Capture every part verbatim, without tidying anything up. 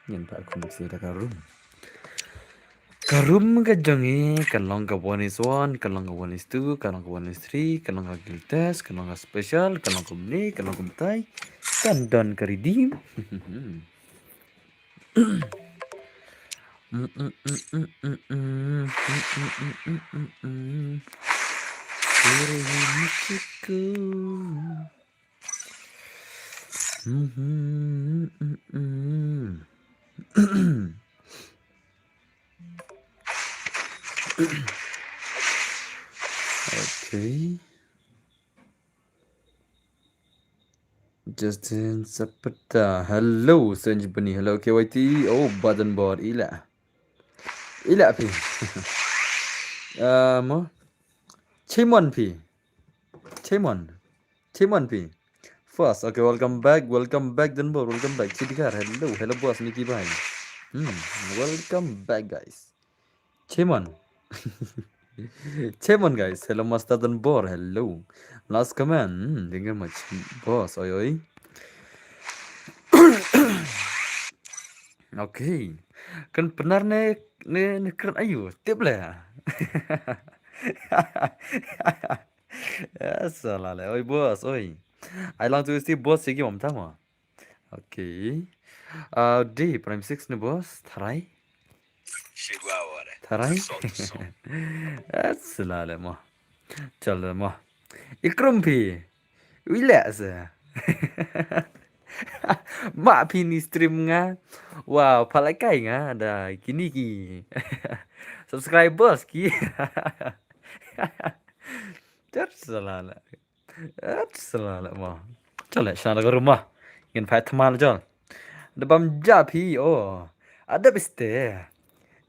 Ngin pat khum sha ka room. Ka room ka jong ngi kan long ka one is one, kan long ka one is two, kan long ka one is three, kan long ka guild test, kan long ka special, kan long kumne, kan long kumtai, kan don ka redeem. Okay. Justin Sapata. Hello, Sanjibani. Hello, K Y T. Oh, button board. Ila. Ila phi. Ah, mo. Chimon phi. Chimon. Chimon phi. First, okay, welcome back, welcome back, Dunbor, welcome back. Chidikar, hello, hello, boss, Nikki Bhai. Hmm, welcome back, guys. Chimon. Chimon, guys. Hello, Master Dunbor. Hello. Last comment. Hmm, thank you much, boss. Oi, oi. Okay. Kan Pnar ne, ne, ne kren ayu. Tip le. Ya, salah le. Oi, boss, oi. Ai lang tu isti boss sigi mam tama. Okay. Uh, di Prime six ne, boss. Tharai. Tharai. Salah le mo. Chal le mo. Ikrum phi. Wile se. Ma phi ni stream nga. Wow, phalai kai nga da kini ki subscribers ki. Ter salah le. Ter salah le mo. Chale, shana ka room mo. Ngin phai thamal jol. Da bam ja phi, oh. Adab iste.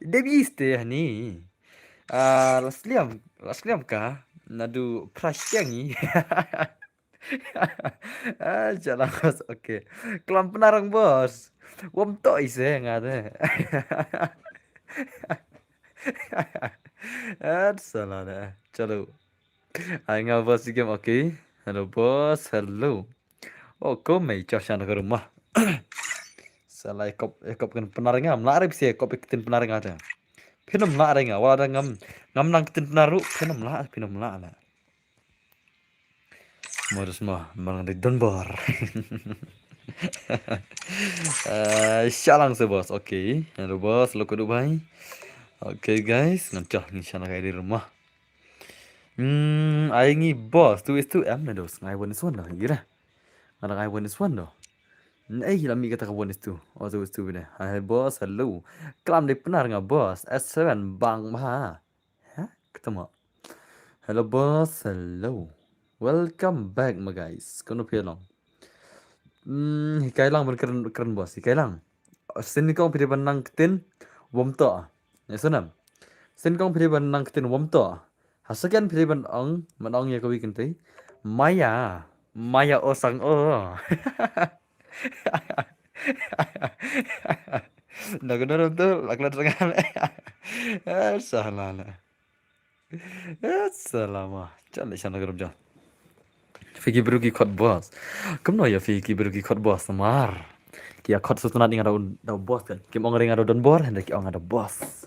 Debi iste hani. Ah, la sliam, la sliam ka. Nadu prashyangi. Ah, jalan, boss. Okay. Klam Pnar, boss. Wam to ise ngade. Ah, salah le. Chalo. Ai nga boss game, okay. Hello, boss. Hello. Oh, ko mei, chal shana ka room mo. Salah, kop, kop kan Pnar nga. Mla rep se kop ktien Pnar nga te. Phin ym lah re nga, wat la ngam, ngam nang ktien Pnar ruh, phin ym lah, phin ym lah la. Modus mo, marang dei Dunbor. Eh, shalang se, boss. Okay. Hello, boss. Lo kudu bai. Okay, guys, ngan chah, ngan shana kai di room mo. Hmm, ai ngi boss, two is two em na dos. Ngai one is one dah, ira. Ngai one is one dah. Ei, la mi kata ka one is two. Oh, two is two bine. Hai, boss, hello. Klam dei Pnar nga, boss. S seven bang ma. Ha? Ketemu. Hello, boss. Hello. Welcome back, my guys. Kono phi long. Hmm, hikai lang ban kren, kren, boss. Hikai lang. Sin kong phi dei ban nang ktien wom to. Ya, sunam. Sin kong phi dei ban nang ktien wom to. Ha second phi dei ban ong, man ong ya kawi kentei. Maya. Maya o sang o. Dah kena tu, lak lak sangat. Eh, salah lah. Eh, salah mah. Chale shana ka room jol. Phi ki briew ki khot boss. Kumno ya phi ki briew ki khot boss mar. Ki ya khot sutnat ing ada, ada boss kan. Kim ong ring ada Dunbor, hynda ki ong ada boss.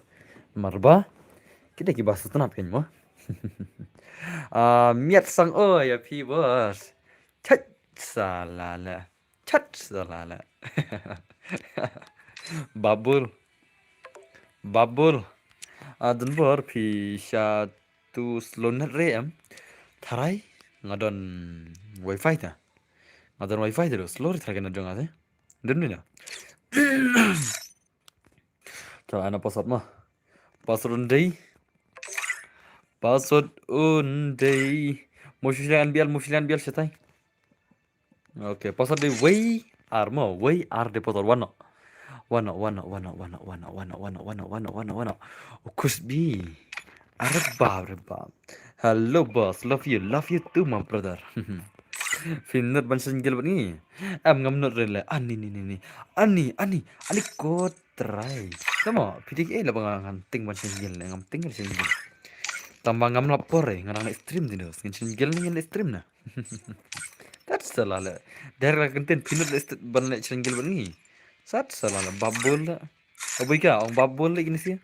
Mar ba. Kita ki ba sutnat kan mo. Ah, miat sang o ya phi boss. Chat salah lah. Chat salah lah. Babul. Babul. Ah, Dunbor phi sha tu slow net re em. Tharai nga don wifi ta. Nga don wifi ta do slow re tharai ka net jong nga te. Dun ni na. Chal ana password mo. Password un dei. Password un dei. Mo shu shiliang N B L, mo shu shiliang N B L shatai. Okay, password dei wei ar mo, wei ar dei password wano. Wano, wano, wano. Kusbi. Are bab, are bab. Hello boss, love you, love you too my brother. Phi nud ban shen gel bad ngi. Em ngam nud re le. Ani, ni, ni, ni. Ani, ani, ani kot. Try. Tamo, phi dik eh laba ngan ting ban shen gel ne, ngam ting ban shen gel. Tamba ngam lap por eh, ngan nang stream ti dos. Ngan shen gel ne ngan stream na. That's the lale. Der la kenten phi nud ban le shen gel ban ngi. Sat sa la la bap bol la. Oi boi ka, ong bap bol la kine shi.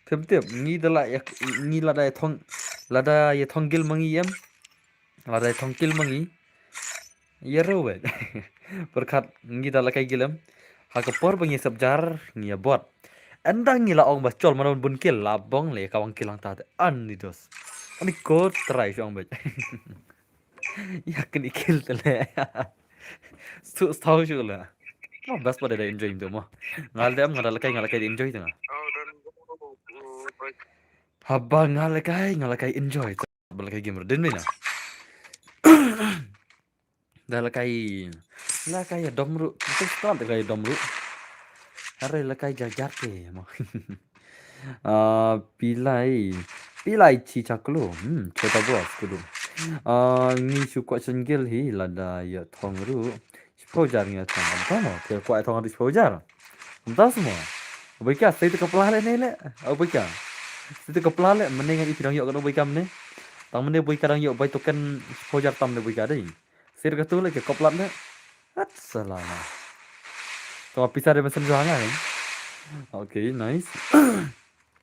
Phim tip, ngi da la ïa, ngi lada ïa thong, lada ïa thong gil ma ngi em. Lada ïa thong gil ma ngi. Ïa rew bad. Pyrkhat ngi da la kai gil em. Ha ka por ba ngi sep jar, ngi ïa bot. Ynda ngi la ong ba chol mano bun kil, la bong le ka wang kil hangta te. Ani dos. Ani ko trai shong bad. Ïa kini kil te le. Su stau shu le. Mo bas pa da enjoy tu mo. Ngal dem ngal la kai ngal la kai enjoy tu nga. Haba ngal la kai ngal la kai enjoy. Ba la kai game din mina. Da la kai la kai dom ru. Kita start da kai dom ru. Hare la kai jar jar te mo. Ah, pilai. Pilai chi chaklo. Hmm, chota boss kudu. Ah, ngi shu kwah shen gil hi lada ïa thong ru. Shiphew jar ngi ïa thong. Am tamo, phi kwah ïa thong ru shiphew jar. Am ta semua. Oi boi ka, sai tu ka pla le ne le. Oi boi ka. Sai tu ka pla le, mene ngan ipi dang ïoh kan oi boi ka mene. Tang mene boi ka dang ïoh bai token shiphew jar tam ne boi ka dei. Sir ka tu le ke koplat ne. At salama. Tama pisa de mesen jua ngai. Okay, nice.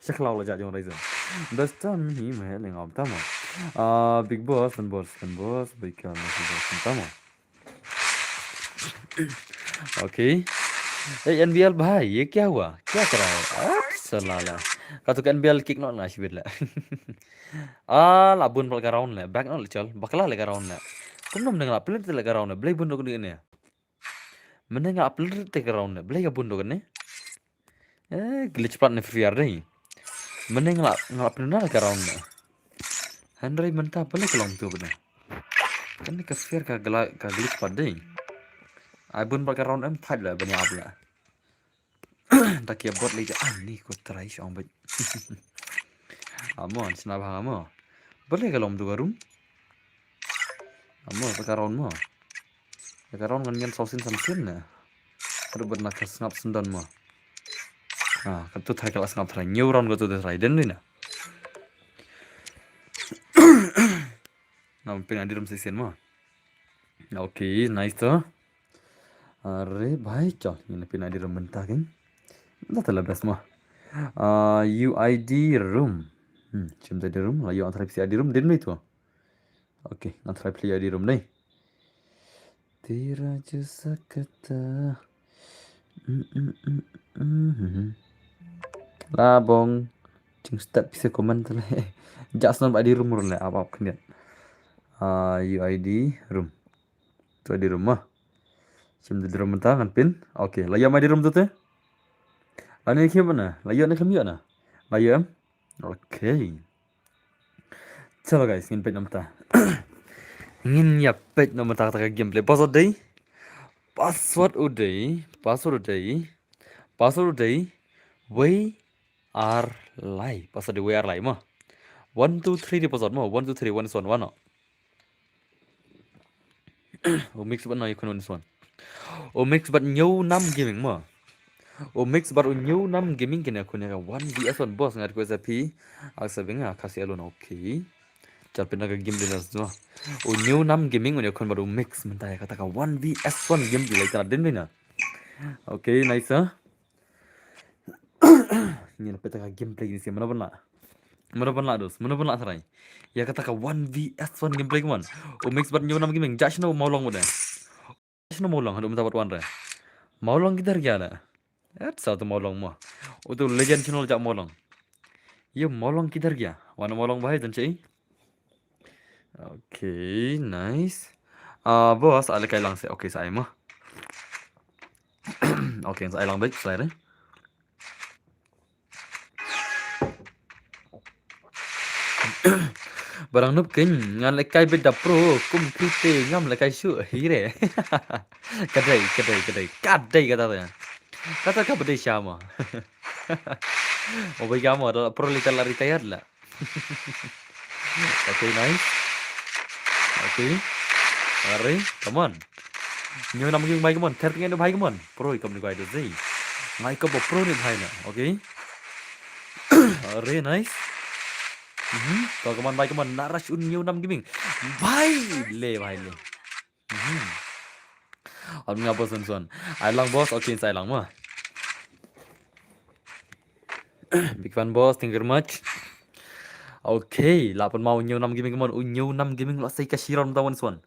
Shaklau la jajong raiza. Best time hi meh le ngam tama. Ah, big boss, and boss, and boss, big boss, and tama. Okay. Hey, N B L bhai, ye kya hua? Kya kar raha hai? At salala. Ka tu ka N B L kick not na shibit le. Ah, la bun bal ka round le. Back not le chal. Bakla le ka round le. Kumno mneng la play le ka round le. Blai bun dok ni ne. Mneng la play le ka round le. Blai ka bun dok ni. Eh, glitch pat ne Free Fire dei. Mneng la, la play na ka round le. Hynrei mynta pele ka long tu bne. Kan ka Free Fire ka gla-, ka glitch pat dei. Ai bun bal ka round em thait le bne ap le. Ta kia bot lei ja, ah, ni ko trai shong bej. Amo, an sna bhang amo. Bale ka lom tu ka room. Amo, ta ka round mo. Ta ka round ngan ngan sausin samsin ne. Aduh, bad na ka sngap sendon mo. Ah, ka tu trai ka la sngap trai. New round ka tu trai. Den ni na. Ngam pyn adi room session mo. Okay, nice to. Are bhai, chal, ngin pyn adi room mynta kin. Mynta te la best mo. Ah, U I D room. Hmm, chim te adi room, la yu antara pisi adi room, din ni to. Okay, antara pisi adi room ni. Tira ju sakata. Mm, mm, mm, mm, mm. Labong. Jing step pisa comment le. Just non ba di room le ap ap khyndiat. Ah, U I D room. Tu di room ah. Sim di room ta ngan pyn. Okay, la ïa mai di room tu te. La ni khim na. La ïa ni khim ïa na. La ïa em. Okay. Chalo guys, ngin peit namta. Ngin ïa peit namta ka gameplay. Password dei. Password u dei. Password u dei. Password u dei. Wei ar lai. Password dei wei ar lai mo. One two three di password mo. One two three, one is one, one no. U mix bad no ïa khun one is one. U mix bad New Nam Gaming mo. U mix bad u New Nam Gaming kine khun ïa ka one V S one boss ngat ko sa phi. Ak sa bing ha kasi alone, okay. Chal pyn na ka game din as mo. U New Nam Gaming u ïa khun bad u mix mynta ïa kata ka one V S one game din lai tana din din na. Okay, nice ah. Ngin peit ka gameplay ni si mano ban la. Mano ban la dos, mano ban la trai. Ïa kata ka one V S one gameplay kumon. U mix bad New Nam Gaming, ja shino Mawlong bad. Shino Mawlong, haduh mynta bad one re. Mawlong kidhar gaya na. Et sa tu Mawlong mo. U tu legend shino ja Mawlong. Ye Mawlong kidhar gaya. Wan Mawlong bahai dan chai. Okay, nice. Ah, boss, ale kai lang se. Okay, sa ai mo. Okay, sa ai lang baik, sa ai re. Barang nup kin ngan le kai bit da pro kum krite ngam le kai shu hire. Kadai, kadai, kadai, kadai kata ya. Kata ka bade shama. Obai gamo da pro le tala retire la. Okay, nice. Okay. Are, come on. New Nam Gaming bhai, come on. Third ngai bhai, come on. Pro i kam ni guai do zei. Ngai ko bo pro ni bhai na. Okay. Are, nice. Mhm. To come on bhai, come on. Narash un New Nam Gaming. Bhai le, bhai le. Mhm. Ap nga boss Son Son. Ai lang boss, okay, sa ai lang mo. Big fan boss, thank you very much. Okay, la pynmaw u Ñiew Nam Gaming, mon u Ñiew Nam Gaming la sei ka shiron ta wan Son.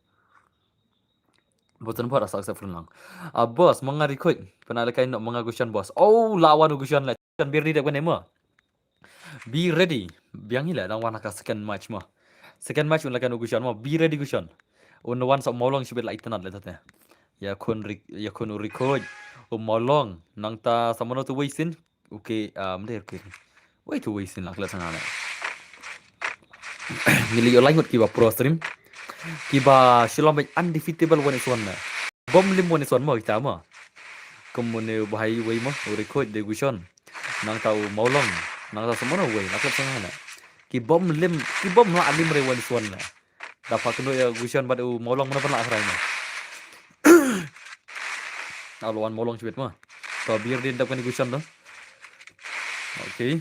Button bot asa accept friend lang. Ah, boss, ma nga request. Pynai la kai no ma nga question boss. Oh, la wan u question la. Kan bir di dep kan mo. Be ready. Biang ila dang wan ka second match mo. Second match un la kan u question mo. Be ready question. Un wan sa mawlong shibit la itanat le tate. Ya kun ri-, ya kun u request. U mawlong. Nangta sa mano tu wei sin. Okay, um, der ke. Wei tu wei sin la klet sana. Ngi la ïoh lai ngut kiba pro stream. Kiba shilom bad undefeatable wan is wan na. Bom lim wan is wan mo kita mo. Kum mo ne bahai wei mo, u request de question. Nangta u mawlong, nangta sa mano wei, la klet sana. Ki bom lim, ki bom la lim re wan is wan na. Da pha kynduh ïa u Gushan bad u mawlong mano pynlah hrai na. Alo wan mawlong shibit ma. To bir din dap kani Gushan to. Okay.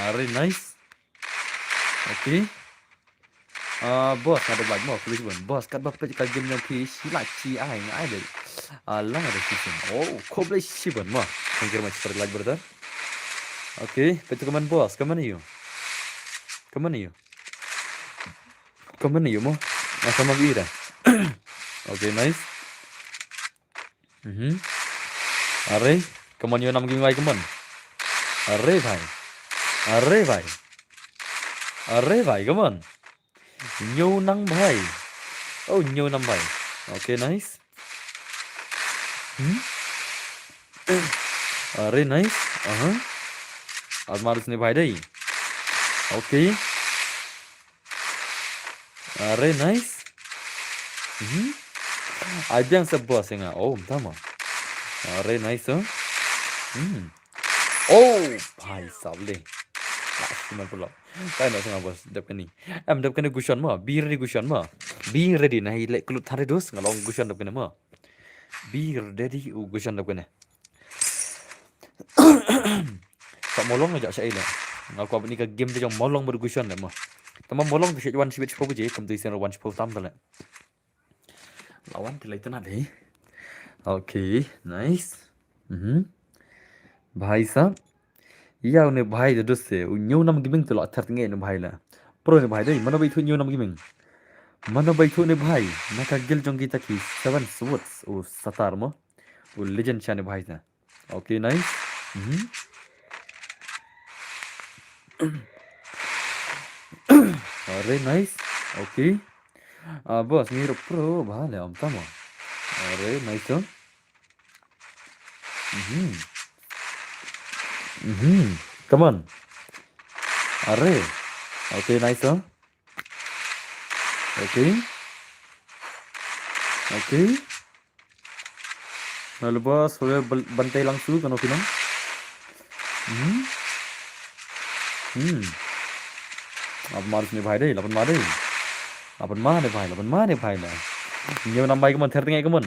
Are nice. Okay. Ah, boss, nga dap like mo, khublei shibun. Boss, katba peit ka game jong phi, shi like shi ai, nga ai dei. Ah, lang ada season. Oh, khublei shibun mo. Thank you very much for the like, brother. Okay, peit ka man boss, ka man ïa u. Ka man ïa u. Ka man ïa u mo. Nga sama bi da. Okay, nice. Mhm. Are, ka man ïa u nam gi mai ka man. Are bhai. Are bhai. Are bhai, ka man. Ñiew nang bhai. Oh, ñiew nang bhai. Okay, nice. Hmm? Are nice. Aha. Almarus ni bhai dei. Okay. Are nice. Mhm. Ai biang sa boss nga. Oh, tama. Are nice, oh. Hmm. Oh, bhai sab le. Lah, cuma pula. Kai nak sama boss dep kani. Em dep kani Gushan ma. Be ready Gushan ma. Be ready na hi lek kelut thare dus ngalong Gushan dep kani ma. Be ready u Gushan dep kani. Sa mawlong aja sa ila. Nga kwah bani ka game de jong mawlong bad Gushan dep ma. Tama mawlong tu shit one shit four je kam tu isen one shit four tam tale. Lawan ti lai tana de. Okay, nice. Mhm. Bhai sab. Ïa une bhai de doste. U ñiew nam giming tu la thar nge une bhai la. Pro une bhai de. Mano bai thu ñiew nam giming. Mano bai thu une bhai. Na ka guild jong kita ki Seven Swords. U satar mo. U legend sha une bhai ta. Okay, nice. Mhm. Are nice. Okay. Ah, boss, ngi ruh pro bha le om tamo. Are nice, oh. Mhm. Mhm. Come on. Are. Okay, nice, oh. Okay. Okay. Hello boss, hobe bal-, bantai lang su kano kinang. Hmm. Hmm. Lapan mar sini bhai dei, lapan mar dei. Lapan mar dei bhai, lapan mar dei bhai na. Ñiew nam bai kaman, ther tengek kaman.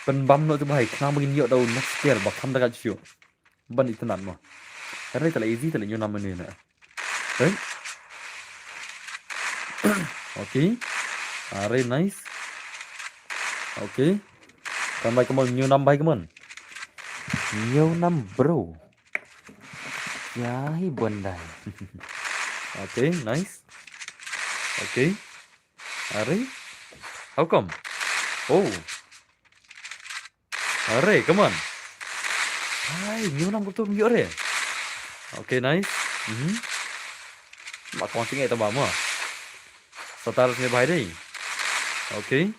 Pynbam no tu bhai, khnang ba ngin ïoh da u next player, ba kham da ka shu. Ban itynnad mo. Tare tale easy tale ñiew nam mane na. Right? Okay. Are nice. Okay. Kan bai kaman ñiew nam bai kaman. Ñiew nam bro. Ya hi bondai. Okay, nice. Okay. Are. How come? Oh. Are, come on. Hai, ñiew nam betul ñiew are. Okay, nice. Mhm. Mak kong tinggal tambah mo. Satar sini bhai dei. Okay.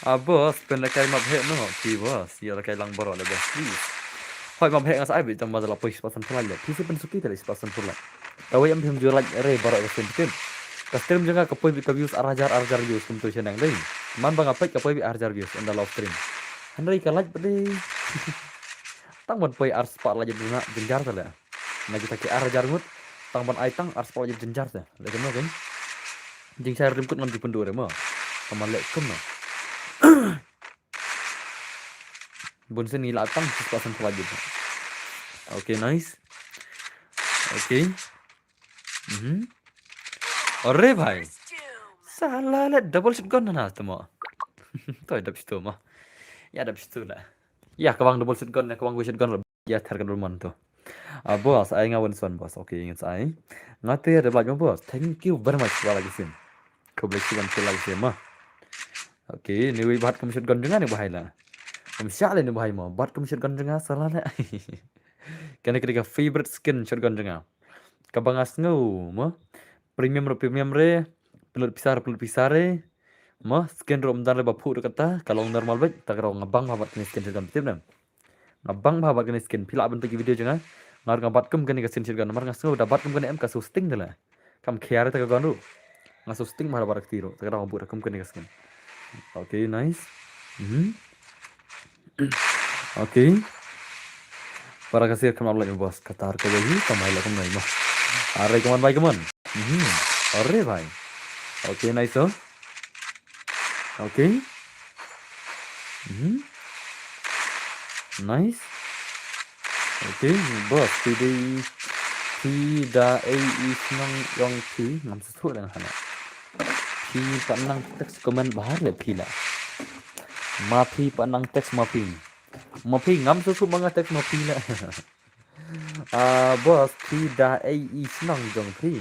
Ah, boss, pynlehkai map heh noh. Ki boss, ïalehkai lang baroh le boss, please. Hoi map heh nga sa ai bit tang ma da la poi spah san pulai le. Phi sa pynsuki tale spah san pulai. Tawei em phim ju like re baroh ka stream tip. Ka stream jong nga ka poi bit ka views ar hajar, ar hajar views kumto shaneng dei. Man ba nga peit ka poi bit ar hajar views in the live stream. Hynrei ka like bit dei. Tang ban poi ar spah like jynjar tale. Na kita ki ar hajar ngut. Tang ban ai tang ar spah like jynjar te. Leh kumno kan. Jingshai rim kut ngam ju pynduh re mo. Kaman leh kumno. Bun sien ngi la tang six percent pula jin. Okay, nice. Okay. Mhm. Are bhai. Sala le double shotgun na tamo. To, ïa dap shitu mo. Ïa dap shitu la. Ïa, ka wang double shotgun, ka wang shotgun la. Ïa, ther ka dul mon to. Ah, boss, ai nga wan son, boss. Okay, ngin sa ai. Nga te ïa, boss. Thank you very much, wala kisin. Khublei shibun, wala kisin mo. Okay, ni wi bat kum shotgun jong nga ni bahai la. Kum shah le ni bahai mo. Bat kum shotgun jong nga, salah la. Kane ka dei ka favorite skin shotgun jong nga. Kaba nga sngew mo. Premium ruh premium re. Pynlut pisa ruh pynlut pisa re. Mo, skin ruh ym don re ba phuh ruh kata, ka long normal beit, ta ka ruh nga bang bha bad kane skin shotgun, tip ne. Nga bang bha bad kane skin, phi lah ban peit ki video jong nga. Nga ruh nga bat kum kane ka skin shotgun, namar nga sngew da bat kum kane em ka shu sting te la. Kam khia re ta ka gun ruh. Nga shu sting bha da bat kti ruh, ta ka ruh nga buh da kum kane ka skin. Okay, nice. Mhm. Okay. Para ka sir kam ap lait mo boss. Katar ka wei hi, kamai la kumnai mo. Are, come on, bhai, come on. Mhm. Are, bhai. Okay, nice, oh. Okay. Mhm. Nice. Okay, boss, phi dei, phi da ei i shnong jong phi, ngam sngewthuh dang hana. Phi pat nang text comment bha le phi la. Ma phi pat nang text ma phi. Ma phi ngam sngewthuh ma nga text ma phi la. Ah, boss, phi da ei i shnong jong phi.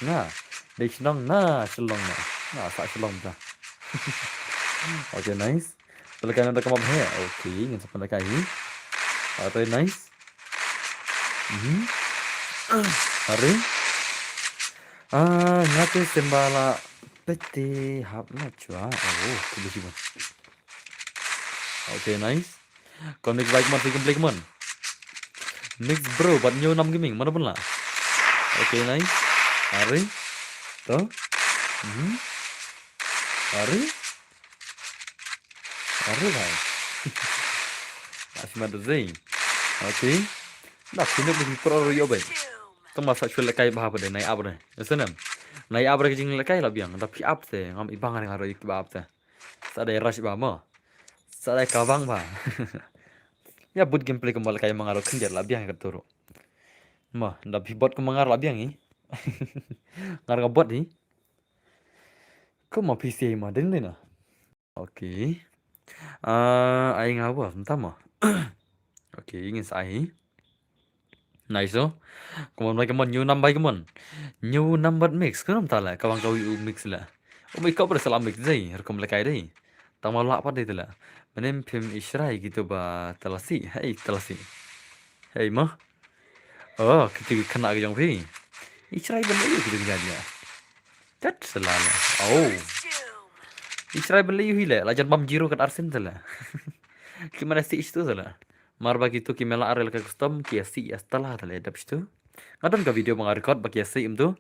Nga dei shnong na Shillong na. Nga sah Shillong ta. Okay, nice. Pynlehkai nada ka map he. Okay, ngin sa pynlehkai hi. Are, nice. Mhm. Are. Ah, nga te symba la pete hap na chwa. Oh, khublei shibun. Okay, nice. Kon mix bike man, phi kam play man. Mix bro, bad New Nam Gaming, mano pun la. Okay, nice. Are. To. Mhm. Are. Are, bhai. Asma dozei. Okay. Da, sino ni pro ro yo, bhai. Tama sa chule kai bha pa de nai ab de. Ese nem. Nai ab de jing le kai la biang. Da phi ab te, ngam ibang ring aro ik ba ab te. Sa dai rush ba mo. Sa dai ka bang ba. Ya, but gameplay ka mo le kai ma nga ro khyndiat la biang ka turu. Mo, da phi bot ka ma nga la biang i. Ngar ka bot i. Ko ma P C ma ding ding na. Okay. Ah, ai nga ba, entah mo. Okay, ngin sa ai. Nice, oh. Come on, bhai, come on. New Nam, bhai, come on. New Nam bad mix. Ka nam ta la, ka bang ka wi u mix la. U mix ka ba sa la mix dei, rukom la kai dei. Tang ma la pat dei te la. Manem phim ishrai gitu ba talasi. Hey, talasi. Hey, mo. Oh, kitu ki khynnah ki jong phi. Ishrai ban lei kitu ki jadiah. Tat sala la. Oh. Ishrai ban lei hi le. La jan bam zero kat arsin te la. Ki mana si ishtu te la. Mar ba kitu ki mela arel ka custom ki asi ya stala te la dap ishtu. Nga don ka video ba nga record ba ki asi im tu.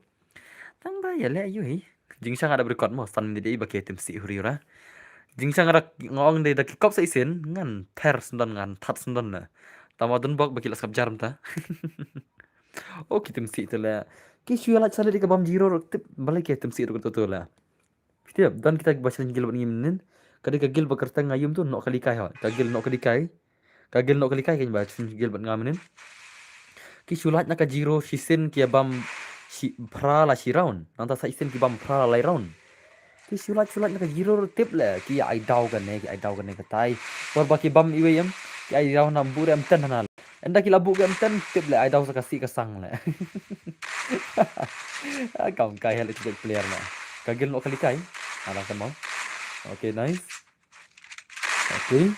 Tang ba ya le ayu hi. Jingshang ada record mo san ni dei ba ki tim si huri ra. Jingshang ada ngong dei da ki kop sa isin ngan ther sendon ngan that sendon na. Tama don bok ba ki la skap jarum ta. Oh, ki tim si te la. Ki shu la chale di ka bam zero ro tip bale ki tim si ro to to la. Tip dan kita ba challenge gil ban ngim nin. Ka dei ka gil ba kerteng ngayum tu nok kali kai ha. Ka gil nok kali kai. Ka gil nok kali kai kan ba challenge gil ban ngam nin. Ki shu lait na ka zero shi sin ki bam shi phra la shi round. Nang ta sa isin ki bam phra la lai round. Ki shu lait shu lait na ka zero tip le ki ai daw kane ki ai daw kane ka tai. Por ba ki bam iwe em ki ai daw na bure em ten na. Enda ki labu ke em ten tip le ai daw sa ka si ka sang le. Ah, kam kai hele ki player na. Ka gil nok kali kai. Ada kan mau. Okay, nice. Okay.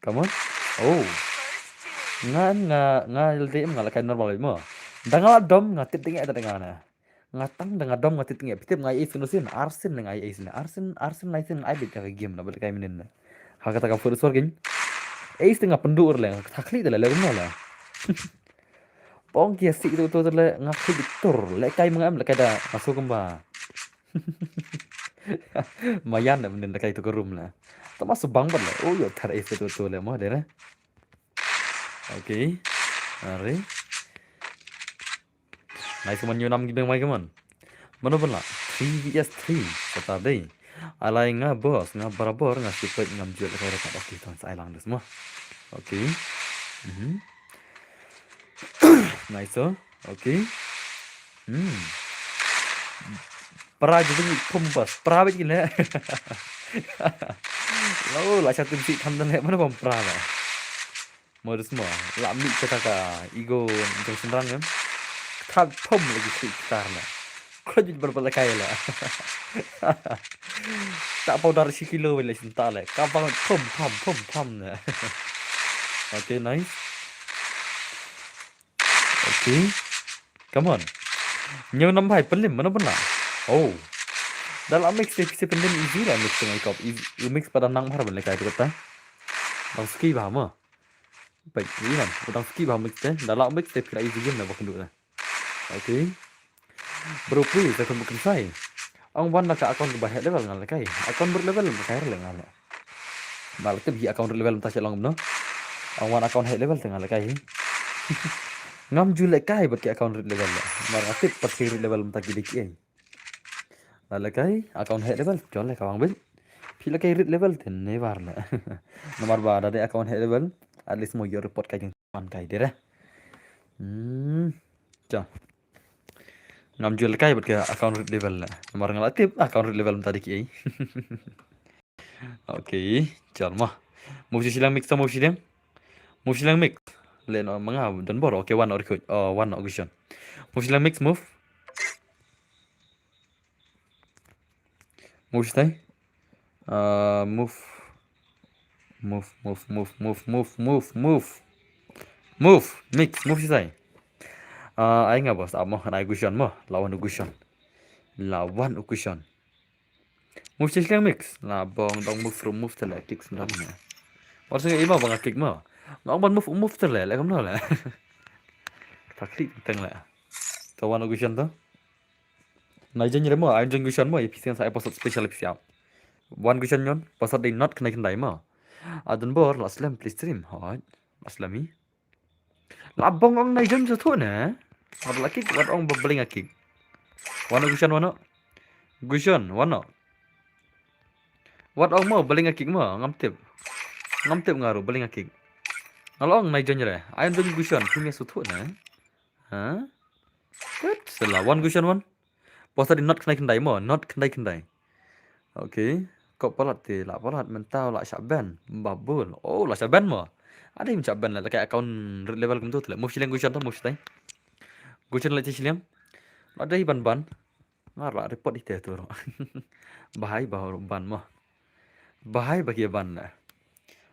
Come on. Oh. Nga nga nga L D M nga la kai normal mo. Da nga la dom nga tip ding ada nga na. Nga tang da nga dom nga tip ding phi tip nga ai ace no sin arsin nga ai ace na arsin arsin lai sin ai bit ka game na bit kai minin na. Ha kata ka first working. Ace nga pendur le nga thakli da le le kumno le. Pong kia si tu tu le nga khli bit tur le kai menga em le kai da masuk kumba. Mayan da minin da kai tu ke room le. Tama subang bat le. Oh yo thar ace tu tu le mo dere. Okay. Are. Nice, come on, New Nam Gaming, mai, come on. Mano pun la three V S three Saturday. Alai nga boss nga barabor nga sipet ngam jot kai rekat. Okay, tang sa ai lang des mo. Okay. Mhm. Nice, oh. Okay. Hmm. Para gitu ni pum boss. Para bit gila. Lo la sha tim si tham dan he mana bom pra la. Modus mo la mi kata ka ego jong senrang em. Kata pom lagi si kata na. Kredit berapa kai la. Tak pau dari si kilo wala sinta la. Kapang pom pam pom pam na. Okay, nice. Okay. Come on. Nyau nam bhai pelim mana bana. Oh. Dah la mix te pise pelim easy la mix tengah ikop. Easy, mix pada nang bhar ban lekai tu kata. Dang ski bah ma. Baik, ini kan. Dang ski bah mix te. Dah la mix te pila easy game na bakun duk na. Okay. Bro please, aku bukan sai. Ang wan na ka account ba high level ngal kai. Account ber level ba kai le ngal. Mal te bi account level ta chelong no. Ang wan account high level te ngal kai. Ngam ju le kai bat ki account red level. Mar atip pat ki red level mta ki dik ei. La le kai account high level chol le ka wang bin. Phi le kai red level te ne war le. Nomor ba da de account high level. At least mo yo report kai jing man kai dere. Hmm. Cha. Ngam ju le kai bat ki account red level le. Nomor ngal atip account red level mta dik ei. Okay, chal ma. Move shi lang mix, move shi lang. Move shi lang mix. Le no manga don bor. Okay, one or good. Oh, one or good. Move shi lang mix, move. Move shi tai. Uh, move. Move, move, move, move, move, move, move. Move, mix, move shi tai. Uh, ai nga boss, amo, na gushon mo, lawan gushon. Lawan gushon. Move shi lang mix. La bong dong move through move tele kick sendam ne. War sing ima bang kick mo. Ngong ban move move tele le kam no le. Takri teng le. To one gushon to. Na jen re mo, ai jen gushon mo, ipisian sa episode special ipisian. One gushon yon, pasal dei not kena kendai mo. Adon bor, la slem please stream. Hot. La slem i. La bong ong nai jem sa tu ne. Wat la kick, wat ong ba bling a kick. Wano gushon wano. Gushon wano. Wat ong mo bling a kick mo, ngam tip. Ngam tip ngaru bling a kick. Ngalo ong nai jem re. Ayam jem gushon, pimia sa tu ne. Ha? Tet, sela wan gushon wan. Posa di not kendai kendai mo, not kendai kendai. Okay. Kop palat te, la palat mentau la shah ban. Babul. Oh, la shah ban mo. Ada yang shah ban la, la kai account red level kum tu le. Move shileng gushon tu, move shileng. Gushon la shileng. La dei ban ban. Ngar la report ite tu. Bahai bah ban mo. Bahai bagi ban la.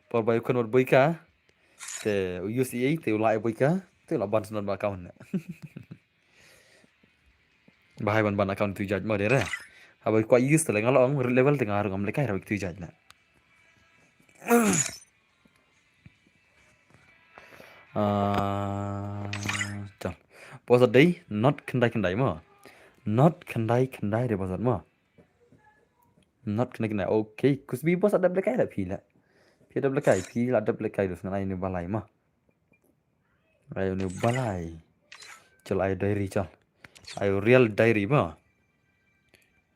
Por bai kun wat boika. Te use ei te ulai boika. Te la ban sunan ba account la. Bahai ban ban account tu judge mo dere. Haba kwa use tele ngalo ong red level te ngarung am lekai rawi tu judge na. Ah, chal. Posa dei not kendai kendai mo. Not kendai kendai de posa mo. Not kendai kendai. Okay, kusbi posa dap lekai la phi la. Phi dap lekai, phi la dap lekai dus ngai ni balai mo. Ayo ni balai. Chal ayo diary chal. Ayo real diary ba.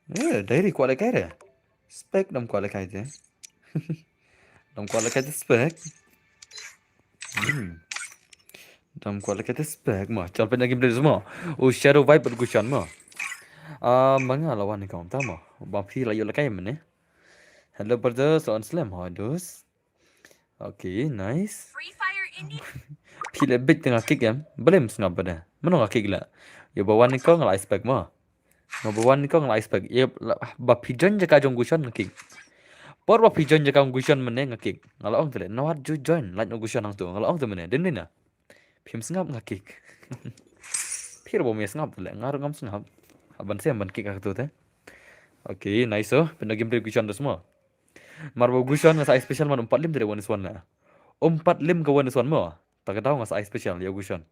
Eh, diary kwah le kai re. Spek dam kwah le kai te. Dam kwah le kai te spek. Hmm. Dam kwah le kai te spek ma. Chal pen game mo. Oh, Shadow Vibe bergusan ma. Ah, manga lawan ni kau tama. Bang phi la yo le kai mene. Hello brother, so on slam ha dos. Okay, nice. Free Fire Indie. Phi le bit tengah kick em. Belum sngap bada. Mano nga kick la. Yo ba wan ni kong la expect mo. Yo ba wan ni kong la expect. Yo ba phi join jaka jong gushon nga kick. Por ba phi join jaka jong gushon mene nga kick. Nga la ong tele. Nawat ju join. Like no gushon hang tu. Nga la ong tu mene. Din din na. Phim sngap nga kick. Phi ro ba me sngap tele. Nga ro ngam sngap. Haban sem ban kick ka tu te. Okay, nice so. Penda game play gushon dos mo. Mar ba gushon nga sa ai special man umpat lim tadi one is one la. Umpat lim ka one is one mo. Ta ka daw nga sa ai special ya gushon.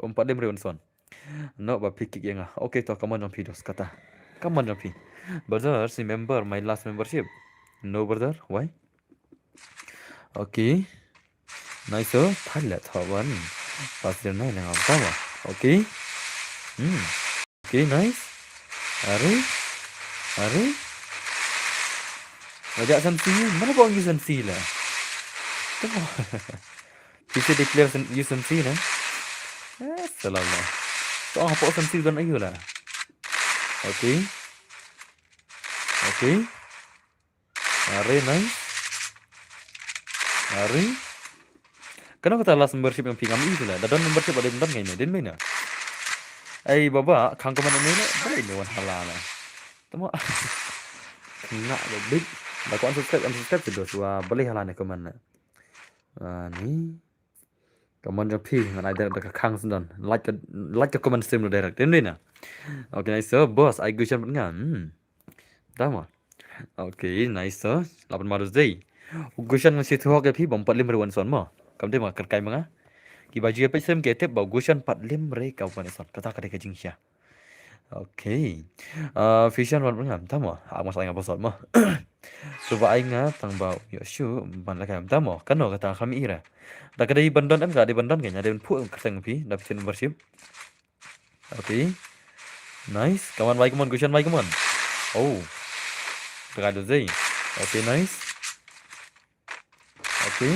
Umpat lim re one is one. No ba phi kick ya nga. Okay to, come on jong phi dos kata. Come on jong phi. Brother, si member my last membership. No brother, why? Okay. Nice so. Thal la thawan. Pas dia nai nang apa ma. Okay. Hmm. Okay, nice. Are. Are. Raja Sensi, mana bang you Sensi la? Tengok. Bisa declare sen, you Sensi na? Eh, salah lah. Tengok apa Sensi dan ayu la. Okay. Okay. Are, nice. Are. Kano kata last membership jong phi, ngam i tu la. Da don membership ba dei don ngai ne, dei ne. Ai baba, khang comment ne ne, balei ne wan hala la. Tama. Kena lo bit. Da ko unsubscribe, unsubscribe tu dos wa balei hala ne comment ne. Ah, ni. Comment jong phi ngan ai da ka khang sendon. Like ka, like ka comment stream lo direct. Dei ne. Okay, nice. So, boss, ai question pat nga. Hmm. Tama. Okay, nice. So, lapan marus dei. Question ngan shu thok ïa phi bym pat lem re wan son mo. Kam dei ma kyrkai ma nga. Kiba ju ïa peit stream ki tip ba question pat lem re ka wan son. Kata ka dei ka jingshah. Okay. Uh, Fishan wan ngam tamo. Amos ai nga password mo. Suba ai nga tang ba ïoh shu ban la kam tamo. Kano kata kham ira. Da ka dei ban don em ka dei ban don ka nya dei ban phu kyrteng phi da phi membership. Okay. Nice. Come on, wai, come on, Gushan, wai, come on. Oh. Tengah tu Zay. Okay, nice. Okay.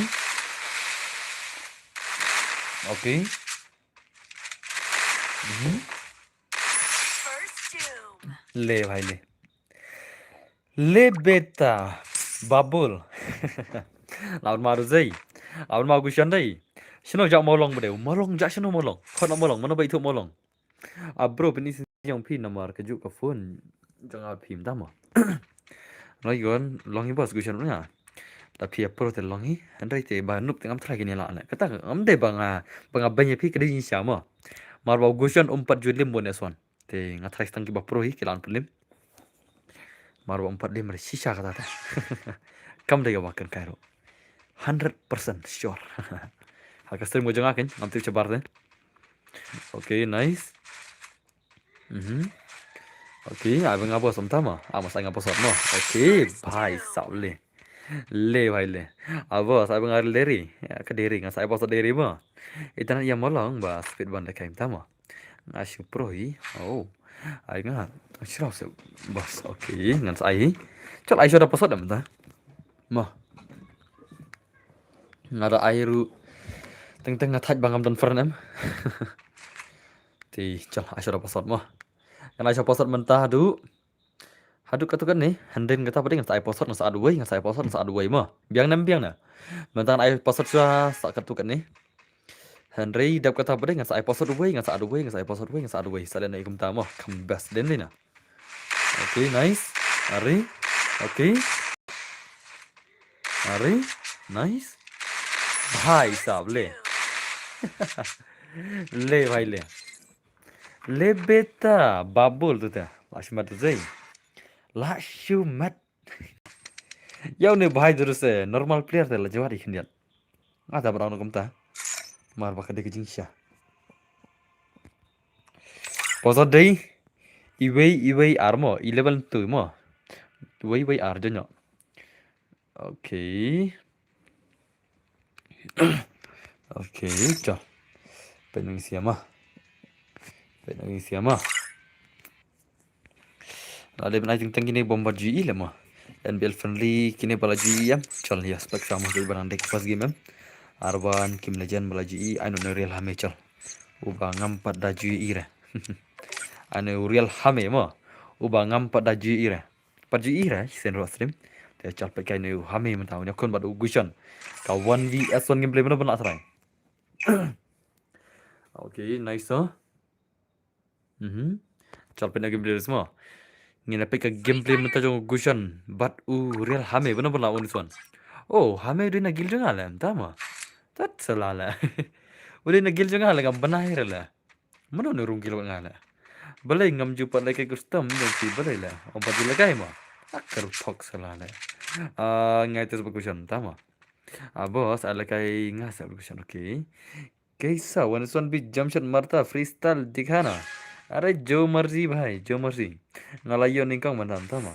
Okay. Mhm. Le bhai le. Le beta babul. Lawan ma Rosei. Lawan ma Gushan dei. Shano jak molong bade. Molong jak shano molong. Khon molong. Mano ba itu molong. A bro pini si jong phi namar ka juk ka phone. Jong a phi mdama. Noi gon long hi bos Gushan nga. Da phi a pro te long hi. Hynrei te ba nup te ngam try kini la ne. Kata ngam dei ba nga ba nga banya phi ka dei sha mo. Mar ba Gushan um pat ju lim bon eswan. Te nga tharai tang kiba pro hi ki la wan pynlem. Mar ba um pat lem re shisha kata te. Kam dei kaba kyrkai ruh. Hundred percent sure. Ha ka stream ka jong nga kein ngam tip shabar te. Okay, nice. Mhm. Okay, ai ba nga bos um tama. Ah, mas ai nga bos mo. Okay, bhai sab le. Le bhai le. Ah, bos ai ba nga le ri. Ya, ka deri nga sa ai bos deri mo. Ita na ia molong ba speed ban da kai tama. Nga shu pro hi. Oh. Ai nga. Shrau se bos. Okay, ngan sa ai. Chol ai shu da password da mynta. Mo. Nga da ai ruh. Teng teng nga thait ba ngam don friend em. Ti chol ai shu da password mo. Ngan ai shu password mynta haduh. Haduh katu kane, hynrei kata ba dei ngan sa ai password, ngan sa add wei, ngan sa ai password, ngan sa add wei mo. Biang ne em biang ne. Mynta ngan ai password shuwa sa katu kane. Hynrei dap kata ba dei ngan sa ai password wei, ngan sa add wei, ngan sa ai password wei, ngan sa add wei. Sa leh na i kumta mo, kam best den dei na. Okay, nice. Are. Okay. Are. Nice. Bhai sab le. Le bhai le. Le beta babul tu te. Lashmat tu zei. Lashmat. Yau ne bhai tu se normal player te la jawat ikhyndiat. Nga ta barang kumta. Mar ba ka dei ka jingsha. Posa dei. Iwei iwei ar mo. Eleven two mo. Iwei iwei ar jonyo. Okay. Okay, chal. Pynung siama. Pynung siama. La dei ban ai teng teng kine bom ba G E le mo. N B L friendly kine ba la G E em. Chal ya spek sama dei ban dek pas game em. Arban Kim Legend ba la G E ai no real hame chal. Uba ngam pat da G E re. Ane real hame mo. Uba ngam pat da G E re. Pat ju i re sen ro stream. Te chal pet kai ne u hame mynta u nyakun bad u Gushan. Ka one v one gameplay mano ban la try. Okay, nice so. Mhm. Chal pet na gameplay resmo. Ngin pet ka gameplay mynta jong u Gushan bad u real hame mano ban la u niswan. Oh, hame u dei na guild jong nga le mynta mo. Tat sala le. U dei na guild jong nga le ngam bnai re le. Mano ne rung kilo nga le. Balei ngam ju pat lehkai custom jong phi balei le. Ong pat ju lehkai mo. Akar thok sala le. Ah, ngai tes ba Gushan tama. Ah, boss, ai lehkai nga sa ba Gushan, okay. Kaisa wan son bi jump shot marta freestyle dikhana. Are jo marzi bhai, jo marzi. Nga la ïoh nyngkong mynta tama.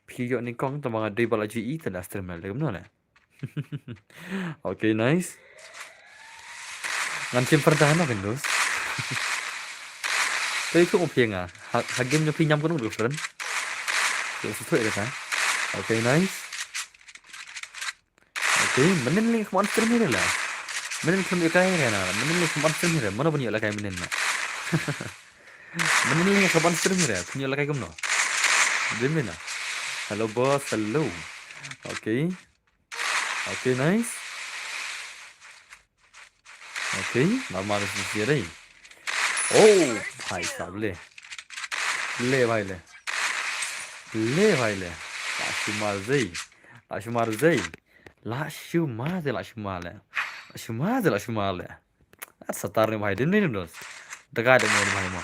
Phi ïoh nyngkong tama nga dei ba la ju i te la stream le kumno le. Okay, nice. Ngan shim pyrda hano kan dos. Te itu mo phi nga. Ha, ha game jong phi ñiam kano different. Te su thoi kata. Okay, nice. Okay, mynnin link mon stream hi la. Mynnin khlem ïoh kai re na. Mynnin link mon stream hi re. Mano ban ïoh la kai mynnin na. Mynnin link mon stream hi re. Phi ïoh la kai kumno. Dim na. Hello boss, hello. Okay. Okay, nice. Okay, la mar shisha dei. Oh, bhai sahab le. Le bhai le. Le bhai le. La shu mar dei. La shu mar dei. La shu mar dei, la shu mar le. La shu mar dei, la shu mar le. At satar ne bhai, dim ne dim dos. Daga de mo bhai mo.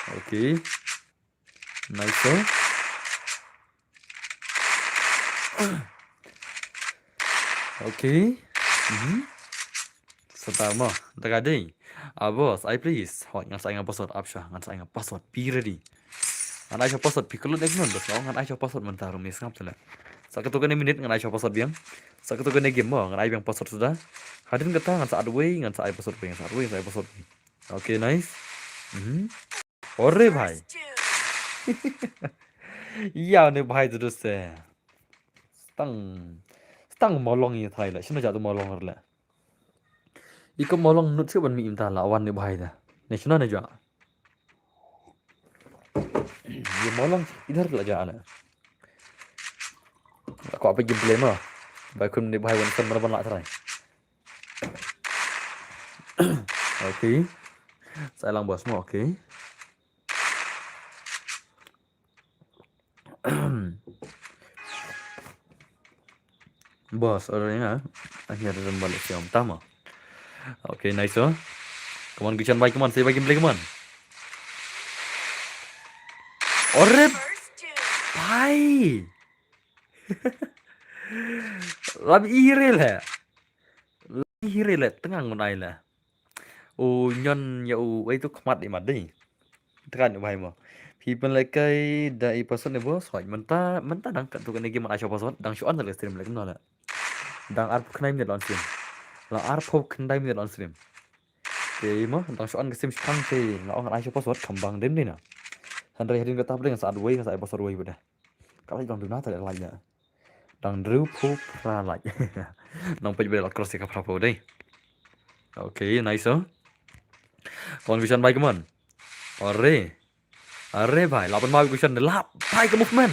Okay. Nice, sir. Okay. Mhm. Satar mo, daga dei. Ah, boss, ai please. Hoi, ngan sa ai nga password, ap sha, ngan sa ai nga password, be ready. Ngan ai sha password, phi kyllut ne khnun, boss, ngan ai sha password mynta, rum ne sngap tele. Sa kato kane minute ngan ai sha password biang. Sa kato kane game mo, ngan ai biang password suda. Hadien kata ngan sa add wei, ngan sa ai password wei, ngan sa add wei, ngan sa ai password wei. Okay, nice. Mhm. Ore bhai. Ïa ne bhai tu se. Stang. Stang molong ïa thai le. Shino jatu molong le. Iko molong nut sih ban mi imta la wan ne bhai da. Ne shino ne ja. Ïa molong idhar la ja le. Ko apa gameplay mo. Bai kun ne bhai wan san mana ban la try. Okay. Sa lang boss mo, okay. Boss, ore nga. Akhirnya dah balik siang utama. Okay, nice, oh. Come on, Gushan bhai, come on, say bye, gameplay, come on. Ore bhai. Lam ire le. Lam ire le, tengah ngun ai le. U ñion ïa u, wei tu khmat i mat dei. Tekan u bhai mo. Phi pynlehkai da i password ne boss, hoi, mynta, mynta dang kat tu kane game man ai sha password, dang shu on da le stream le kumno le. Dang arphew khyndai minit on stream. La arphew khyndai minit on stream. Te mo, dang shu on ka stream shipang te, la ong ai sha password, kham bang dem dei na. Hynrei hadien kata pdeng sa ad wei, sa ai password wei pdeng. Ka lai dang duna ta lai na. Dang hynriewphew phra lai. Nang peit ba la cross ïa ka phraphew dei. Okay, nice, oh. Come on, Gushan bhai, come on. Ore. Ore bhai, la ban ma Gushan la bhai ka movement.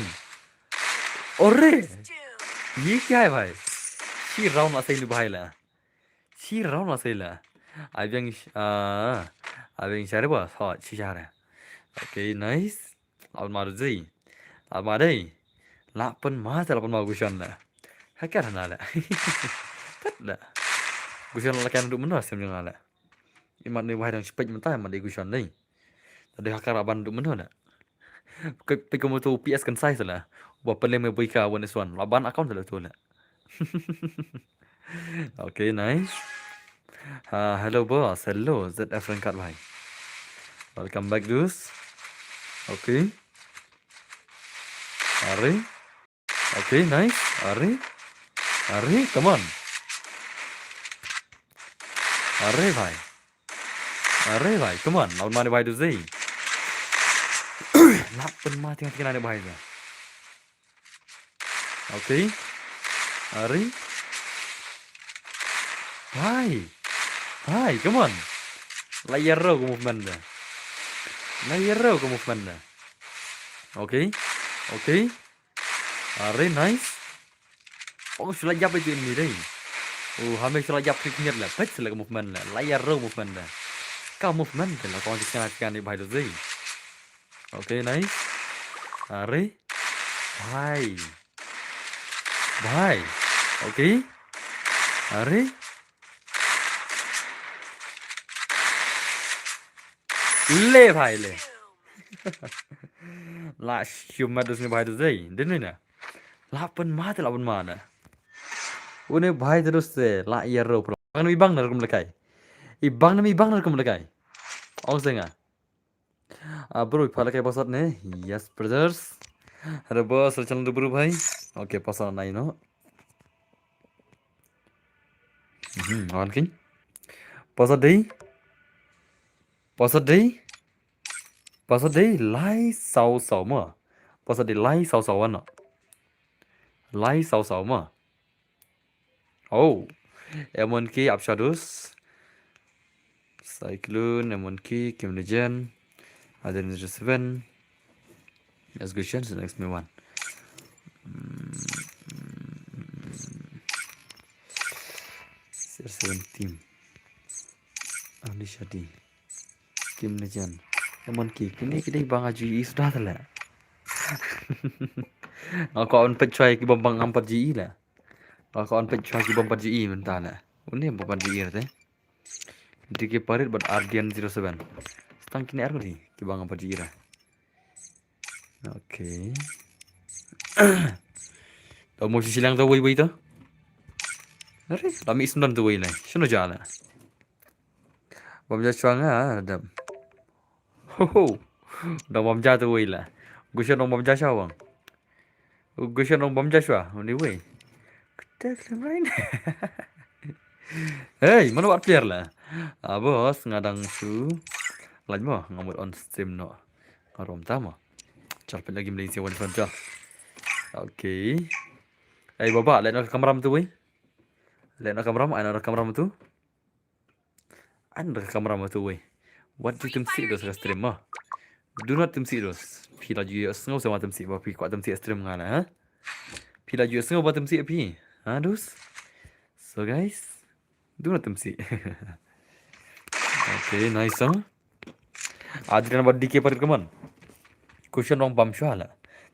Ore. Ye kya hai bhai? Shi round la sei ni bhai la. Shi round la sei la. Ai biang sh-, ah, ai biang share ba, ha, shi share. Okay, nice. La ban ma dei. La ban ma dei. La ban ma, la ban ma Gushan la. Ha ka na la. Kat la. Gushan la kan du mynta sem jong la. Imat ni wahai dang spek mynta, imat dei Gushan dei. Tadi hakar aban du mynta la. Pe, pe komo tu P S kan sai sala. Ba pele me boy ka one is one. La ban account la tu la. Okay, nice. Ah, hello boss. Hello, Z F Rankat bhai. Welcome back, dudes. Okay. Are. Okay, nice. Are. Are, come on. Are bhai. Are bhai, come on. Lawan mane bhai tu sei. Lawan mane tengah tengah ni bhai tu. Okay. Are. Bhai. Bhai, come on. La ïa rau ka movement da. La ïa rau ka movement da. Okay. Okay. Are, nice. Oh, shu la jap itu ini dei. Oh, hame shu la jap klik nyet la. Pet sila ka movement la. La ïa rau movement la. Ka movement la kong sila sila ni bhai tu sei. Okay, nice. Are. Bhai. Bhai. Okay. Are. Le bhai le. La shu mat dus ni bhai tu sei. Din ni na. La pynma te la pynma na. Une bhai te dus te la ïa rau pro. Bang na mi bang na rukum lekai. I bang na mi bang na rukum lekai. Ong senga. Ah, bro, pha lekai password ne? Yes, brothers. Hello, boss, channel tu bro bhai. Okay, password nai no. Mhm, on king. Password dei. Password dei. Password dei lai saw saw ma. Password dei lai saw saw ano. Lai saw saw ma. Oh. Emon ki Abshadus. Cyclone, Emon ki, Kim Legend. Adrian zero seven. Let's go, Shen, so next me one. Mm, zero seven team. Ani shadi. Kim ne jan. Emon ki, kine ki dei ba nga ju i suda tale. Nga kwah ban peit shuwa ki bym bang ngam pat ju i la. Nga kwah ban peit shuwa ki bym pat ju i mynta la. Une bym pat ju i te. D K Parit bad Ardian zero seven. Tang kine ar ki dei ki bang ngam pat ju i la. Okay. Da mo shi lang da wei wei da. Are, da mi sun dan da wei la. Shino ja la. Bam ja shwa nga da. Ho ho. Da bam ja da wei la. Gusha nong bam ja shwa wang. Gusha nong bam ja shwa. Ni wei. Kete klem rain. Hey, mano wat player la. Ah, boss, nga dang shu. Laj mo, nga mut on stream no. Nga rom ta mo. Chal pynlagi mlei si wan fan chal. Okay. Hey, baba, let na kamera tu wei. Let na kamera, ai na kamera tu. Ai na kamera tu wei. What do you think, those ka stream mo? Do not temsi those. Phi la ju sngew sama temsi ba phi kwah temsi stream nga la, ha? Phi la ju sngew ba temsi phi. Ha, dus? So guys, do not temsi. Okay, nice song. Adrian bad D K Parit, come on. Question wrong bam shwa la.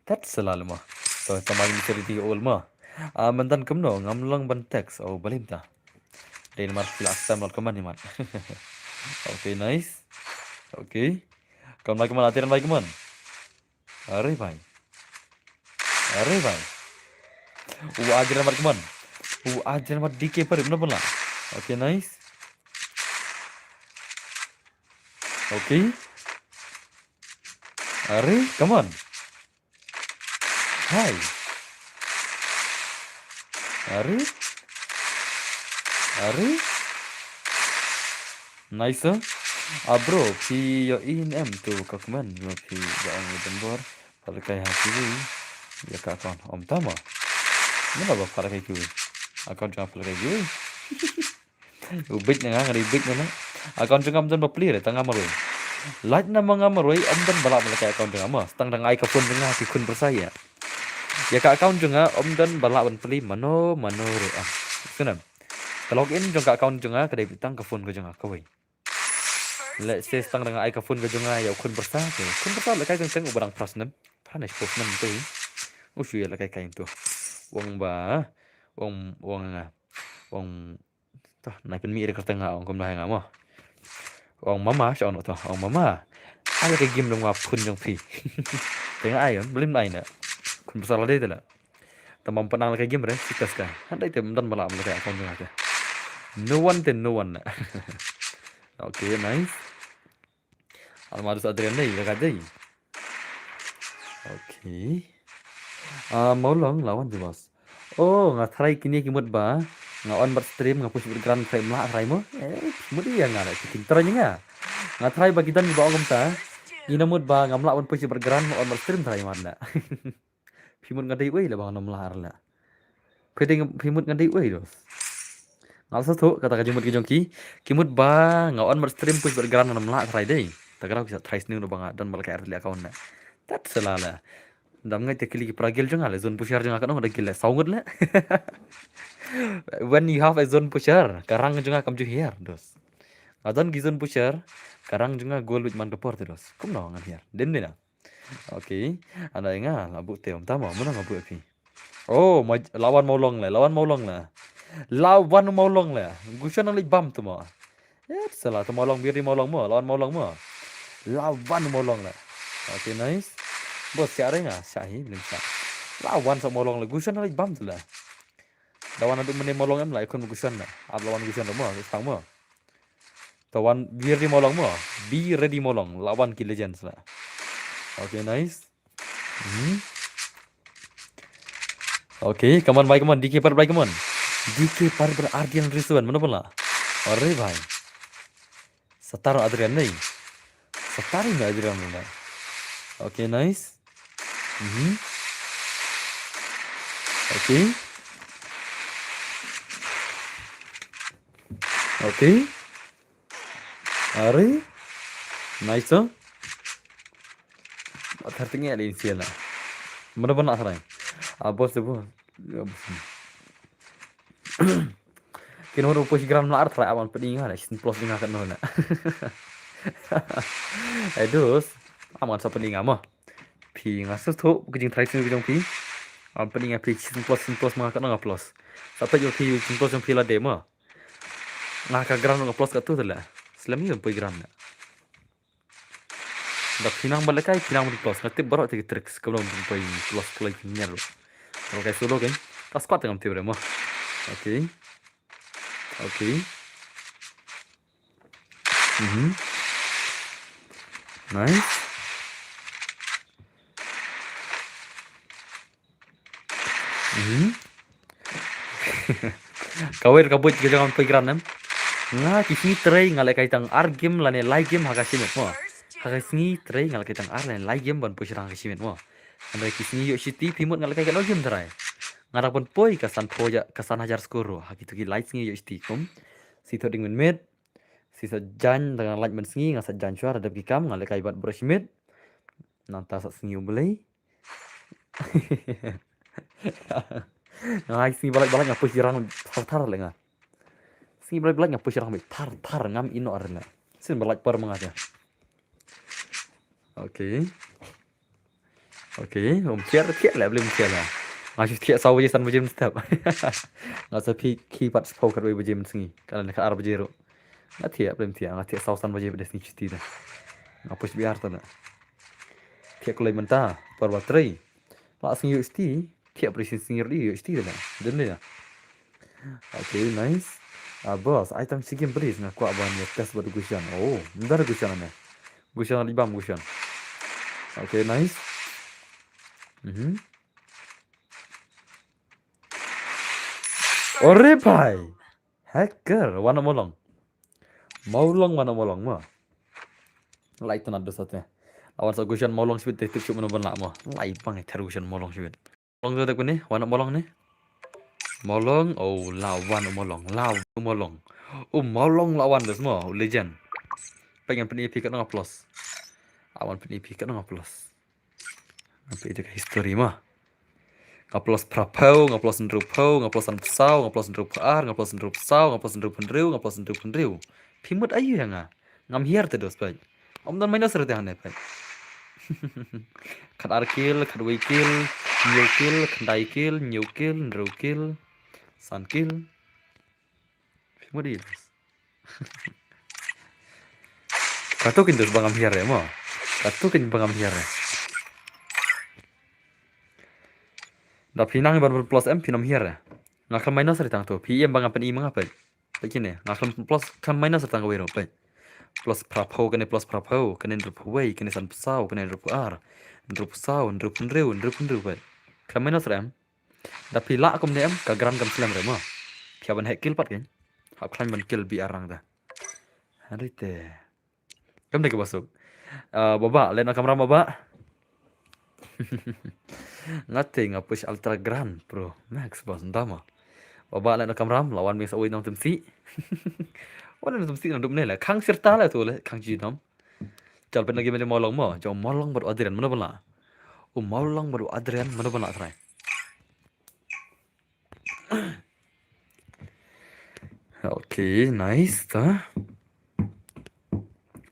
That's a lalma. So, tamari ni seri di ol ma. Ah, mentan kumno, ngam long ban text. Oh, balim ta. Dei namar phi la stem lot kaman ni mat. Okay, nice. Okay. Kam lai kaman, Adrian lai kaman. Are bhai. Are bhai. U Adrian mat kaman. U Adrian mat D K Parit na pala. Okay, nice. Okay. Are, come on. Hi. Are? Are? Nice, eh? Ah, bro, phi ïohi ne em tu ka comment ba phi da ong u Denbor pha lehkai ha kiwi ïa ka account. Ym tama. Mano ba pha lehkai kiwi? Account jong nga pha lehkai kiwi. U bit na nga, nga dei bit na nga. Account jong nga ym don ba plie re, tang nga marwei. Lait na ma nga marwei, ym don ba lah ban lehkai account jong nga ma. Tang dang ai ka phone jong nga ha ki khun pyrsa ïa. Ïa ka account jong nga ym don ba lah ban plie mano mano re ah. Sngewbha. Ka login jong ka account jong nga ka dei tang ka phone ka jong nga kawei. Let's say tang dang ai ka phone ka jong nga ïa u khun pyrsa te. Khun pyrsa lehkai teng teng uba dang phra snem. Phra ne shiphew snem tu. U shu ïa lehkai kai tu. Wang ba, wang, wang nga. Wang Toh, nai pynmih ïa ka kyrteng nga, ong kumno ha nga mo. Ong mama, sha ong toh, ong mama. Ai ka game dong ma phone jong phi. Te nga ai, ym, blim ai na. Khun pyrsa la dei te la. Te mam pynang la ka game re, sikas ka. Hynrei te ym don ba lah ban lehkai account jong nga te. No one te, no one na. Okay, nice. Almadus Adrian dei, ka dei. Okay. Ah, Mawlong, la wan te boss. Oh, nga try kine ki mut ba nga on bad stream, nga push bad grand, try mlah, try mo. Eh, mut ïa nga la, ki kin try nga. Nga try ba ki don ba ong kumta. Ina mut ba ngam lah ban push bad grand, nga on bad stream, try mat la. Phi mut nga dei uei la ba ngam lah la. Phi dei, phi mut nga dei uei, dos. Nga la sngewthuh kata ka jingmut ki jong ki. Ki mut ba nga on bad stream, push bad grand, ngam lah try dei. Ta ka dei ki sa try sniew ba nga don ba la ka R T L account na. Tat sala la. Dam ngai te kili ki para gil jong nga le, zone pusher jong nga ka nong da gil le, saw ngut le. When you have a zone pusher, ka rang jong nga kam ju hiar, dos. Nga don ki zone pusher, ka rang jong nga gold wit man ka por te, dos. Kumno ngan hiar. Dem de na. Okay. Ana nga la bu te, um, tama, muna nga bu phi. Oh, ma, la wan Mawlong le, la wan Mawlong le. La wan Mawlong le. Gushan nang leit bam tu mo. Eh, sala tu Mawlong, biri Mawlong mo, la wan Mawlong mo. La wan Mawlong le. Okay, nice. Bos, sha re nga, sha hi, blim sha. La wan sa Mawlong le, Gushan nang leit bam tu le. Da wan adu mene Mawlong em la, ikun Gushan le. Ab la wan Gushan le mo, sang mo. Ta wan, be ready Mawlong mo. Be ready Mawlong. La wan ki legends la. Okay, nice. Hmm. Okay, come on, bhai, come on. D K par, bhai, come on. D K par, par Ardian Risuan. Mano pala? Are, bhai. Satar Adrian nei. Satar ni Adrian ni. Okay, nice. Mhm. Okay. Okay. Are. Nice, oh. Athar tinggi ada insiala. Mana pun nak serai. Ah, bos tu pun. Ya, bos. Kino rupa shi gram la ar try aman pynïa nga na shisien plus nga kan no na. Ai dus, aman sa pynïa nga mo. Phi nga sa tho ka jingtry sien ka jong phi. Aman pynïa nga phi shisien plus shisien plus nga kan nga plus. Sa pynïa phi shisien plus jong phi la de mo. Nga ka gram nga plus ka tu tala. Slem ni poi gram na. Da phi nang ba lehkai phi nang ba plus, nga tip baroh te ki tricks, kumno ban poi plus kloi ki nyer. Ba lehkai solo kan. Ta squad te ngam tip re mo. Okay. Okay. Mhm. Nice. Mhm. Kawei ka buit ka jong nga playground em. Nga ki sngi trei nga lehkai tang ar game lane lai game ha ka shi minit mo. Ha ka sngi trei nga lehkai tang ar lane lai game ban poi shrang ha ka shi minit mo. Hynrei ki sngi ïoh shiti phi mut nga lehkai katno game trai. Nga dang ban poi ka san phew hajar, ka san hajar score ruh ha kito ki lai sngi ïoh shiti kum. Shi thoh ding mynmiet. Shi sa jan tang nga lait mynsngi nga sa jan shuwa da dep ki kam nga lehkai bad baroh shi miet. Nangta sa sngi U Blei. Nga sngi ba lait ba lait nga push jrang thar thar le nga. Sngi ba lait ba lait nga push jrang thar thar ngam ino ar le. Sien ba lait par ma nga ja. Okay. Okay, um thiah thiah le blim thiah le. Nga shu thiah saw baje san baje mynstep. Nga sa phi ki pat spau kat baje mynsngi. Kala ne ka ar baje ruh. Nga thiah blim thiah nga thiah saw san baje bad sngi chuti da. Nga push biar ta na. Thiah kulai mynta par ba trei. La sngi ïoh shiti, thiah bri shisien sngi ïoh shiti da. Dun da. Okay, nice. Ah, boss, ai tang shi game please nga kwah ban ïa test bad Gushan. Oh, ndar Gushan ne. Gushan li bam Gushan. Okay, nice. Mhm. Ore bhai. Hacker, wan mawlong. Mawlong wan mawlong ma. Lai tana da sate. Awan sa Gushan mawlong shibit te tik shup mano ban la ma. Lai pang ter Gushan mawlong shibit. Mawlong tu tak ni, wan mawlong ni. Mawlong, oh la wan mawlong, la wan mawlong. Oh mawlong la wan das ma, legend. Pengen peni epic kat nga plus. Awan peni epic kat nga plus. Nga phi ïa ka history ma. Nga plus phra phew, nga plus hynriew phew, nga plus san phew saw, nga plus hynriew phew ar, nga plus hynriew phew saw, nga plus hynriew phew hynriew, nga plus hynriew phew hynriew. Phi mut aïu ïa nga? Ngam hiar te dos peit. Ym don minus re te hangne peit. Khat ar kill, khat wei kill, hynñiew kill, khyndai kill, hynñiew kill, hynriew kill, san kill. Phi mut aïu? Kato kin dus ba ngam hiar re mo. Kato kin ba ngam hiar re. Da phi nang ban plus em phi nang hiar re. Nga khlem minus re tang to. Phi em ba ngam peni ma nga peit. Peit kine. Nga khlem plus khlem minus re tang ka wei ro peit. Plus phra phew kane plus phra phew kane hynriew phew wei kane san phew saw kane hynriew phew ar. Hynriew phew saw hynriew phew hynriew hynriew phew hynriew peit. Khlem minus re em. Da phi lah kumne em ka grand kam slem re mo. Phi ban heh kill pat kein. Hap khlaiñ ban kill bi arang da. Hanrite. Kam dei ka basuk. Ah, baba, leh na kamram baba. Nga te nga push ultra grand pro max bos ndama. Baba leh na kamram lawan mix away nong temsi. Wan nong temsi nong dup ne le khang sirta le tu le khang ji nom. Chal pen lagi mele molong mo, jong molong bad Adrian mana bala. U molong bad Adrian mana bala try. Okay, nice ta.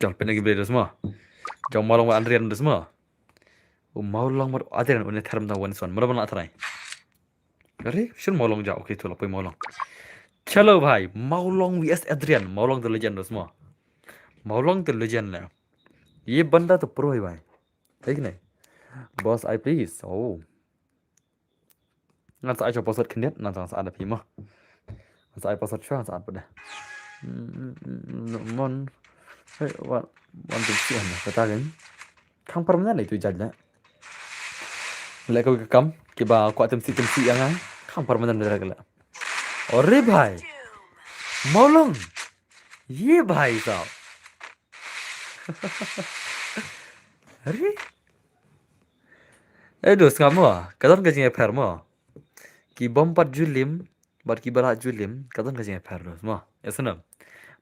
Chal pen lagi bele desma. Jong molong bad Adrian desma. U molong bad Adrian une therm da one one mana bala try. Are, shin molong ja, okay, tu la poi molong. Chalo bhai, molong V S Adrian, molong the legend dos mo. Molong the legend le. Ye banda to pro hai bhai. Hai ki nahi? Boss, I please. Oh. Ngan sa ai cho password khyndiat, ngan sa ai da phi mo. Ngan sa ai password shuwa, ngan sa ai pada. Mon. Hey, what? One, two, three, kata kan. Khang permanent itu judge la. Leh kawei ka kam kiba kwah temsi temsi ïa nga. Khang permanent da ka la. Ore bhai. Molong. Ye bhai sahab. Are? Eh, dos ngam mo. Ka don ka jingïapher mo. Ki bom pat julim. Bad ki barat julim, ka don ka jingïapher dos mo. Ya sana.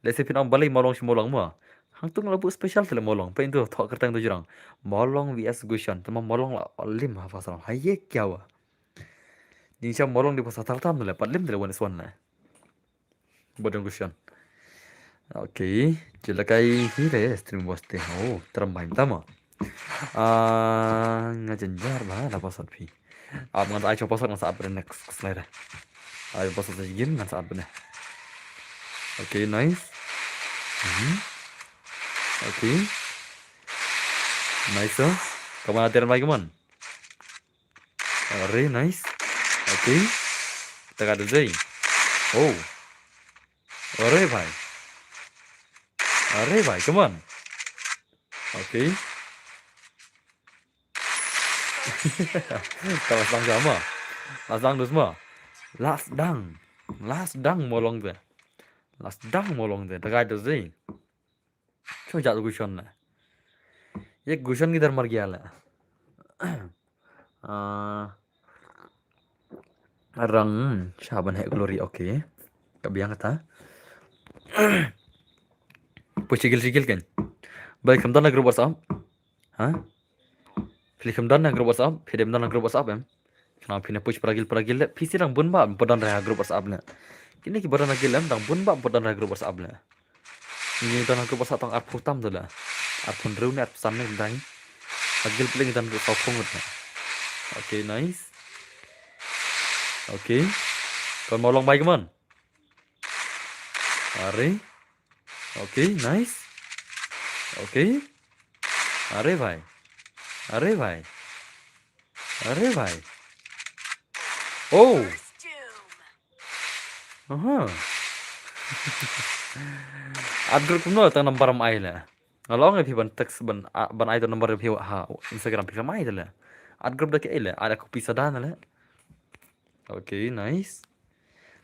Lehse phin ong balei molong shi molong mo. Hangtung la bu special tele molong. Pyntu thok kerteng tu jurang. Molong V S Gushan. Tema molong la lim ha pasal. Haye kya hua? Jingsha molong di pasal tam tele. Pat lim tele one is one le. Ba don question. Okay, jelakai hi re stream boss te. Oh, teram baim tama. Ah, nga jynjar ba la pasat phi. Ap ngan sa ai cho pasat ngan sa ap next slide. Ai pasat sa jigin ngan sa ap ne. Okay, nice. Mhm. Okay. Nice, oh. Come on, teram bai, come on. Are, nice. Okay. Taka da jai. Oh. Are bhai. Are bhai, come on. Okay. Ka la sdang jama. La sdang dus ma. La sdang. La sdang mo long te. La sdang mo long te. Taka da jai. Cho jat question la. Ye question ki dar mar gya la. Ah, rang, hmm, shaban hai glory, okay. Ka biang kata. Pu sigil sigil kan. Bai kam don ha group WhatsApp. Ha? Phi kam don ha group WhatsApp, phi dem don ha group WhatsApp em. Khnang phin ïa push para gil para gil le, phi sdang bun ba ym pat don ha group WhatsApp le. Kine ki ba don ha gil em, dang bun ba ym pat don ha group WhatsApp le. Ngi don ha group WhatsApp tang arphew tam te le. Arphew hynriew ne arphew san ne dang. Ha gil phi le ngi don saw phew ngut ne. Okay, nice. Okay. Kon mo long bai, come on. Are. Okay, nice. Okay. Are bhai. Are bhai. Are bhai. Oh. Aha. At group kumno tang number am ai la. Nga la ong ïa phi ban text ban, a, ban ai to number ïa phi ha Instagram phi kam ai te la. At group da ki ai la. Ada copy sa da na la. Okay, nice.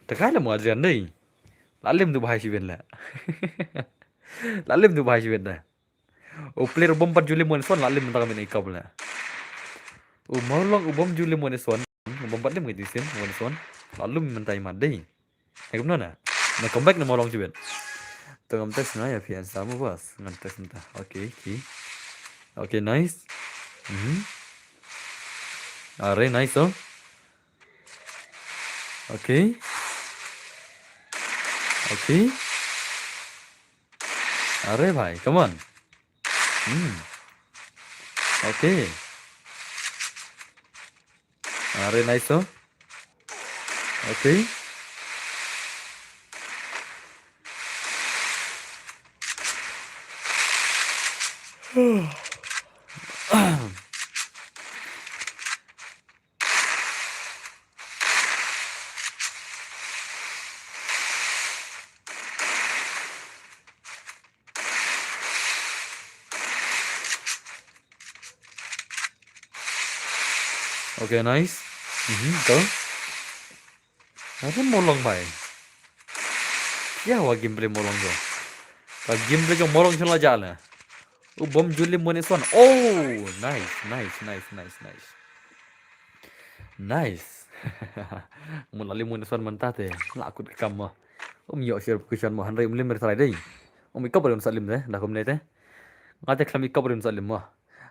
Te kai la mo Adrian dei. La lim du bhai shi ben la. La lim du bhai shi ben da. U player u bym pat ju lim one swan la lim mynta ka minit ka bla. U Mawlong u bym ju lim one swan. U bym pat lim ka jisim one swan. La lim mynta i mat dei. Ai kumno na. Na comeback na Mawlong jibet. To ngam text na ïa phi an samu bas. Ngan text mynta. Okay, okay. Okay, nice. Mhm. Are nice oh. Okay. Okay. Are bhai, come on. Hmm. Okay. Are nice oh. Okay. Okay, nice. Mhm, to. Are Mawlong bhai. Kya hua gameplay Mawlong ko? Ka gameplay ka Mawlong chun la ja le. U bym ju lim one swan. Oh, nice, nice, nice, nice, nice. Nice. Mun la lim one swan mynta te. La kut ka kam mo. Um ïoh share question mo hynrei um lim re trai dei. Um i kop re un sa lim te. Da kum ne te. Nga te khlem i kop re un sa lim mo.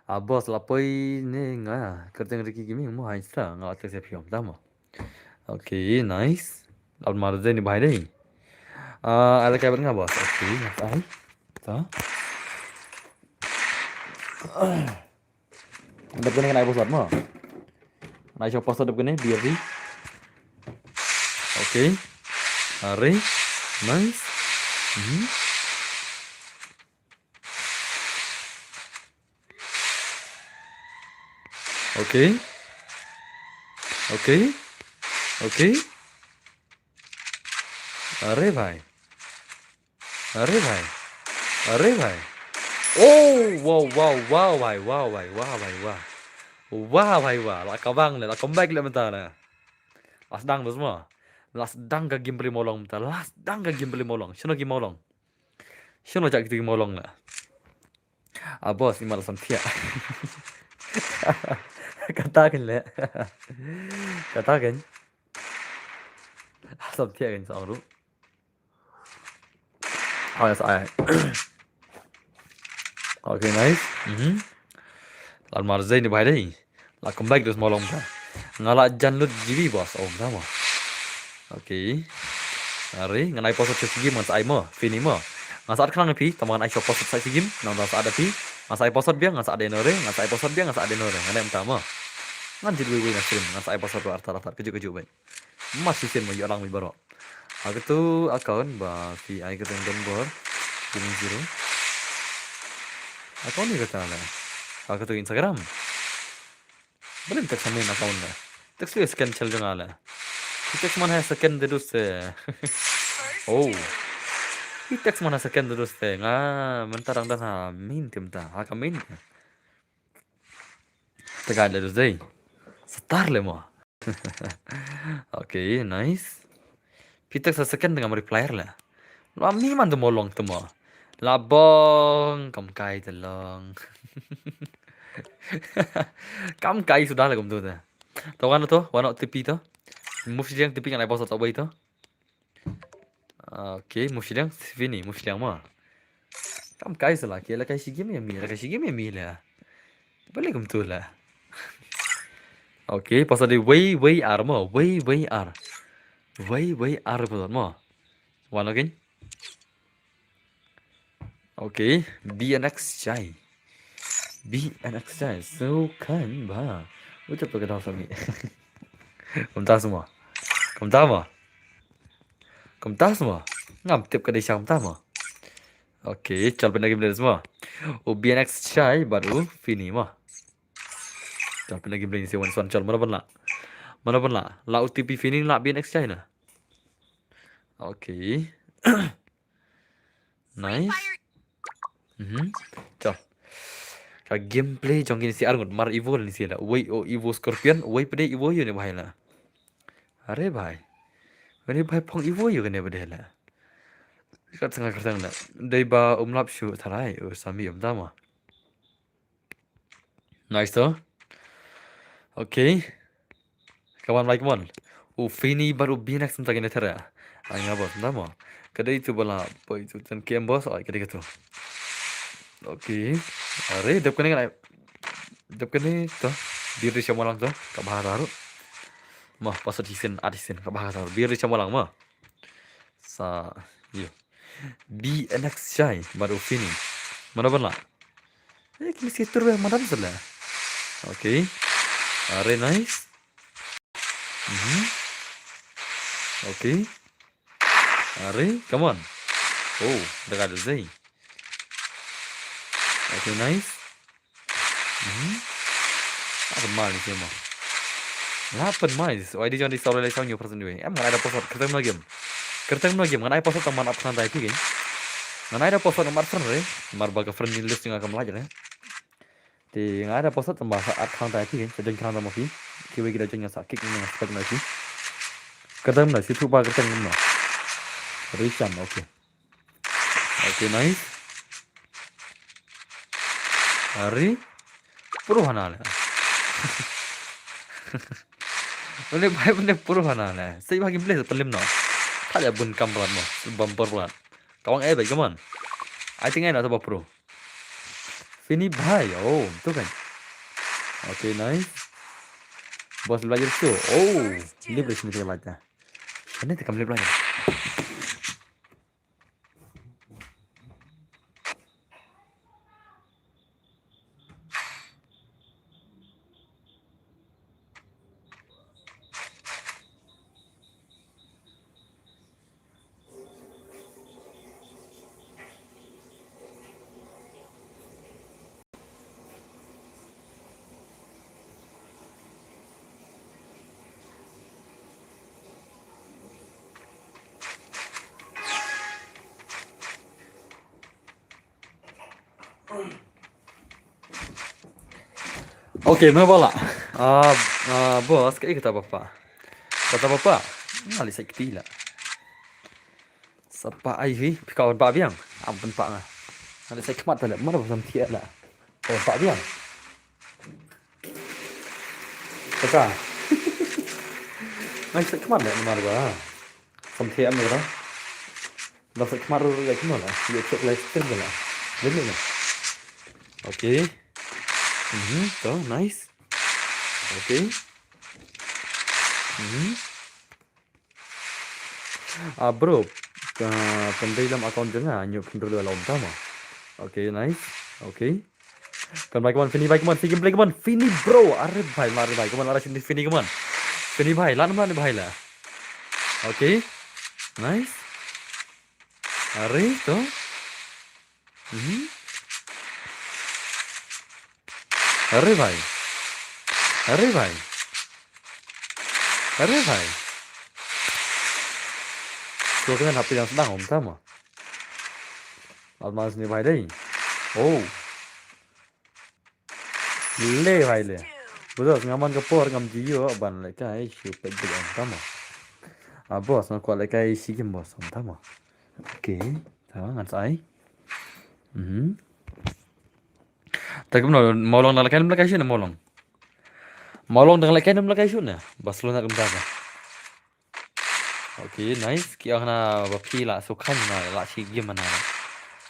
A boss la poi ne nga kyrteng Ricky Gaming mo ha Insta nga la text ïa phi ym ta mo. Okay, nice. Lam mar dei ni bhai dei. Ah, ada kai bad nga boss. Okay, nga tai. Ta. Dep kane kan ai boss mo. Nai shop post dep kane B R D. Okay. Are. Nice. Mhm. Okay. Okay. Okay. Are bhai. Are bhai. Are bhai. Oh, wow, wow, wow, bhai, wow, bhai, wow, bhai, wow. Wow, bhai, wow. La ka bang le, la comeback le mynta le. La sdang bas mo. La sdang ka gameplay Mawlong mynta. La sdang ka gameplay Mawlong. Shano ki Mawlong? Shano jak ki Mawlong le? A boss, i ma la samthiah. Kata kan le. Kata kan. Samthiah kan sa ru. Oh, yes, I. Okay, nice. Mhm. Lam mar dei ni bhai dei. La comeback dus Mawlong ka. Nga la jan lut G B boss. Oh, sama. Okay. Are, ngan ai password sha shi game, ngan sa ai mo, Fini mo. Ngan sa ai khnang ïa phi, tang ba ngan ai sha password sha shi game, ngan sa ai da phi. Ngan sa ai password biang, ngan sa ai da no re, ngan sa ai password biang, ngan sa ai da no re, ngan ai mynta mo. Ngan jied wei wei na stream, ngan sa ai password artat artat, kajuh kajuh beit. Mar shisien mo ïoh lang beit baroh. Ha katu account ba phi ai kyrteng Don Bor, Gaming Zero. Account ïa kata la. Ha katu Instagram. Balei text ha main account la? Text ïa second chal jong nga la. Text man ha second de dus te. Oh. Text man ha second de dus te. Nga mynta dang don ha main te mynta. Ha ka main. Te ka la dus dei. Star le mo. Okay, nice. Phi text sa second te ngam reply la. La mi man te mo long te mo. La bong kam kai te long. Kam kai suda la kumtu te. To wan to, wan O T P to. Move shiliang T P ngan ai password to bai to. Okay, move shiliang Fini, move shiliang mo. Kam kai sa la, ki la kai shi game ïa mi, la kai shi game ïa mi la. Balei kumtu la. Okay, password dei wei wei ar mo, wei wei ar. Wei wei ar password mo. Wan again. Okay, B N X Jai. B N X Jai, so kan ba. Ucap tu ka dau sami. Kumta semua. Kumta mo. Kumta semua. Ngam tip ka dei sha kumta mo. Okay, chal pynda game play semua. U B N X Jai bad u Fini mo. Chal pynda game play ni si wan son chal mana pynla. Mana pynla. La U T P Fini la B N X Jai na. Okay. Nice. Mhm. Chal. Ka gameplay jong kine si arngut mar Evo ni si la. Wei o Evo Scorpion, wei pede Evo ïa ne bhai la. Are bhai. Kane bhai phong Evo ïa kane bede la. Kat sanga kyrteng la. Dei ba um lap shu tharai, u Sami um tama. Nice to. Okay. Come on, like, come on. U Fini bad u B N X mynta kine thera. Ai nga boss, mynta mo. Ka dei tu bala, boy tu ten K M boss, ai ka dei ka tu. Okay. Are, dep kane kan ai. Dep kane to. Bir ri shamalang to. Ka bahar haru. Mo, password shisien, at shisien, ka bahar haru. Bir ri shamalang mo. Sa, yo. B N X Jai, bad u Fini. Mana pynla. Eh, kine si tur be madan sala. Okay. Are nice. Mhm. Okay. Are, come on. Oh, da ka dei. Okay, nice. Mhm. Apa mal ni sima. Lapan mai. Wai di jon di saw lai saw nyu person dui. Em ngan ai da password kyrteng na game. Kyrteng na game ngan ai password tang man ap khnang tai phi. Ngan ai da password mar friend re. Mar ba ka friend ni list nga kam laj re. Te ngan ai da password tang ba sa ap khnang tai phi. Sa jon khnang tang ma phi. Ki wei ki da jon nga sa kick nga spek na phi. Kyrteng na si thu ba kyrteng na. Richan, okay. Okay, nice. Ari. Puro hana le. Mane bhai mane puro hana le. Sei bhai gameplay sa palim no. Tha le bun kam plat mo. Bumper plat. Kawang eh bhai, come on. I think I know to pro. Fini bhai. Oh, tu kan. Okay, nice. Boss belajar tu. Oh, dia boleh sini lagi. Ini tekam dia belajar. Okay, me bala. Ah, ah, boss, kaei kata bapa? Kata bapa? Nga leh sa kti la. Sapa ai hi, pika wan pa biang. Am pen pa nga. Nga leh sa khmat ta la, mana bapa sam thiah la. Wan pa biang. Kata. Nga leh sa khmat la, mana ba. Sam thiah am kata. Dah sa khmat ru leh kino la. Ye chok leh stream la. Leh ni la. Okay. Mhm, to, nice. Okay. Mhm. Ah, bro, ka, kan dei lam account jong nga, ñiuh khynroo la um tama. Okay, nice. Okay. Kan bai, come on, Fini, bai, come on, Fini, bai, come on, Fini, bro. Are bhai, are bhai, come on, are Fini, Fini, come on. Fini bhai, lan ma ni bhai la. Okay. Nice. Are to. Mhm. Are bhai. Are bhai. Are bhai. Ko kena happy dang sdang um tama. Almas ni bhai dei. Oh. Le bhai le. Boss, nga man ka por ngam ju ïoh ban lehkai shu peit beit um tama. Ah, boss, nga kwah lehkai shi game, boss, um tama. Okay. Tama ngan sa ai. Mhm. Ta kumno, Mawlong dang lehkai, ym lehkai shuh ne Mawlong? Mawlong dang lehkai, ym lehkai shuh ne? Barcelona kumta ka. Okay, nice. Ki ong na ba phi la shu khaiñ na la shi game na le.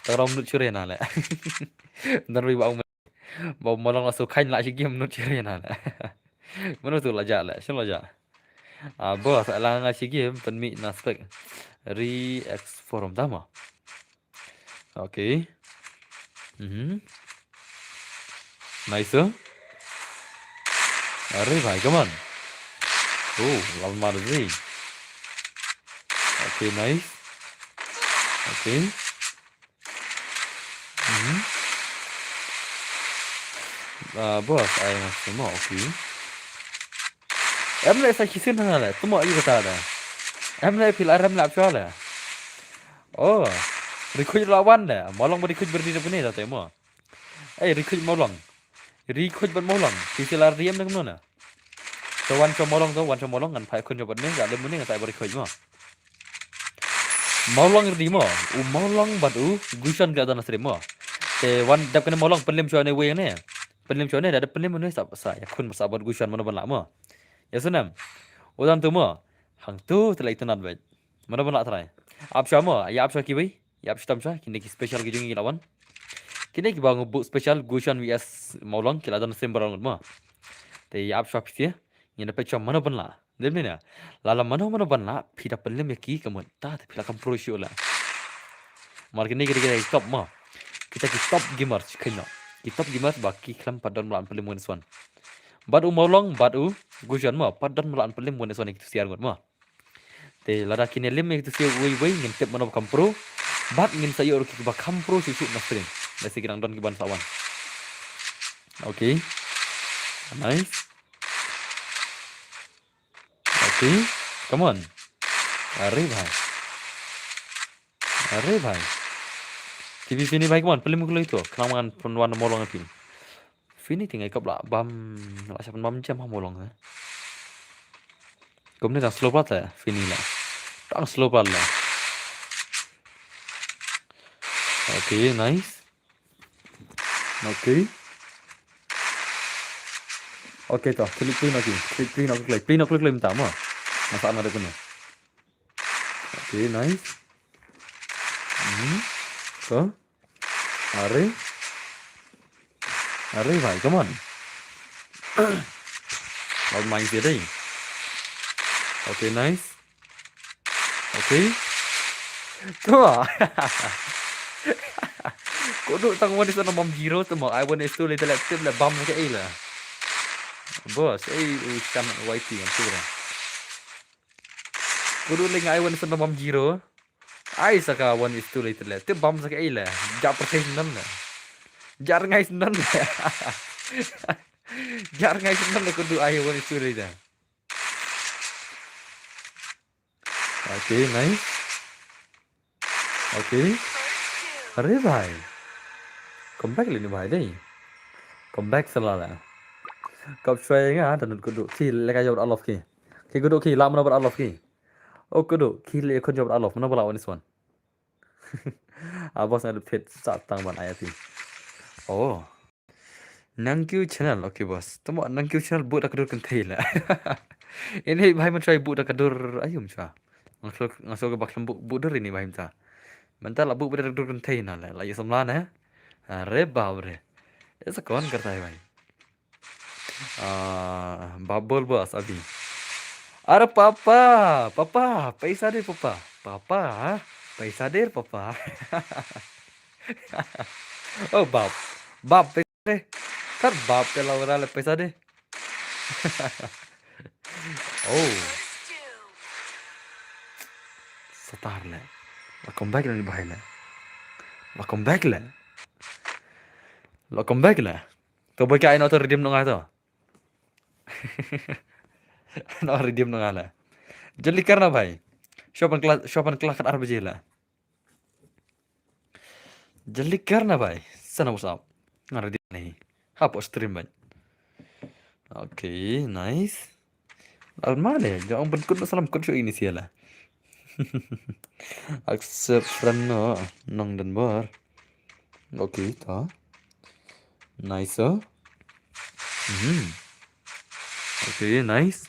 Ta rom lut shure na le. Ndan wi ba ong ba Mawlong la shu khaiñ la shi game lut shure na le. Mano tu la ja le, shin la ja. Ah, boss, la nga shi game pynmih na spec. Re X four um tama. Okay. Mhm. Nice, sir. Are bhai, come on. Oh, lal mar zi. Okay, nice. Okay. Mhm. Ah, boss, ai nga sima, okay. Em le sa kisin na le, tumo ayu kata da. Em le pil arem le apsha le. Oh, recruit la wan da. Mawlong ba recruit berdi da bini da te mo. Eh, recruit Mawlong. Recruit ban Mawlong. Pil ar diem da kumno na. To wan to Mawlong to, wan to Mawlong ngan phai kun jobat ne, da le muni ngan sa ba recruit mo. Mawlong rdi mo, u Mawlong bad u Gusion ki la don ha stream mo. Te wan dep kane Mawlong pynlem shuwa ne wei ne. Pynlem shuwa ne, da dep pynlem ne sa, sa ïakhun sa bad Gusion mano ban lah mo. Ïa snem. U don tu mo. Hangtu te la itynnad beit. Mano ban lah trai. Ap shuwa mo, ïa ap shuwa kiwei. Ïa ap shuwa tam shuwa, kine ki special ki jong ngi la wan. Kine ki ba ngu book special Gusion V S Mawlong ki la don ha stream baroh ngut mo. Te ïa ap shuwa phi te. Ngin da peit shuwa mano ban lah. Dei ne na. Lada mano mano ban lah, phi da pynlem ïa ki ka mut. Ta te phi la kam pro shuh la. Mar kine ki dei ki top mo. Kita ki top gamers, kynnoh. Ki top gamers ba ki khlem pat don ba la pynlem one is one. Bad u Mawlong, bad u Gusion mo, pat don ba la pynlem one is one ïa ki tu siar ngut mo. Te lada kine lem ïa ki tu siar wei wei, ngin tip mano ba kam pro. Bad ngin sa ïoh ruh ki ba kam pro shuh shuh na stream. Da si ki dang don ki ban sa wan. Okay. Nice. Okay, come on. Are bhai. Are bhai. T V Fini bhai, come on. Pynlem kloi to. Khnang ngan pynwan Mawlong phi. Fini te nga i kop la bam, la sha pynbam jam ha Mawlong eh. Kumne dang slow palat eh, Fini la. Dang slow palat la. Okay, nice. Okay. Okay to, klik play noh ki. Klik play noh, klik play. Play noh, klik play mynta mo. Masa na da kena. Okay, nice. Hmm. To. Are. Are bhai, come on. Lal main sih dei. Okay, nice. Okay. Tua. Ko duk tang one is one bam zero tu mo. Ai one is two le tele tip le bam ke ei la. Boss, ei u shan Y T ngam tu la. Ko duk le ngai one is one bam zero. Ai sa ka one is two le tele tip bam sa ke ei la. Ja persis nan la. Ja ngai nan la. Ja ngai nan la ko duk ai one is two le tele. Okay, nice. Okay. Are bhai. Come back le ni bhai dei. Come back sa la la. Kop shwai nga da nut kudu ki le ka jawab alof ki. Ki kudu ki la mana bar alof ki. O kudu ki le kun jawab alof mana bala one is one. A boss nga dep phet sa tang ban ayati. Oh. Nangkiew channel, okay boss. Tamo Nangkiew channel bu da ka dur kynthei la. Ini bhai man chai bu da ka dur ayum cha. Nga so nga so ka baklam bu bu dur ini bhai mynta. Mynta la bu da ka dur kynthei na la. La yasam la na. Are babre. Esa kon karta hai bhai. Ah, babol boss abi. Are papa, papa, paisa de papa. Papa, ha? Paisa de, papa. Oh, bap. Bap, paisa de. Tar bap, pela ora le paisa de. Oh. Satar le. Welcome back le ni bahai le. Welcome back le. Welcome back le. To boy ka ai no to redeem no nga to. No redeem no nga le. Jali karna bhai. Shopan kla, shopan kla kat ar baje le. Jali karna bhai. Sana what's up? Nga redeem ni. Hapo stream bhai. Okay, nice. Almane, jong ben kut salam kut shu ini siala. Accept friend no, nong dan bor. Okay, ta. Nice, oh. Hmm. Okay, nice.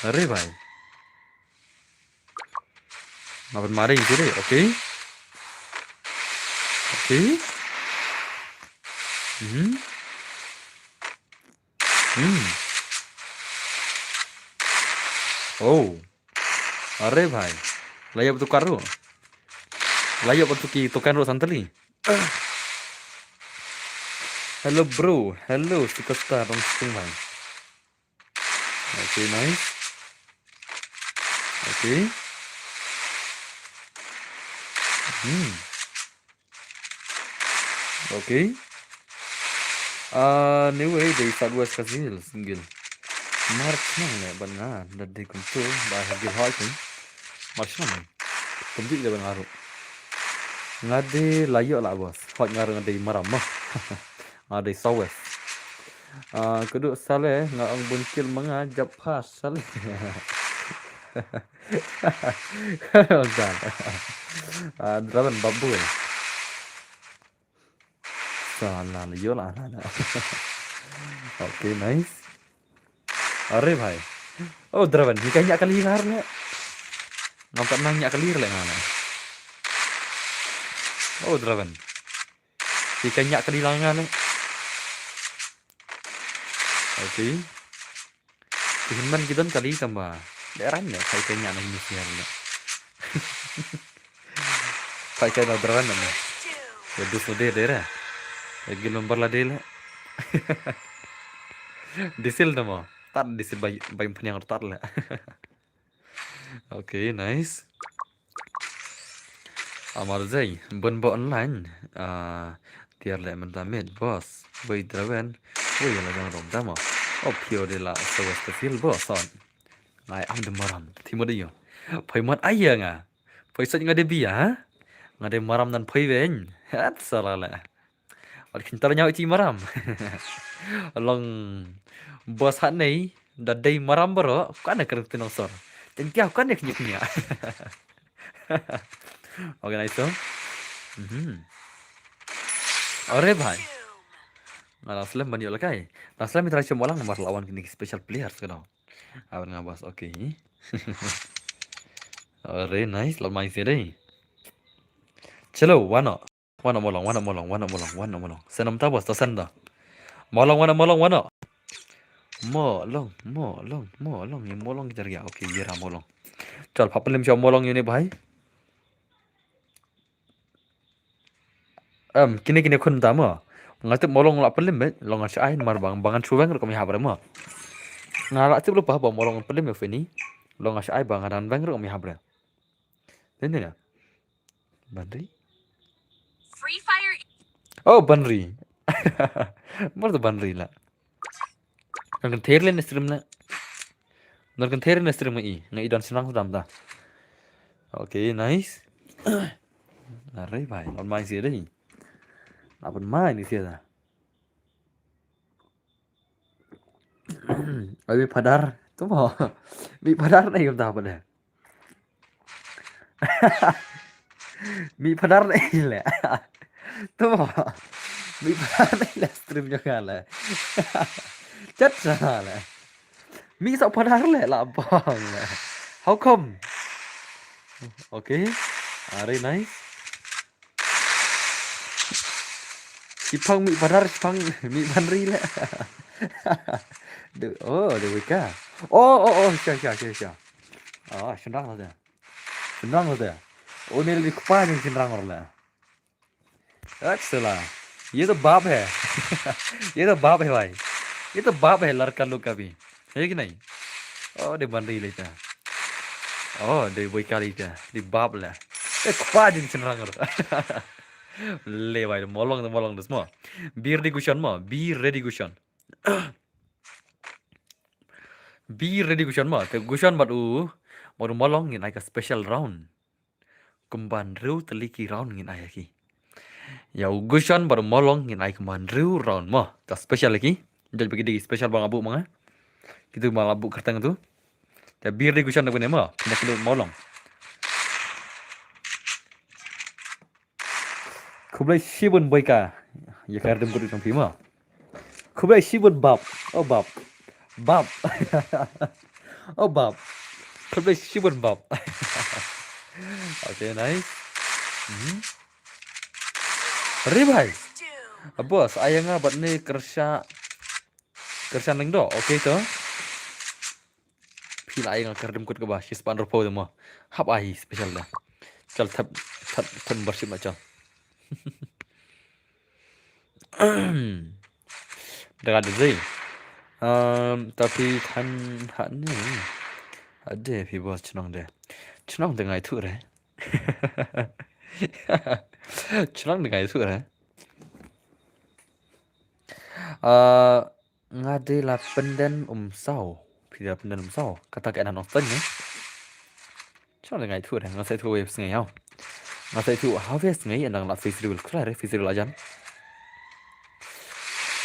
Are bhai. Ngapan mari sini, okay. Okay. Hmm. Hmm. Oh. Are bhai. Layo tukar ru. Layo tukar ru santali. Hello bro. Hello superstar dong sing bhai. Okay, nice. Okay. Hmm. Okay. Ah, anyway, dei Southwest Khasi Hills, single. Mar chnang le ban nga, da dei kumtu, ba ha gil hoi kum. Mar chnang. Kumtu da ban nga ru. Nga dei layo la bos. Hoi nga ru nga dei maram mo. Nga dei Southwest. Ah, kudu sale, nga ang bunkil manga, jap pas sale. Udah. Ah, draban babu. Sala la yo la la la. Okay, nice. Are bhai. Oh, draban, hi kanya kali ngar le. Nampak nanya kali le ngar le. Oh, draban. Hi kanya kali la ngar le. Okay. Ki hynmen ki don kali tamba. Dei ran ne, kai kai nya na hynmen ki hynmen. Kai kai na dran ne. Ya dus de de ra. Ya gil member la de le. Disil tamba. Tat disil bai bai pnyang tat le. Okay, nice. Amar jai, bun ba online. Ah, tiar le mynta mit, boss. Wei drawen. Wei la jang rom dama. Oh, pio de la so special boss on. Ngai am de maram. Timo de yo. Poi mat aya nga. Poi sot nga de bia, ha? Nga de maram dan poi wen. Hat sala le. Wat khin tar nyaw iti maram. Long boss hat nei, da dei maram baro, kan kren tinong sor. Tengkia kan knya knya. Organize to. Mhm. Ore bhai. Nga la slem ban yo lakai. La slem itra chom walang mar lawan kini special players kano. Awan nga boss, okay. Ore nice, la mai sini. Chalo, wano. Wano molong, wano molong, wano molong, wano molong. Senam ta boss, ta sen ta. Molong, wano molong, wano. Molong, molong, molong, ye molong kita ya. Okay, ye ra molong. Chal, papa lim chal molong ini bhai. Em, kini kini khun ta mo. Nga tip molong la pelim be, long nga shai mar bang, bang ngan shuweng rukom ya habre mo. Nga la tip lupa ba molong pelim ya fini. Long nga shai bang ngan weng rukom ya habre. Tene ya. Banri? Free Fire. Oh, Banri. Mar tu Banri la. Nang kan ther le na stream la. Nang kan ther na stream i. Nga i don senang sedam ta. Okay, nice. Are bhai, on mai si dei. Apun mai ni si da. Abi padar. Tu mo. Mi padar na yum ta pada. Mi padar na ile. Tu mo. Mi padar na ile stream jong nga le. Chat sa le. Mi sa padar le la bang le. How come? Okay. Are nice. Sipang mi padar, sipang mi Banri le. De, oh, de wika. Oh, oh, oh, sha, sha, sha, sha. Oh, shynrang la te. Shynrang la te. Oh, ne li kpa jong shynrang la. Excellent. ये तो बाप है। ये तो बाप है भाई। ये तो बाप है लड़का लोग का भी। है कि नहीं? Oh, de ban ri lei ta. Oh, de boi kali ta. De bap la. Eh, kpa jong shynrang la. Le bhai, molong, molong dus mo. Be ready Gushan mo. Be ready Gushan. Be ready Gushan mo. Te Gushan bad u, bad u molong ngin ai ka special round. Kumba hynriew tylli ki round ngin ai ïa ki. Ïa u Gushan bad u molong ngin ai kumba hynriew round mo. Ka special ïa ki. Judge ba ki dei special ba nga buh ma nga. Kitu ba la buh kyrteng tu. Te be ready Gushan da kane mo. Kane kane u molong. Khublei shibun bhai ka. Ïa ka ardum kut jong phi mo. Khublei shibun bap. Oh bap. Bap. Oh bap. Khublei shibun bap. Okay, nice. Mhm. Re bhai. Ah, boss, ai nga bad ne Kyrsha, Kyrshan Lyngdoh. Okay to. Phi la ai nga ka ardum kut kaba shispah hynriewphew te mo. Hap ai special da. Chal thap, thap, thap membership ma chal. Da ka da zai. Um, tapi kan hat ni. Ade phi boss chnong de. Chnong de ngai thu re. Chnong de ngai thu re. Ah, nga dei la pynden Umsaw. Phi dei la pynden Umsaw. Kata ka Anna Northern ne. Chnong de ngai thu re. Nga sa thu wei sngi haw. Nga sa thu ha wei sngi ynda nga la face reveal khlaiñ re face reveal ajan.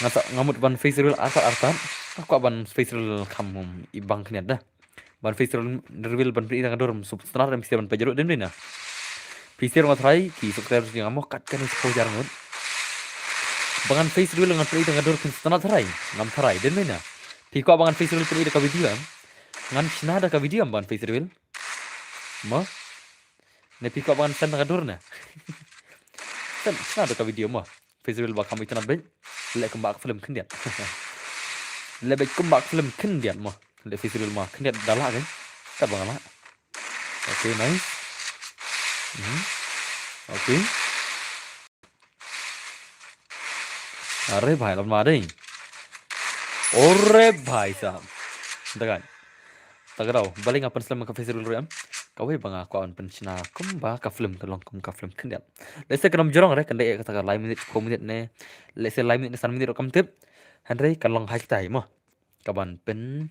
Nga sa nga mut ban face reveal artat artat. Nga kwah ban face reveal kham i bang khyndiat da. Ban face reveal ban pyni tang ka dur sngewtynnat em phi ban peit ruh dei ne na. Phi sngewthuh nga tharai ki subscribers ki nga mo kat kane shiphew hajar ngut. Ba ngan face reveal ngan pyni tang ka dur kin sngewtynnat tharai. Ngam tharai dei ne na. Phi kwah ba ngan face reveal pyni da ka video em. Ngan shna da ka video em ba ngan face reveal. Mo. Ne phi kwah ba ngan send tang ka dur ne. Send shna da ka video mo. Face reveal ba kham itynnat beit. Leh kumba ka film khyndiat. Leh beit kumba ka film khyndiat mo. Leh face reveal ma khyndiat da lah kan. Kat ba nga lah. Okay, nice. Mhm. Okay. Are bhai, lam ma dei. Ore bhai sahab. Dagan. Tagrau, balei nga pynslem ka face reveal ruh em. Kawei ba nga kwah ban pynshna kumba ka film ka long kum ka film khyndiat. Let's say ka nang jrong re, kan dei kata ka lai minit, four minute ne. Let's say lai minit ne san minit ruh kam tip. Hynrei kan long high time mo. Ka ban pyn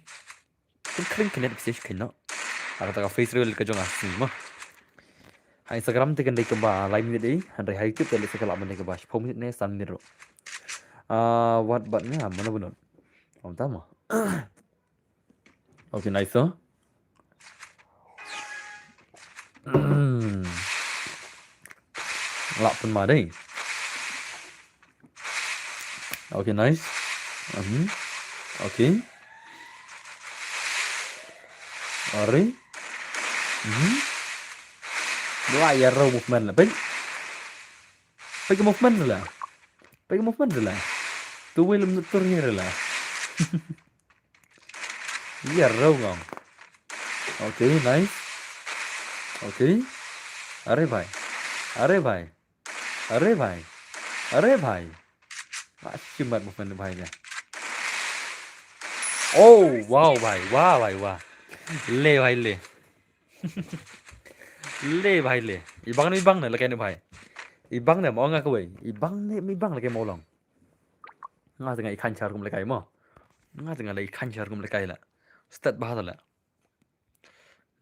pyn khring khyndiat phi shu kheiñ noh. Ha kata ka face reveal ka jong nga sngi mo. Ha Instagram te kan dei kumba lai minit dei, hynrei ha YouTube te let's say ka lah ban dei kumba four minute ne san minit ruh. Ah, wat bat nga mano bunot. Om tama. Okay, nice, oh. Hmm. Lah pynma dei. Okay, nice. Mhm. Okay. Are. Mhm. Lah ïa rau movement la. Peit. Peit ka movement la. Peit ka movement la. Tu wei lem tur ïa la. Ïa rau ngam. Okay, nice. Okay. Are bhai. Are bhai. Are bhai. Are bhai. Wah, shimat movement bhai ne. Oh, wow bhai. Wah bhai, wah. Le bhai le. Le bhai le. I bang ne, i bang ne lehkai ne bhai. I bang ne mo nga kawei. I bang ne, i bang lehkai mo long. Nga tang i khan char kum lehkai mo. Nga tang i khan char kum lehkai la. Stat bha la.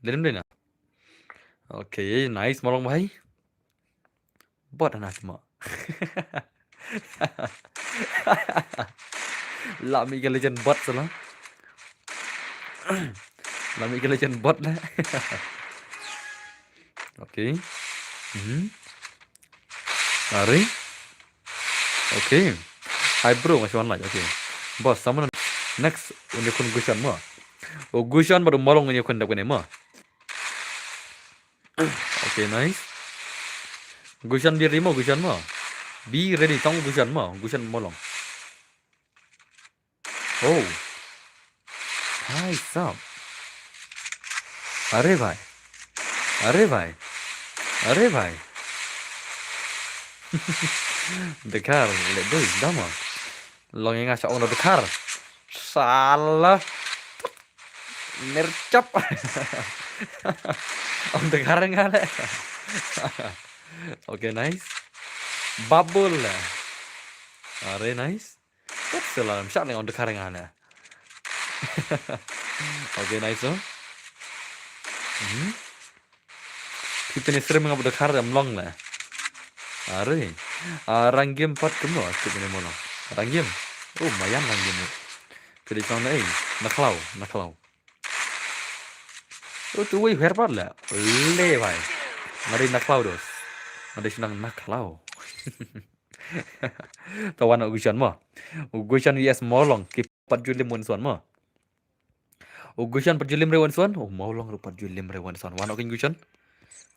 Dei dei na. Okay, nice mo long bhai. Bot na mo. La mi ka legend bot sala. La mi ka legend bot la. Okay. Mhm. Are. Okay. Hi bro, nga shu wan like. Okay. Boss, someone next un ïakhun Gushan mo. O Gushan bad u Molong un ïakhun da kane mo. Okay, nice. Gushan be ready mo, Gushan mo. Be ready, tang Gushan mo, Gushan Molong. Oh. Hai sap. Are bhai. Are bhai. Are bhai. Dkhar, le dei, dama. Long nga sha ong dkhar. Sala. Mirchap. Ong dkhar nga le. Okay, nice. Babul. Are nice. What's the alarm? Shot ong dkhar nga le. Okay, nice, oh. Mhm. Phi pynïasyriem nga ba dkhar em long le. Are. Ah, Ranggim pat kumno, phi pynïa mo long. Ranggim. Oh, mayan Ranggim. Phi dei shnong na ei, na khlaw, na khlaw. Oh, tu wei her pat le. Le bhai. Nga dei na khlaw dos. Nga dei shnong na khlaw. To wan u Gushan mo. U Gushan V S Mawlong ki pat ju lim wan swan mo. U Gushan pat ju lim re wan swan. U Mawlong ruh pat ju lim re wan swan. Wan u kin Gushan.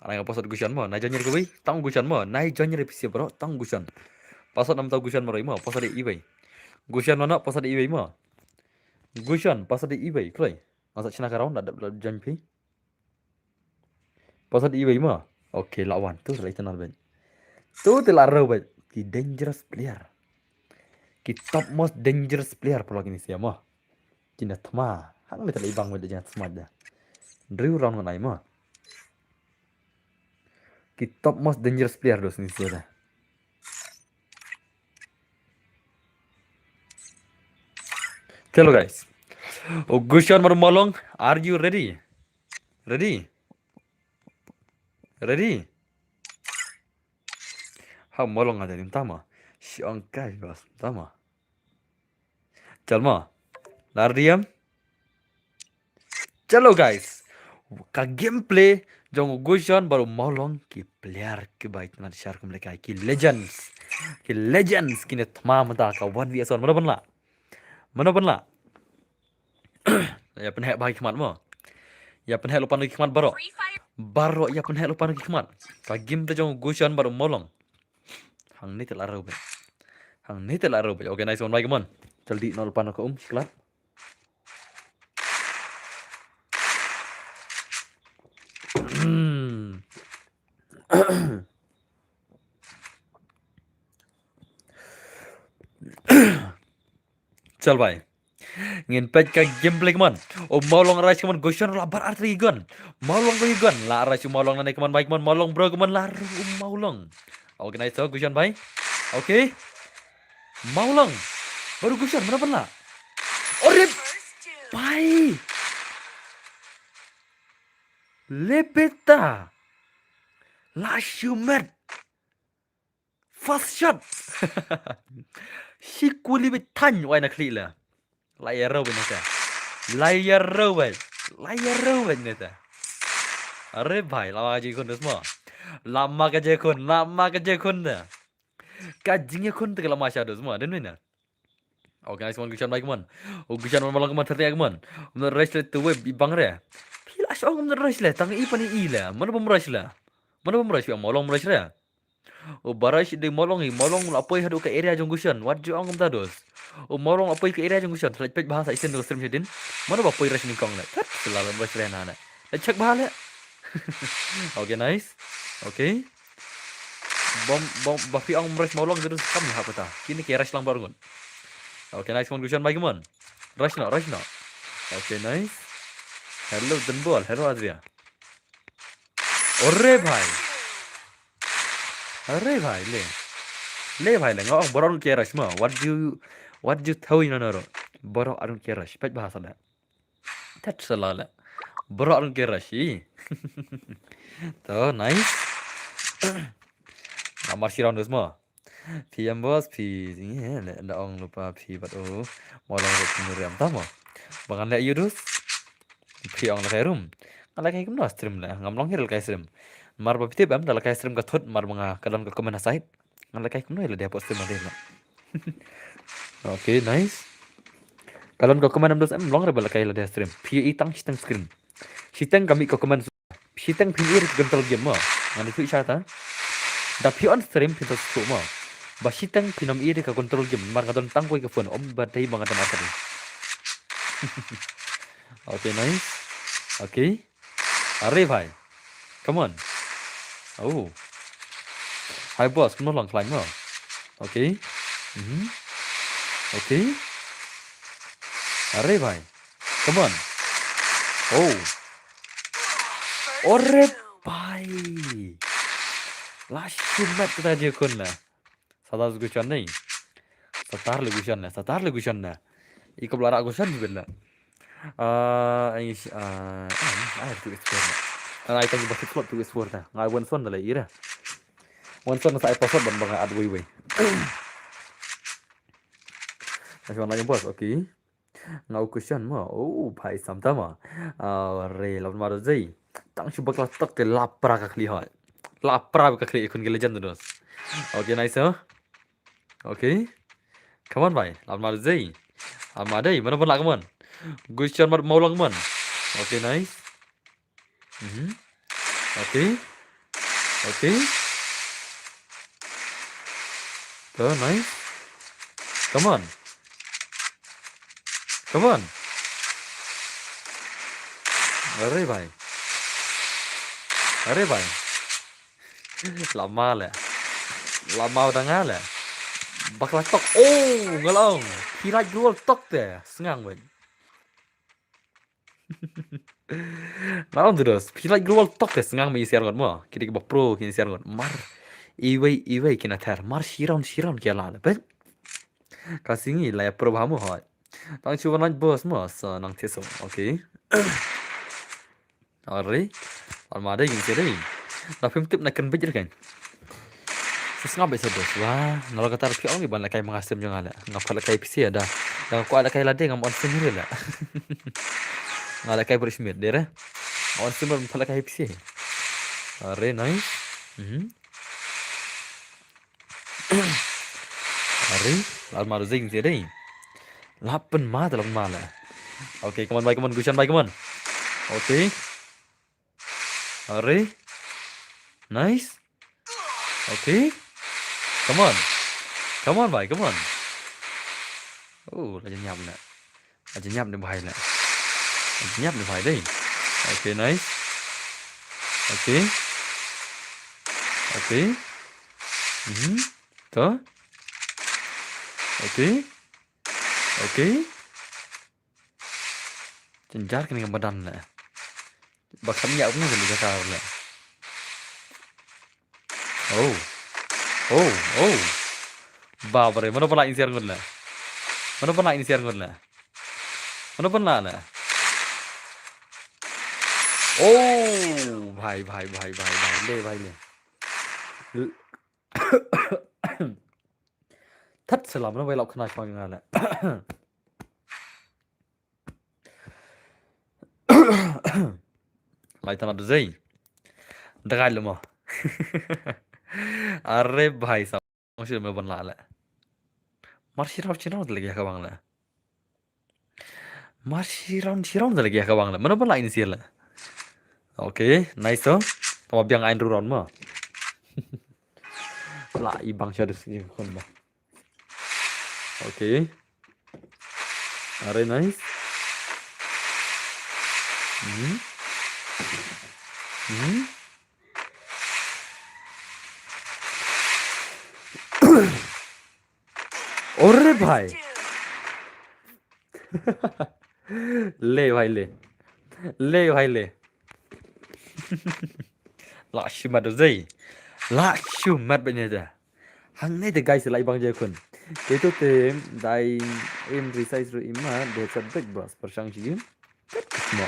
Ara nga pasot Gushan mo. Nai jan re kawei. Tang Gushan mo. Nai jan re pisi bro. Tang Gushan. Pasot nam tau Gushan mo roi mo. Pasot de iwei. Gushan mo no. Pasot de iwei mo. Gushan. Pasot de iwei. Kloi. Masa china ka round. Ada jan pi. Pasat iwei ma. Okay, la wan. Tu la itan albet. Tu te la rau bet. Ki dangerous player. Ki top most dangerous player pula kini sia ma. Kina thma. Hang ni te la ibang bet jina thma da. Driu round ngan ai ma. Ki top most dangerous player dos ni sia da. Hello guys. Oh, Gushan mar Molong, are you ready? Ready? Ready? Ha Molong ada nim tama. Shi ong kai bas tama. Chalma. Lardiam. Chalo guys. Ka gameplay jong Gushan baru Molong ki player ki bai tana shar kum lekai ki legends. Ki legends kine thma mata ka one v one. Mana ban la? Mana ban la? Ya pynheh bha ki khmat mo. Ya pynheh lupan ki khmat baro. Baro ya pynheh lupan ki khmat. Ka game te jong Gushan bad u Molong. Hang ni te la rau be. Hang ni te la rau be. Okay, nice one, bye, come on. Jaldi no lupan ka um, shiklat. Chal bhai. Ngin peit ka gameplay kaman. O Mawlong rai kaman, Gushan la bar artylli ki gun. Mawlong ki gun. La rai u Mawlong nane kaman bhai kaman, Mawlong bro kaman la rai u Mawlong. Okay, nice to Gushan bhai. Okay. Mawlong. Baru Gushan mana pynlah. Orip. Bhai. Lebeta. La shumet. First shot. Shi kuli bit than wai na khlieh la. La ïa rau bit neta. La ïa rau bit. La ïa rau bit neta. Are bhai, la ma ka jingkhun dos ma. La ma ka jingkhun, la ma ka jingkhun da. Ka jingkhun te ka la ma sha dos ma, den wina. Okay, nice one, Gushan bhai kaman. O Gushan man Mawlong kaman, thate kaman. Umna rush le tu web ibang re. Phi la shong umna rush le, tang i pani i le. Mana bam rush le. Mana bam rush, Mawlong rush re. O ba rush de Mawlong i, Mawlong la poi haduh ka area jong Gushan. Wat ju ong kumta dos. O Mawlong la poi ka area jong Gushan. Sele peit bha sa isen do stream shadin. Mana ba poi rush nyngkong le. Tat, sela la rush le na na. Le check bha le. Okay, nice. Okay. Bom, bom, ba phi ong rush Mawlong terus kam ha kota. Kini ki rush lang baru ngun. Okay, nice one, Gushan bhai kaman. Rush no, rush no. Okay, nice. Hello Denbol, hello Adria. Ore bhai. Ore bhai le. Le bhai le, nga ong borok ke rush ma. What do you, what do you tell you no no? Borok arun ke rush. Pet bahasa da. Tet sala le. Borok arun ke rush i. To, nice. Namar shi round dos ma. Phi em boss, phi, eh, le, da ong lupa phi bad o. Mawlong rot phi nuriam tamo. Bangan le yudus. Phi ong la kai room. Nga la kai kumno stream le. Ngam long hi la kai stream. Mar ba phi tip em, da la kai stream ka thut, mar ba nga ka don ka comment aside. Nga la kai kumno la dia post stream de la. Okay, nice. Ka don ka comment em dos em long re ba la kai la dia stream. Phi i tang shiteng screen. Shiteng kami ka comment. Shiteng phin ïa ka control game mo. Ngan ïathuh sha ta. Da phi on stream phin to suk mo. Ba shiteng phin ym ïa ka control game. Mar nga don tang kawei ka phone. Om ba dei ba nga don artylli. Okay, nice. Okay. Are bhai. Come on. Oh. Hi boss, kumno long climb mo. Okay. Mhm. Okay. Are bhai. Come on. Oh. Ore bhai. La shimet kita je kun la. Satar le Gushan ne. Satar le Gushan ne. Satar le Gushan ne. Iko bla ra Gushan jibet la. Ah, ai ah, ai tu explore. Ai tang ba slot tu explore ta. Ngai wan son da le ira. Wan son sa ai password ban ba ngai ad wei wei. Ai wan la boss, okay. Nga u Gushan mo. Oh, bhai samta mo. Ah, re lap ma do zei. Tang shu bakla tok te lapra ka khli hoi. Lapra ka khli ikun ke legend dos. Okay, nice ho. Okay. Come on bhai. Lap ma do zei. Lap ma dei. Mano pun la, come on. Gushan mat mau long, come on. Okay, nice. Mhm. Okay. Okay. Tuh, nice. Come on. Come on. Are bhai. Are bhai. Lama le. Lama udah nga le. Bakla tok. Oh, ngelong. Phi lait grol tok te. Sngang bhai. Ngelong tu dos. Phi lait grol tok te. Sngang me isiar ngot mo. Kidi ba pro ki isiar ngot. Mar. Iwei, iwei kina ter. Mar shiron, shiron kia la le. Bhai. Ka sngi la ya pro ba mo hoi. Tang chuan lait boss mo. So nang teso. Okay. Are. Alma dei gin dei. Da phim tip na kan bejir kan. Sus nga besa dos. Wah, nalo kata phi ong ban lakai manga sem jong ale. Nga pha lakai pisi ada. Nga ko lakai lade nga mon sem le. Nga lakai berismit dere. Mon sem pha lakai pisi. Are, nice. Mhm. Are, lal maru zing si dei. Lapan ma, lapan ma la. Okay, come on, bhai, come on, Gushan, bhai, come on. Okay. Are. Nice. Okay. Come on. Come on, bhai, come on. Oh, la janyap na. La janyap ni bhai la. La janyap ni bhai dei. Okay, nice. Okay. Okay. Mhm. To. Okay. Okay. Jynjar kane ka madan le. Ba kham ïa um ne ka jaka le. Oh. Oh, oh. Babre, mano pala insiar ngut le. Mano pala insiar ngut le. Mano pala le. Oh, bhai, bhai, bhai, bhai, bhai. Le, bhai, le. L- That salam, mano bai lok khana shwa nga le. Lai tana duzai. Dagai lemo. Are bhai sa. Ong shi me ban la le. Mar shi rau shi rau de lagi ka bang le. Mar shi rau shi rau de lagi ka bang le. Mano ban la ini si le. Okay, nice to. Tama biang ain ru rau ma. La i bang sha de si kon ba. Okay. Are nice. Mhm. Mhm. Ore bhai. Le bhai le. Le bhai le. La shimat dei. La shimat bene da. Hangne de guys, lai bang je kun. Keto te dai im resize ru ima de chat back bros per shang shi. Mo.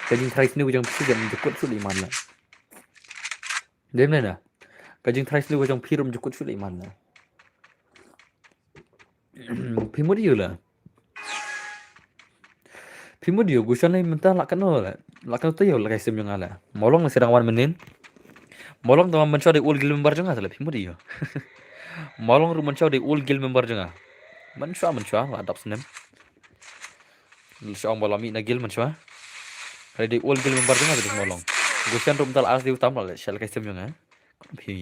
Ka jingtrai sniew jong phi jam jukut suli man la. Dem ne na. Ka jingtrai sniew jong phi rum jukut suli man la. Phi mut ïa la. Phi mut ïa Gushan ne mynta la kano la. La kano te ïa la kai sim jong nga la. Molong ne sedang wan menin. Molong te man mynshuwa de ul gil member jong nga te la phi mut ïa. Molong ru mynshuwa de ul gil member jong nga. Mynshuwa mynshuwa la dap snem. Shong ba la mih na gil mynshuwa. Hynrei de ul gil member jong nga te de molong. Gushan ru mynta la as de utam la le shel kai sim jong nga. Phi.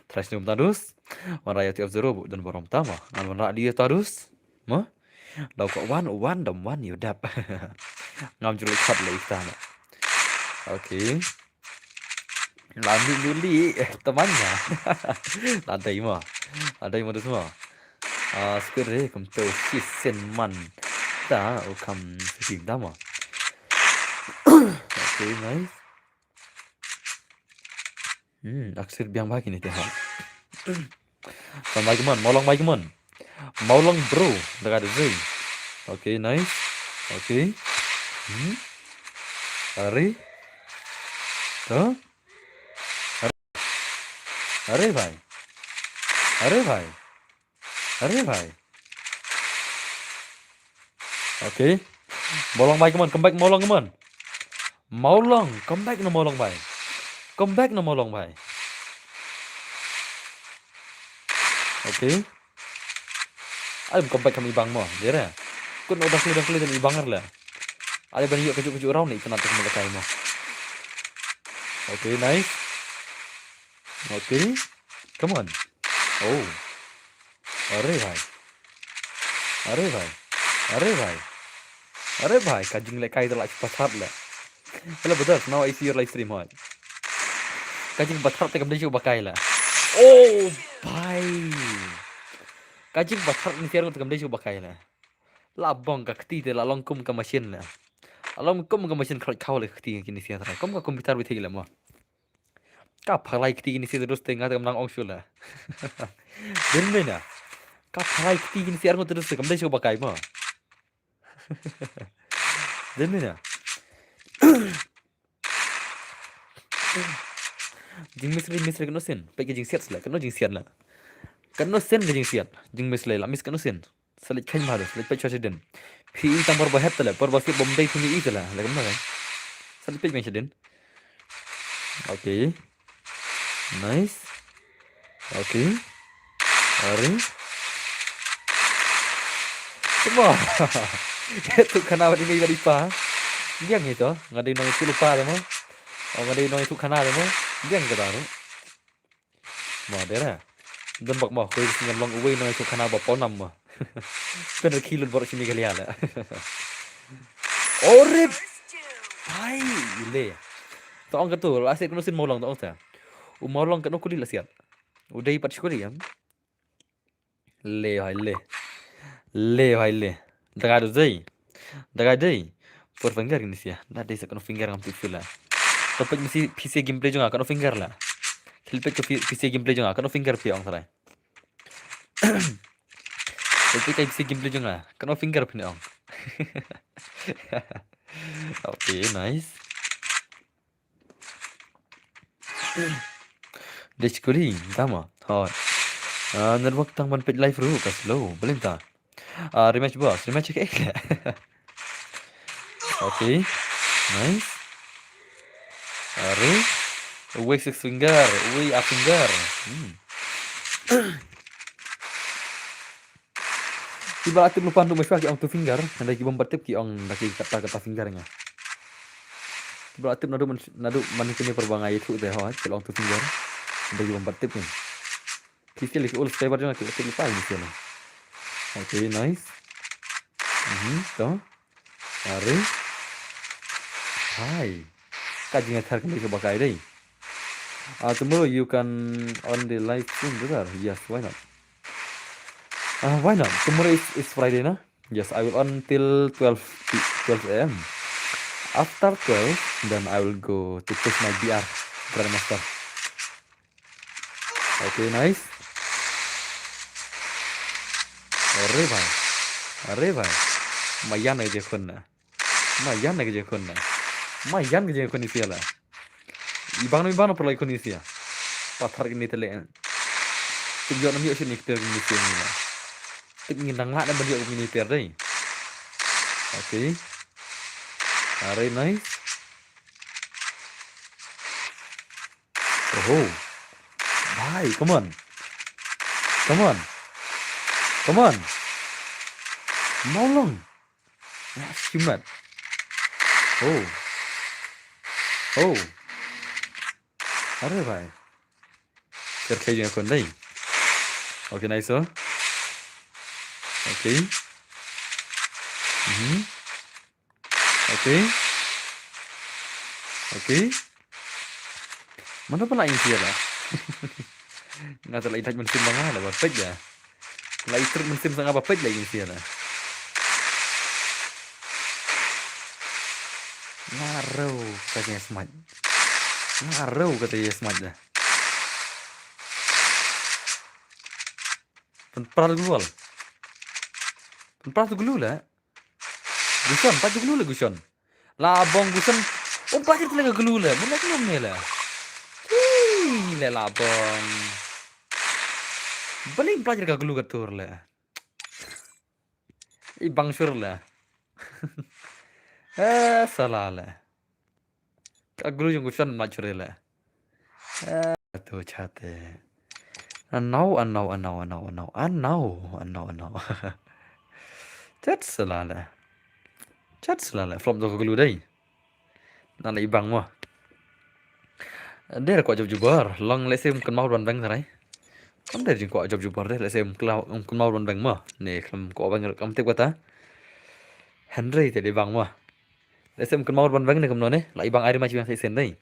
Trai sniew mynta dus. Wan raya T F zero bu don barom tama. Ngan wan raya T F dus. Mo. Daw ka wan, wan, dam wan, ïa u dap. Ngam ju leh khot leh ita na. Okay. La mi nuli, eh, teman nga. La dei mo. La dei mo dus mo. Ah, squid re, kum tu, si sen man. Ta, u kam, si da mo. Okay, nice. Hmm, aksir biang bha kine te ha. Kam bai kumon, Mawlong bai kumon. Mawlong bro, da ka da zing. Okay, nice. Okay. Hmm. Are. To. Are. Are bhai. Are bhai. Are bhai. Okay. Mawlong bai kumon, come back Mawlong kumon. Mawlong, come back na Mawlong bai. Come back na Mawlong bai. Okay. Ai, come back kam i bang mo, dere. Kut no dang kli dang kli dan i bang er le. Ai, ban ïoh kajuk kajuk raw ni, kena tu kena kai mo. Okay, nice. Okay. Come on. Oh. Are bhai. Are bhai. Are bhai. Are bhai, ka jinglehkai da la ki pathat le. Hello brothers, now I see your live stream, hoi. Ka jingpathat te kam dei shuh ba kai le. Oh bhai. Ka jingpathat ni siar te kam dei shuh ba kai le. La bong ka kti te la long kum ka machine le. La long kum ka machine khlot khaw le kti kine siar te. Kum ka computer bi thik le mo. Ka phalai kti kine siar te dus te nga te kam nang ong shuh le. Dei mena. Ka phalai kti kine siar ngut te dus te kam dei shuh ba kai mo. Dei mena. Jingmiss re, miss re kano sien. Peit ka jingsiat sla, kano jingsiat la. Kano sien ka jingsiat. Jingmiss re la, miss kano sien. Sa leit kheiñ bha de, sa leit peit sha shadien. Phi i tang por ba hep te la, por ba siat bym dei phi i te la. La kumno ka. Sa leit peit bha shadien. Okay. Nice. Okay. Are. Come on. Tu khana ba i mei ba i pa. Biang ito. Nga dei nong itu lupa de mo. Oh, nga dei nong itu khana de mo. Biang ito baru. Mo dera. Don bak mo, koi ngan long uwei nong itu khana ba paw nam mo. Pynner khilun bor sini kali ala. Orip. Hai, le. To ong katu, la siat kano sien Mawlong to ong ta. U Mawlong kano kuli la siat. U dei pat shkuli em. Le hai le. Le hai le. Daga do dei. Daga dei. Four finger kine sia. Da dei sa kano finger ngam tip shuh la. To peit masi P C gameplay jong nga kano finger la. Khil peit ka P C gameplay jong nga kano finger phi ong sarai. Peit ka P C gameplay jong nga kano finger phi ong. Okay, nice. Dei shkuli, tama. Hoi. Ah, network tang ban peit live ruh ka slow. Balei ta. Ah, rematch boss, rematch ke. Okay. Nice. Are. Uwei six finger, uwei a finger. Hmm. Kiba la tip lypa naduh mynshuwa ki ong two finger, hynrei ki bym pat tip ki ong da ki kata kata finger nga. Kiba la tip naduh myn-, naduh mane kane por ba nga ïathuh te ho, ki la ong two finger. Hynrei ki bym pat tip ki. Ki still ki old subscriber jong nga ki la tip lypa ki still. Okay, nice. Mhm, to. Are. Hai. Ka jingïathar ka dei kaba kai dei. Ah, tomorrow you can on the live stream, brother. Yes, why not? Ah, why not? Tomorrow is, is Friday, na? Yes, I will on till twelve p-, twelve a m. After twelve, then I will go to push my B R, Grandmaster. Okay, nice. Are bhai. Are bhai. Mayan aja khun na. Ma ïan ka jingkhun na. Ma ïan ka jingkhun ïa la. Ibang na ibang na pyrlai khun ïa. Pathar kine te le. Tip ïoh nam ïoh sini kter kine ïa la. Tip ngin dang lah na ban ïoh kine ter dei. Okay. Are nice. Oh. Bhai, come on. Come on. Come on. Mawlong. That's too much. Oh. Oh. Are bhai. Ter khe jingkhun dei. Okay, nice, oh. Okay. Mhm. Okay. Okay. Mano pala ïa la. Nga te la ïa mynsiem ba nga la ba peit ïa. La ïa trut mynsiem sa nga ba peit la ïa la. Nga rau ka jingïasmait. Nga rau ka jingïasmait la. Pynpra global. Pynpra global la. Gushon, pat global la Gushon. La bong Gushon. Um pat global la. Mun la global ne la. Ih, la la bong. Balik pat global ka tur la. I bang sur la. Eh, salah la. Ka global jong Gushon ma churi la. Eh, tu chate. Anau, anau, anau, anau, anau, anau, anau, anau. Chat sala la. Chat sala la. Flop do ka global dei. Nana i bang mo. Der ko jop jubor. Long lehse um kynmaw ban beng sarai. Kam der jingkwah jop jubor de. Lehse um kynmaw ban beng mo. Ne kam ko beng kam tip kata. Hynrei te dei bang mo. Lehse um kynmaw ban beng ne kumno ne. La i bang ai ri ma chi bang sa isen dei.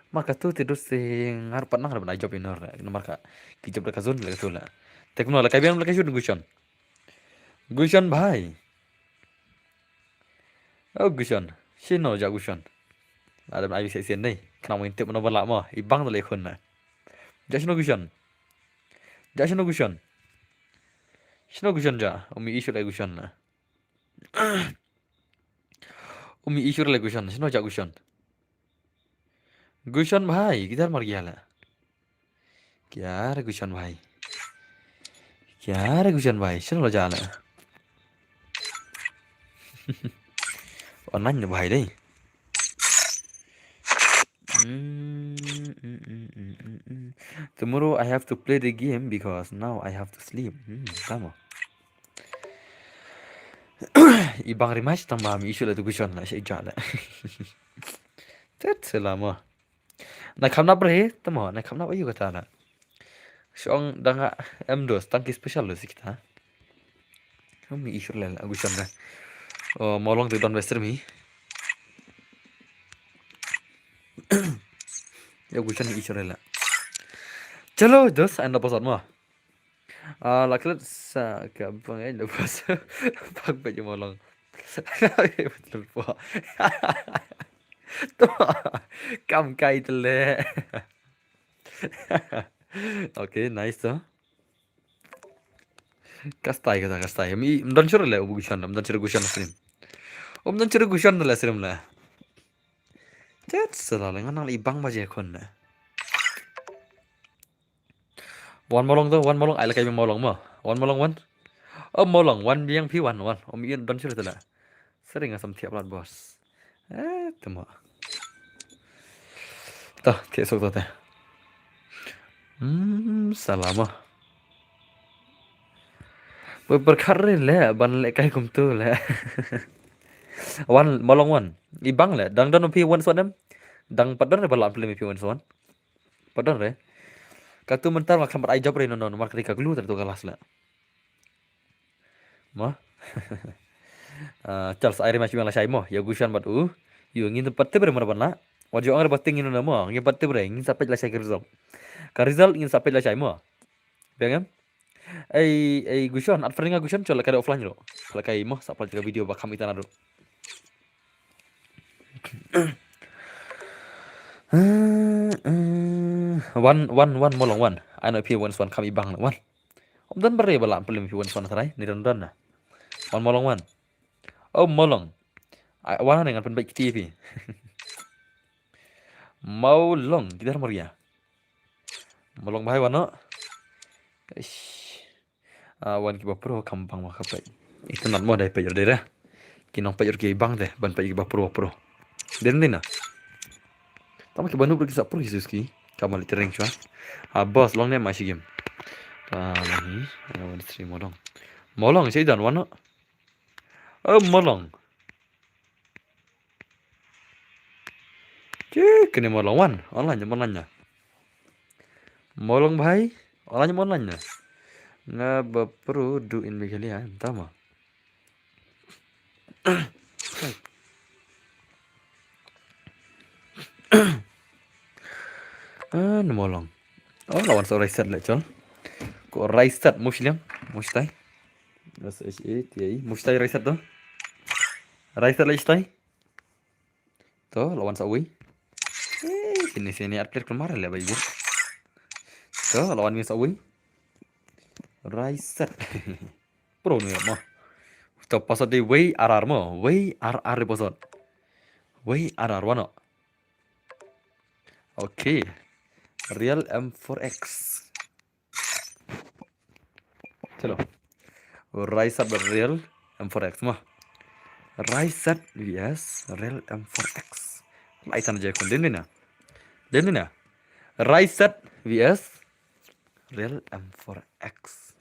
Ma katu te dus te ngar pat nang ban ai jop inor. Namar ka ki jop da ka zone la katu la. Te kumno la kai biang la kai shun Gushon. Gushon bhai. Oh Gushon. Shino ja Gushon. La dam ai bi sa isen dei. Kna mo intip no ban la mo. I bang da le khun na. Ja shino Gushon. Ja shino Gushon. Shino Gushon ja. Umi isu la Gushon na. Umi isu la Gushon. Shino ja Gushon. Gushon bhai, kidhar mar gaya la. Kya re Gushon bhai. Kya re Gushon bhai. Shino la ja la. Online ne bhai dei. Mm, mm, mm, mm, mm, mm. Tomorrow I have to play the game because now I have to sleep. Hmm, tama. I bang ri match tang ba mi isu la tu Gushon la sha ija la. Tet selama. Na kham nap re, tama, na kham nap ayu kata la. Shong dang em dos, tang ki special lo si kita. Kami isu la la Gushon la. Oh, molong tu don western mi. Ya Gushon isu la la. Chalo dos, anda pasal mo. Ah, la klet sa ka bang eh, la pasal. Bang ba molong. Betul po. Tu. Kam kai tele. Okay, nice tu. Kastai kata kastai. Mi mdan sure le ubu Gushon, mdan sure Gushon stream. Um mdan sure Gushon le stream le. Chat sala le ngan nang le ibang ba je khun le. Wan molong tu, wan molong ai le kai molong mo. Wan molong wan. Oh molong wan biang phi wan wan. Um ian mdan sure tu le. Sering asam thiap lat bos. Eh, temo. Tah, thiap sok tah tah. Hmm, salama. Berkhat re le ban le kai kumtu le. Wan molong wan. Ibang le dang don phi wan sonem. Dang pat don re bala phi wan sonem. Pat don re. Katu mentar ma khampat ai job re no no mar kri ka glu tar tu galas le. Mo. Ah, Charles ai ri ma chiwang la shai mo. Ya Gushon bat u. Yu ngin pat tip re mo ban la. Wa jo ang re bat ting ngin na mo. Ngin pat tip re ngin sa pet la shai ka result. Ka result ngin sa pet la shai mo. Bengem. Ei ei Gushon at fringa Gushon chol la kai offline ro. La kai mo sa pal ka video ba kham itana ro. Wan wan wan molong wan. Ano phi wan swan kham ibang wan. Om don bare bala pelim phi wan swan sarai ni don don na. Wan molong wan. Oh molong. Wan ne ngan pen baik kiti phi. Molong kita maria. Molong bahai wan no. Ish. Ah, wan kiba pro kam bang ma ka peit. Internet mo dai peit dai ra. Ki nong peit ki bang de ban peit kiba pro pro. Den dina. Tama kiba nup ki sa pro ki suski. Kama li tereng chua. Ah, boss long ne ma shi game. Ta long hi. Wan stream molong. Molong sai dan wan no. Oh, molong. Che kene molong wan. Online molong nya. Molong bhai. Online online nya. Nga ba pro du in Meghalaya tama. Ah, namo long. Oh, la wan sa Raiset le chol. Ko Raiset mo shiliang. Mo shtai. S H A T I. Mo shtai Raiset to. Raiset le shtai. To, la wan sa uwi. Eh, sini sini at player kemar le bai. To, la wan mi sa uwi. Raiset. Pro ni mo. To password di wei R R mo. Wei R R di password. Wei R R wano. Okay. Real M four X. Chalo. Raiset bad Real M four X mo. Raiset V S Real M four X. Lai tan je kun din ni na. Din ni na. Raiset V S Real M four X.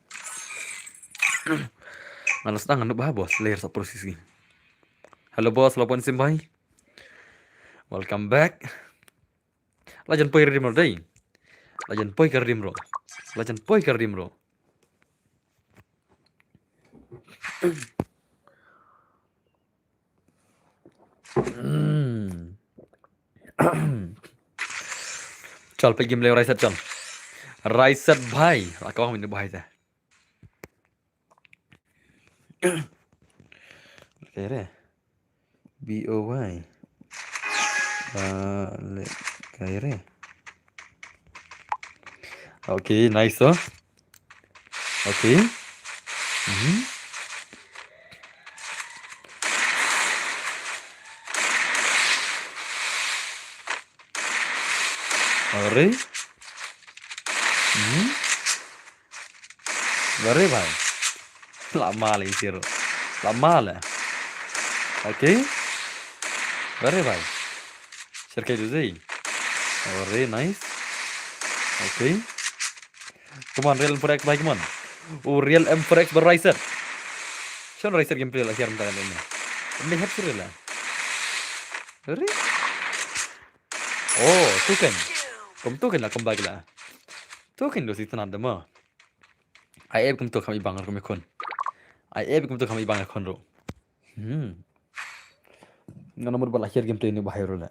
Ngan sdang ngan ba bos layer sa proses gi. Hello boss, hello pon sim bhai. Welcome back. Lajan poi redim ro dei. Lajan poi ka redim ro. Lajan poi ka redim ro. Hmm. Chal pe gim le Raiset chal. Raiset bhai. La ka wang min bhai ta. Kere. B O Y. Ba le kere. Okay, nice oh. Okay. Mhm. Are. Mhm. Very bhai. La mal i siro. La mal. Okay. Very bhai. Share kai duzei. Very nice. Okay. Come on, Real M four X bhai, come on. Oh, Real M four X bad Raiset. Shon Raiset gameplay la hiar mta ni. Ni hep siro la. Very. Oh, tu kan. Kum tu kan la kum bag la. Tu kan do si tanat dama. Ai ep kum tu kam ibang kum ikon. Ai ep kum tu kam ibang ikon ro. Hmm. Nga nomor bala akhir game tu ini bahaya ro la.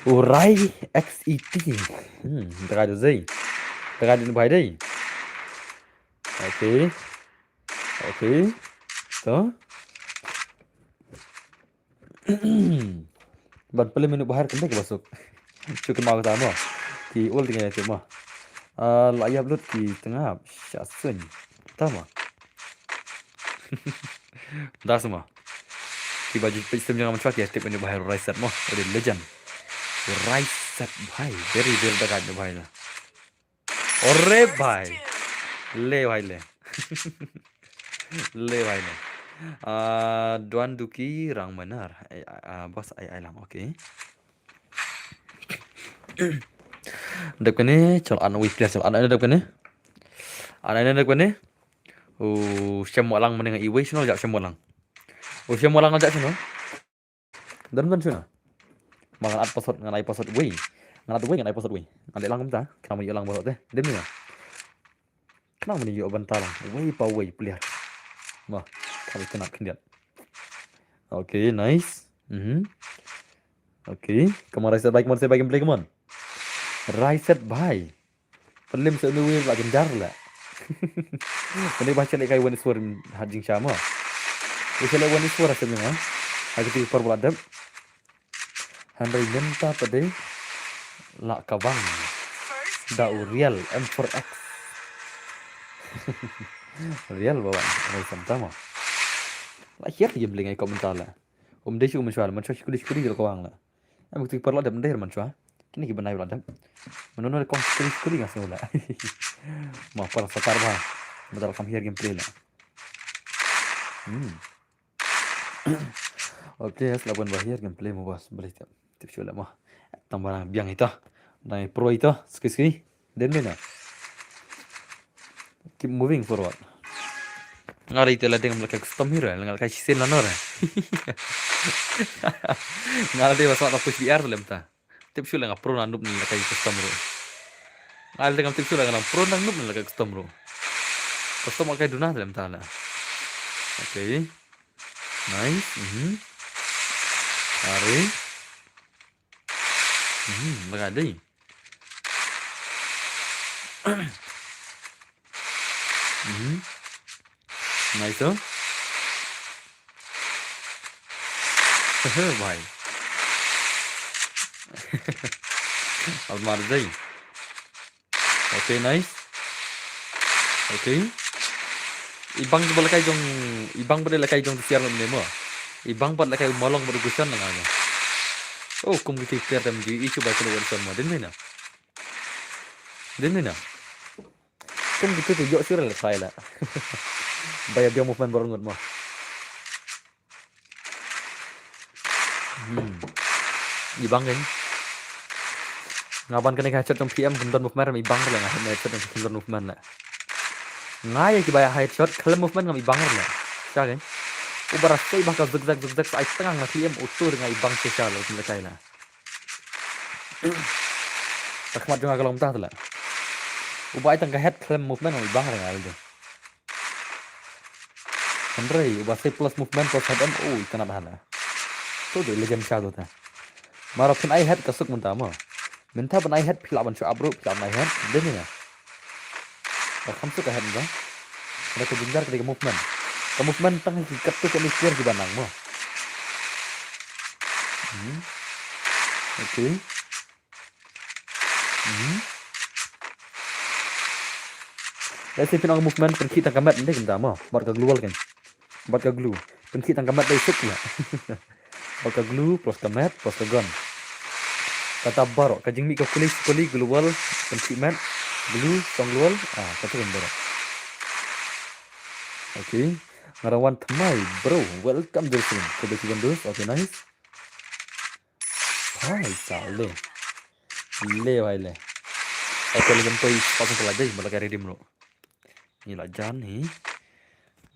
Urai X E T. Hmm, tengah tu zai. Tengah tu bahaya dai. Okay. Okay. To. Ban pele menu bahar kembe ke basuk. Chukin mau ta mo. Ki ul tinggal tu mo. Ah, la yap lut ki tengah sha sun. Ta mo. Da semua. Ki baju pej tem jangan mencuat ya tip menu bahar Raiset mo. Ada legend. Raiset bhai. Very very dekat ni bhai lah. Ore bhai. Le bhai le. Le bhai le. Ah, Duan Duki Rang Manar. Ai, ah, bos ai ai lang. Okay. Dep kene chol an wi player chol an dep kene. An dep kene. U shem walang mending iwi sino jak shem walang. U shem walang jak sino. Dam dam shuna. Ma ngan at password ngan ai password wei. Ngan at wei ngan ai password wei. Ngan dei lang kumta. Kena mani lang password te. Dem ni. Kena mani yo banta lang. Wei pa wei player. Ma. Kami kena khyndiat. Okay, nice. Mhm. Okay. Come on, Raiset bhai, come on, Raiset bhai, gameplay, come on. Raiset bhai. Pynlem sa uni wir la jynjar la. Pynlem ba chale kai wan iswar hat jingsha ma. Wi chale wan iswar asem nga. Ha kiti por bula dep. Hynrei mynta pat dei la ka bang. Da u Real M four X. Real ba wan. Raiset tama. La hiar game bling ai komentar la. Um dei shu mynshuwa, mynshuwa shukri shukri la ka bang la. Em, kti paralok dep ndei man shwa. Kini ki bnai la dep. Mano no kong kri kri ngas nula. Ma para satar ba. Madal kam hiar gameplay la. Hmm. Okay, as laban ba hiar gameplay mo bas beli tip. Tip shula mo. Tang barang biang ita. Dang pro ita. Ski ski. Dem dei na. Keep moving forward. Nga rei te la deng mlaka custom hero, nga ka sisen la nora. Nga la dei ba sa ta push B R lem ta. Tip shu la nga pro na nup ni la ka custom ro. Nga la deng tip shu la nga pro na nup ni la ka custom ro. Custom ka duna te mynta la. Okay. Nice. Mhm. Are. Mhm, lagak dei. Mhm. Nice, oh. Bhai. Almar dei. Okay, nice. Okay. I bang ba lehkai jong, i bang ba lehkai jong siar ne mo. I bang ba lehkai malong ba du kusan nga mo. Oh, kum kiti player tam ji isu ba kene wan son mo. Din ne na. Din ne na. Kum kiti tu yok sure lehkai la. Ba ïa biang movement baru ngut mo. Hmm. I bang kan. Nga ban kane ka headshot jong P M, kum don movement, i bang la nga headshot jong P M, kum don movement la. Nga ïa ki ba ïa headshot khlem movement ngam i bang la. Sha kan. U ba ra sei ba ka zigzag zigzag ai tang nga P M utur nga i bang sha sha la kum lehkai la. Ka khmat jong nga ka long mynta la. U ba ai tang ka head khlem movement ngam i bang la nga la. Hynrei u ba sei plus movement plus head em, oh, i kynat ha la. To de legend sha to ta. Mara phin ai head ka suk mynta mo. Mynta ban ai head phi lah ban shu up ruh, phi lah ban ai head. Dei ne na. Ba kham suk ka head mynta. Hynrei ka jynjar ka dei ka movement. Ka movement tang ki katto katne player ki ba nang mo. Hmm. Okay. Mhm. Let's say phin ong movement pynkhih tang ka met, ym dei kumta mo. Bad ka glue wall kan. Bad ka glue. Pynkhih tang ka met dei suk na. Bad ka glue plus ka met plus ka gun. Kata baroh ka jingmih ka kuli kuli glue wall pynkhih met glue song glue wall. Ah, kata kan baroh. Okay. Nga dang wan thymmai bro. Welcome to the stream. Khublei shibun dus. Okay, nice. Hai, sa le. Le, hai le. Okay, lei jam toi, pa sung pala dei, bala ka redeem ruh. Ni la jan hi.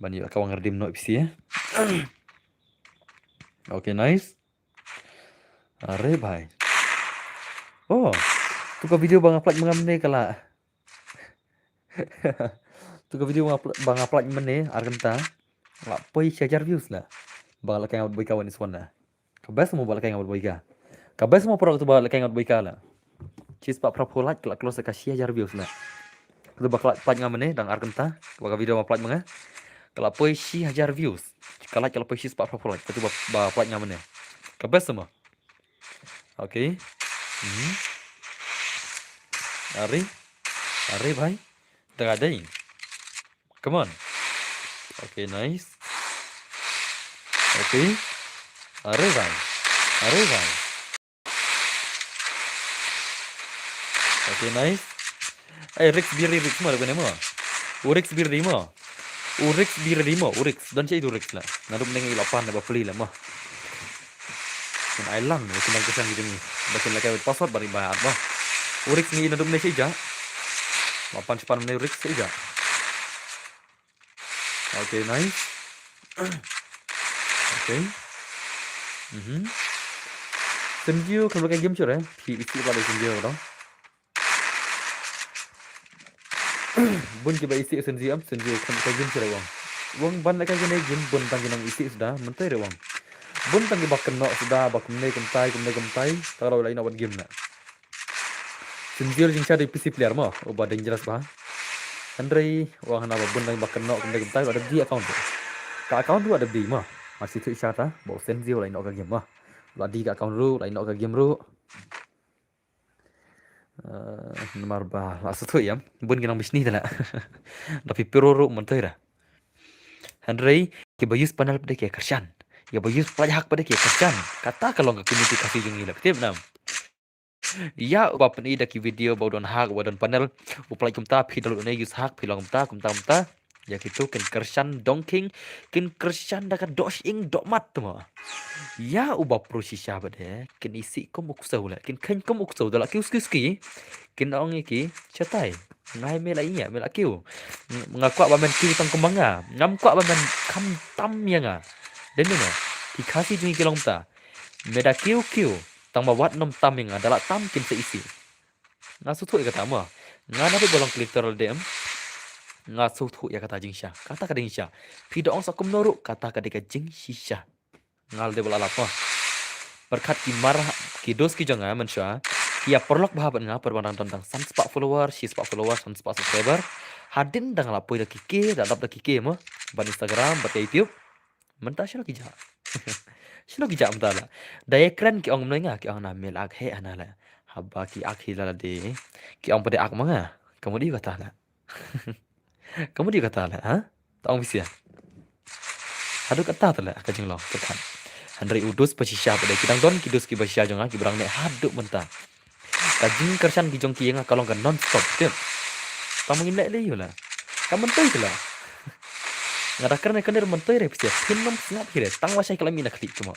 Ban ïoh ka wang redeem noh phi sha. Okay, nice. Are bhai. Oh, tu ka video ba nga play mynne ka la. Tu ka video ba nga pl-, ba nga play mynne ar kynta. La poi shi hajar views la. Ba la ka ngat boi ka wan is wan la. Ka best mo ba la ka ngat boi ka. Ka best mo pro tu ba la ka ngat boi ka la. Shi spah phra phew like ka la close ka shi hajar views la. Tu ba ka la play nga mynne dang ar kynta. Ba ka video ba play mynne. Ka la poi shi hajar views. Ka like ka la poi shi spah phra phew like. Tu ba, ba play nga mynne. Ka best mo. Okay. Mhm. Are. Are bhai. Tengah dei. Come on. Okay, nice. Okay. Are bhai. Are bhai. Okay, nice. Eh, Rix Biri Rix mo, da kane mo. U Rix Biri mo. U Rix Biri mo, u Rix. Don shi tu Rix la. Naduh mynne i la pan ba pli la mo. Kan ai lang ni, kan kynsan gitu ni. Ba kan la kai password bari ba at mo. U Rix ni naduh mynne shi ja. La pan shi pan mynne u Rix shi ja. Okay, nice. Okay. Mhm. Shen Ziew, kan ba kai game sure. Phi isi ba da Shen Ziew dong. Bun ki ba isi Shen Ziew am, Shen Ziew kan kai game sure wang. Wang ban la kai game bun tang ki nang isi suda, mynta re wang. Bun tang ki ba kynnoh suda, ba kumne kumtai, kumne kumtai, ta la ïoh noh bad game na. Shen Ziew jingshisha dei P C player mo, uba dangerous bha. Hynrei, wang hana ba bun dang ba kynnoh kumdei kumtai, la dep die account. Ka account ruh la dep die mo. Mar shu thuh shisha ta, ba u Shen Ziew la ïoh noh ka game mo. La die ka account ruh, la ïoh noh ka game ruh. Eh, namar ba, la shu thuh ïam, bun ki nang bishni te la. Da phi pyrshah ruh mynta ra. Hynrei, ki ba use panel pat de ki kyrshan. Ki ba use pynlait hack pat de ki kyrshan. Kata ka long ka community Khasi jong ngi la, phi tip nam. Ïa, uba pyni da ki video ba u don hack, uba don panel, u pynlait kumta, phi download ne use hack, phi long kumta, kumta, kumta. Ïa kitu kin kyrshan dong king, kin kyrshan da ka doh shyieng doh mat tu mo. Ïa, uba pro shisha bad de, kin isih kum u ksew le, kin kheiñ kum u ksew da la kiew ski ski. Kin ong ïa ki, shatai. Ngai me la ïa, me la kiew. Nga kwah ba men kiew tang kumba nga. Ngam kwah ba men kham tam ïa nga. Dei ne nga. Ki Khasi jong ngi ki long kumta. Me da kiew kiew. Tang ba wat nym tam ïa nga, da la tam kin sa isih. Nga sngewthuh ïa kata mo. Nga naduh ba long collector lade em. Nga sngewthuh ïa kata jingshisha. Kata ka dei jingshisha. Phi da ong sa kumno ruh, kata ka dei ka jingshisha. Nga la dei ba la lap mo. Pyrkhat ki mar, ki dos ki jong nga mynshuwa, ki ïa paralok bha bad nga, pyrshang dang don tang san spah follower, shi spah follower, san spah subscriber. Hadien dang la poi da ki K, da lap da ki K mo. Bad Instagram, bad ka YouTube. Mynta shalor ki jah. Shalor ki jah mynta la. Da ïa kren ki ong mynne nga, ki ong na me la ak heh hana la. Haba ki ak hi la la dei. Ki ong pat de ak ma nga. Ka mut ïa kata la. Ka mut ïa kata la, ha? Ta ong bisia. Haduh kata ta la ka jinglong pyrkhat. Hynrei u dos ba shisha pat de, ki dang don ki dos ki ba shisha jong nga, ki ba dang neh haduh mynta. Ka jingkyrshan ki jong ki ïa nga ka long ka non stop, tip. Tang ma ngim leh lei ïa la. Ka myntoi te la. Nga da kren kane myntoi re pisa. Phin ym sngap hi re. Tang wa shai ka la mih na khlieh kumno.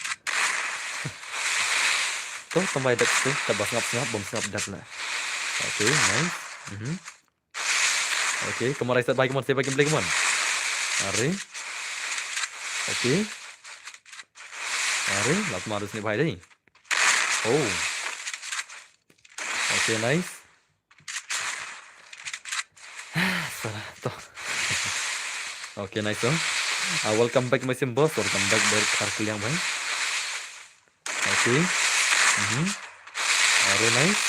To, tang bai dak to. Kat ba sngap sngap, bym sngap dak la. Okay, nice. Mhm. Okay, come on, right side bhai, come on, save bhai, gameplay, come on. Are. Okay. Are, last ma dus ni bhai dei. Oh. Okay, nice. Salah to. Okay, nice to. Uh, welcome back my sim boss, welcome back dari Khar Kiliang bhai. Okay. Mhm. Are, nice.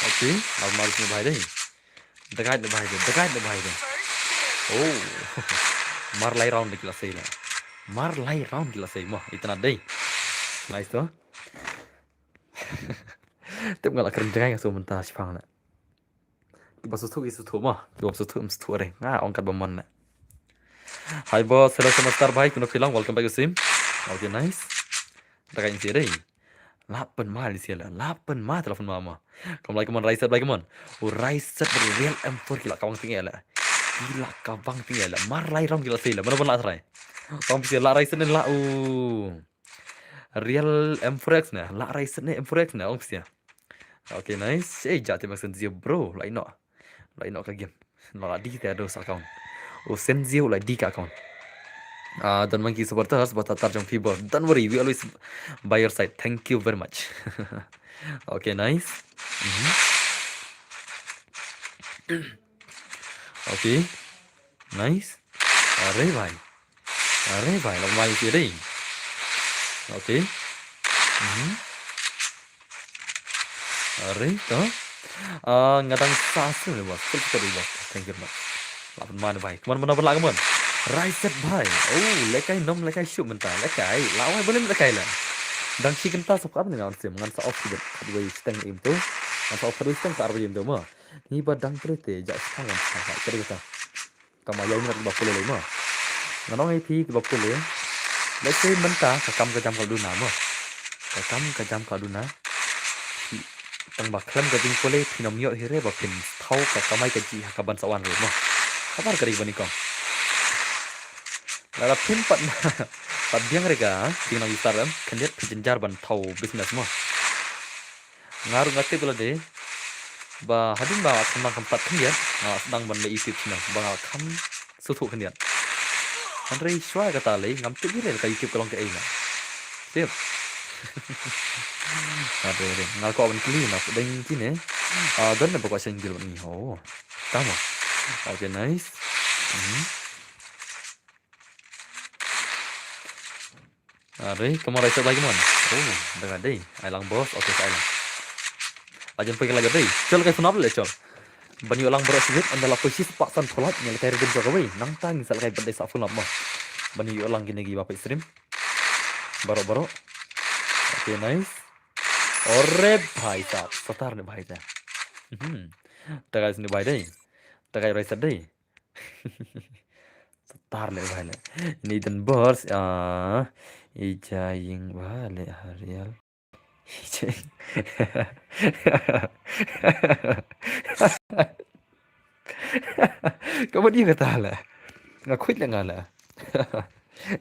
Okay, last ma dus ni bhai dei. Dagai ni bhai dei, dagai ni bhai dei. Oh. Mar lai round ki la sei la. Mar lai round ki la sei mo, itna dei. Nice to. Tip nga la kren jngai nga shu mynta shipang na. Kiba shu thuh ki shu thuh mo, kiba shu thuh ym shu thuh re. Nga ong kat ba mon na. Hi boss, hello Summer Star bhai, kumno phi long, welcome back to stream. Okay, nice. Da ka ing si re. Lap pynma ni si la, lap pynma, te lap pynma mo. Kam lai kumon, rai set, lai kumon. U rai set bad real M four ki la ka bang ting la. Ki la ka bang ting la. Mar lai round ki la sei la, mano ban la try. Kam si la rai set ne la u. Real M four X ne, la rai set ne M four X ne, ong pisa. Okay, nice. Eh, jati mak sen zero bro, lai no. Lai no ka game. No la di te dos account. O sen zero la di ka account. Ah, don monkey supporters, but atar jong people. Don't worry, we always by your side. Thank you very much. Okay, nice. Mhm. Okay. Nice. Are bhai. Are bhai, lok mai si dei. Okay. Mhm. Are to. Ah, nga dang sa su ne boss. Full ka dei boss. Thank you boss. Lap man bhai. Come on, man, lap man. Rai set bhai. Oh, lekai nom lekai shu mynta. Lekai. Lawai boleh lekai la. Dang shi kynta sop ap ngan sim. Ngan sa off sibet. Khatwei steng im tu. Ngan sa off khatwei steng sa arwei im tu mo. Ni ba dang pre te ja sa ngan sa. Kata kata. Kama ïa u minot ba pule le mo. Nga ong ïa phi kiba pule. Let's say mynta ka kam ka jam ka duna mo. Ka kam ka jam ka duna. Phi tang ba khlem ka jingpule phin ym ïoh hi re ba phin thaw ka kamai ka jingïaid ka ban sa wan re mo. Khabar ka ri ba nyngkong. Lada phim pat pat biang re ka jingïaid star em khyndiat phi jynjar ban thaw business mo. Nga ruh nga tip lade ba hadien ba nga kham nang kham pat khyndiat nga sdang ban leh YouTube channel ba nga kham sngewthuh khyndiat. Hynrei shuwa kata lei ngam tip hi re ka YouTube ka long kaei na. Tip. Hynrei re nga kwah ban kylli na pdeng kine. Ah, don ne ba kwah sha ïing gil bad ngi ho. Tama. Okay, nice. Mhm. Are, kumno rai set lai kumno. Oh, da ka dei. Ai lang boss, okay, ai lang. Ajan poi ka lai dei. Chol kai phone up le chol. Ban ïoh lang baroh sibit, ynda la poi shi spah san phew lak, ngi la kai redeem jong kawei. Nangta ngin sa la kai pat dei sa phone up mo. Ban ïoh lang kine ki ba peit stream. Baroh baroh. Okay, nice. Ore bhai sahab, satar ne bhai ta. Hmm. Ta kai sini bhai dei. Ta kai rai set dei. Satar le bhai le. Ini dan bors, ah, ija ing bhai le Harial. Ija ing. Ka ba di kata la. Nga khuid la nga la.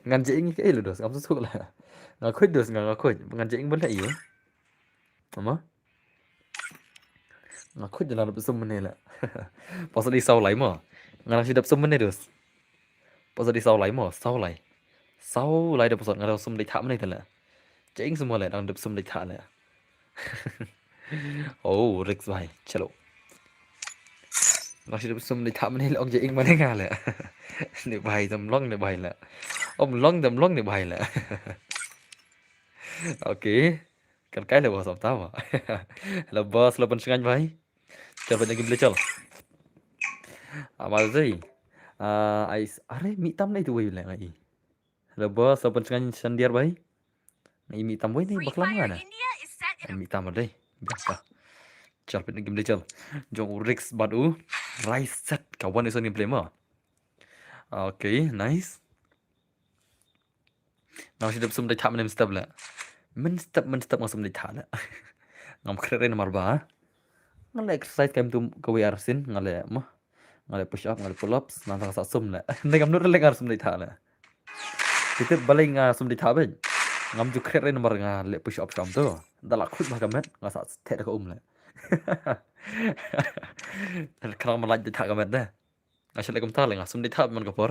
Ngan je ing ka ilo dos, ngam suk la. Nga khuid dos, nga, nga khuid. Ngan je ing ban la io. Mama. Nga khuid da la dap sum mynne la. Pasal di saw lai mo. Nga nang shi dap sum mynne dus. Pasal di saw lai mo, saw lai. Saw lai da pasal nga dap sum dei thak mynne la. Cheng sum la, nang dap sum dei thak la. Oh, Rex bhai, chalo. Nga shu dep sum dei tha mynne la ong ja ing mynne nga la. Ni bhai dam long ni bhai la. Om long dam long ni bhai la. Okay. Kan kai la boss am ta ba. Hello boss, hello ban sngaiñ bhai. Chal ban jingim le chal. Ama dei. Ah, ai are mi tam nei tu wei la ngai. Hello boss, hello ban sngaiñ shandiar bhai. Ngai mi tam wei ni baklam nga na. Ai mi tam dei. Biasa. Chal ban jingim le chal. Jong u Rix bad u Rise set ka wan ison gameplay mo. Okay, nice. Nga shu dep sum dei tha mynne mynstep la. Mynstep mynstep nga sum dei tha la. Ngam kret re namar ba nga le exercise kam tu kawei ar sien nga le ma. Nga le push up, nga le pull ups, nang sa sum la. Nde ngam nud le nga sum dei tha la. Tip balei nga sum dei tha ba. Ngam ju kret re namar nga le push up kam tu. Da la khut ba ka met nga sa the da ka um la. Khnang ma lait dei tha ka met da. Nga shu leh kumta le nga sum dei tha man ka por.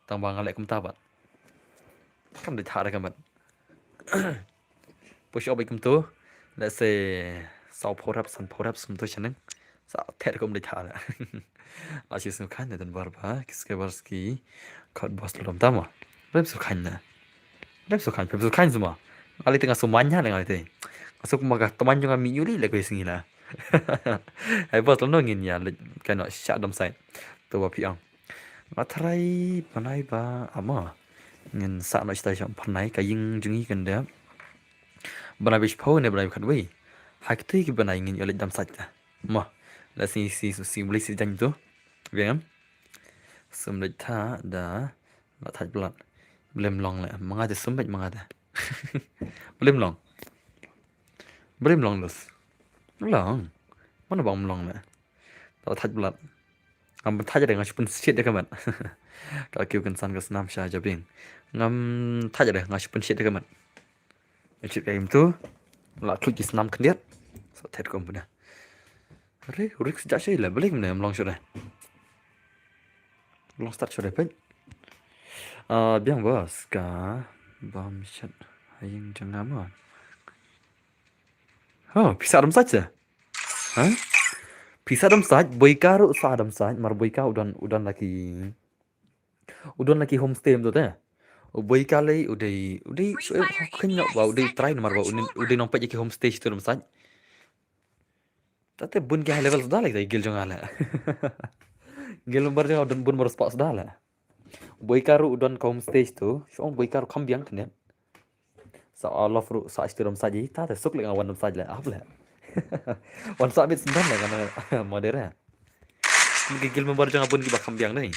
Tang ba nga leh kumta ba. Kam dei tha re ka met. Push up kumtu. Let's say saw four reps and four reps kumtu shaneng. Sa ther kum dei tha le. La shi sum khan ne dan bar ba. Kis ke bar ski. Kot boss lom tama. Rep su khan ne. Rep su khan, rep su khan suma. Ngali te nga su manya le ngali te. Nga su kuma ka teman jong nga mi yuli le ko sngi la. Hai boss lo ngin ya le ka no sha dam sai. To ba piang. Nga tharai panai ba ama. Ngin sa no stai sham panai ka ying jungi kan de. Bana bish pau ne bana khat wei. Hai ktu ki bana ngin yo le dam sai ta. Ma. La si si si bli si jang tu. Biang. Sum le tha da. La thaj blat. Blem long le. Manga de sum bej manga de. Blem long. Blem long dus. Long. Mana bang long le. La thaj blat. Ngam thaj de nga shipun shit de kamat. Ka kiu kan san ka snam sha jabing. Ngam thaj de nga shipun shit de kamat. Chit ka im tu. La thluj ki snam khyndiat. Sa thet kum puna. Re, Rix ja shei la, bling ne, mlong shuh re. Mlong start shuh re, pet. Ah, biang bos, ka bam shat, haying janga ma. Oh, pisa dam sach ya? Ha? Pisa dam sach, boy ka ruh sa dam sach, mar boy ka udan, udan laki. U don la ki homestay em to te. U boi ka lei u dei, u dei shu em ha khynñiuh ba u dei trai namar ba u dei nongpeit ïa ki homestay shitu dam sait. Tate bun ki high level suda la ki gil jong nga la. Gil member jong nga u don bun baroh spah suda la. U boi ka ruh u don ka homestay shitu, shu ong boi ka ruh kham biang khyndiat. Sa a love ruh sa shitu dam sait, ta te suk leh nga wan dam sait leh ap leh. Wan sa bit sendam leh nga modera. Ki gil member jong nga bun kiba kham biang dei.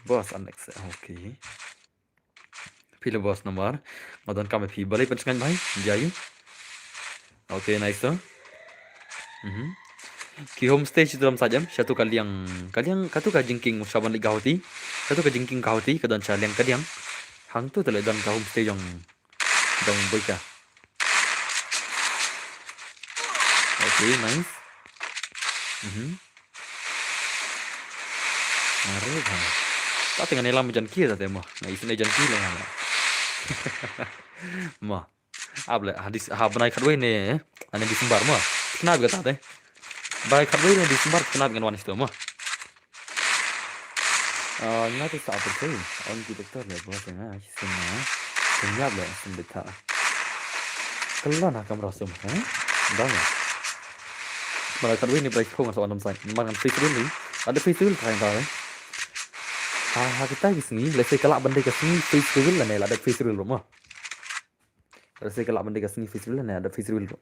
Boss Alex, okay. Phi le boss number. Nga don kam phi balei pynshngaiñ bhai. Jayu. Okay, nice to. Mhm. Ki homestay shitu dam sait em, shatu ka liang, ka liang, katu ka jingkieng shaban leit ka hoti. Katu ka jingkieng ka hoti, ka don sha liang ka diang. Hangtu te leh don ka homestay jong, jong boi ka. Okay, nice. Mhm. Are ba. Ta te ngan ïalam jan ki ta te mo. Nga isynei jan ki leh nga. Mo. Ap leh, ha dis, ha bnai khatwei ne, ha ne December mo. Khnap ga ta te. Bnai khatwei ne December khnap ngan wan shitu mo. Ah, nga te sa ap te. On ki doktor le bo te nga, shi sum nga. Kenyap le sum de ta. Kala na kamra sum, ha? Dang. Bnai khatwei ne bnai khatwei nga sa wan dam sait. Mar ngan face reveal ni. Ada face reveal thang ta. Ha, ha kita ki sngi, let's say kala ban dei ka sngi face reveal la ne, la da face reveal mo. Rese ka lah ban dei ka sngi face reveal ne, da face reveal ko.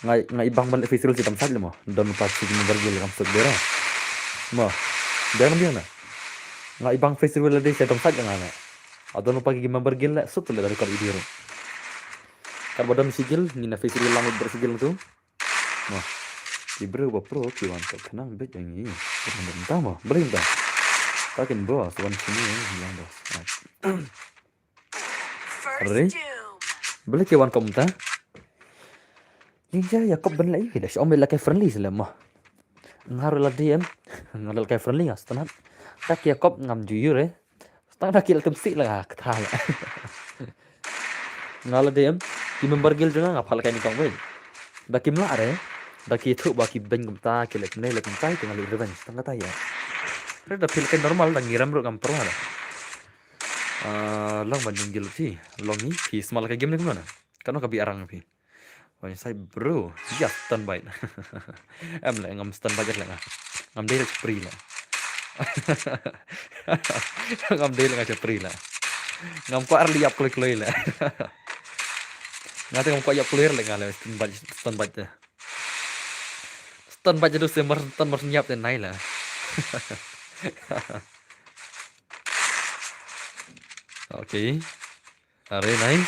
Nga, nga i bang ban leh face reveal shi tam sait le mo. Don pa shi member guild kam suk dera. Mo. Dera mo dera na. Nga i bang face reveal dei shi tam sait nga na. A don pa ki member guild le suk le da record video ro. Kar ba don shi guild, ngi na face reveal lang ber shi guild tu. Mo. Ki bro ba pro ki wan ka khnang bit yang ngi. Bro ba mo. Bro ba. Takin boss wan sini yang boss. Re? Bele ke wan kom ta? Ning ja ya kop ben lai da shom la kai friendly sele mo. Nga ruh la D M. Nga la kai friendly nga stunat. Tak ya kop ngam ju yu re. Stang da ki la tum si la ka tha la. Nga la D M. Ki member guild jong nga nga phal kai ni kong ben. Da kim la re. Da ki thuh ba ki beng kumta, ki leh kumne leh kumta, te nga leh revenge tang kata ïa. Re da phi leh kai normal da ngi rem ruh ngam pyrwa da. Ah, long ban jingil phi, long hi phi smal ka game ne kumno na. Kano ka bi arang phi. Wan sai bro, ya stun bite. Em leh ngam stun bite leh nga. Ngam dei leh free leh. Ngam dei leh nga cha free leh. Ngam kwah ar li ïap kloi kloi leh. Nga te ngam kwah ïap kloi leh nga leh stun bite, stun bite te. Stun bite jadu se mar stun mar ïap te nai leh. Okay. Are nai.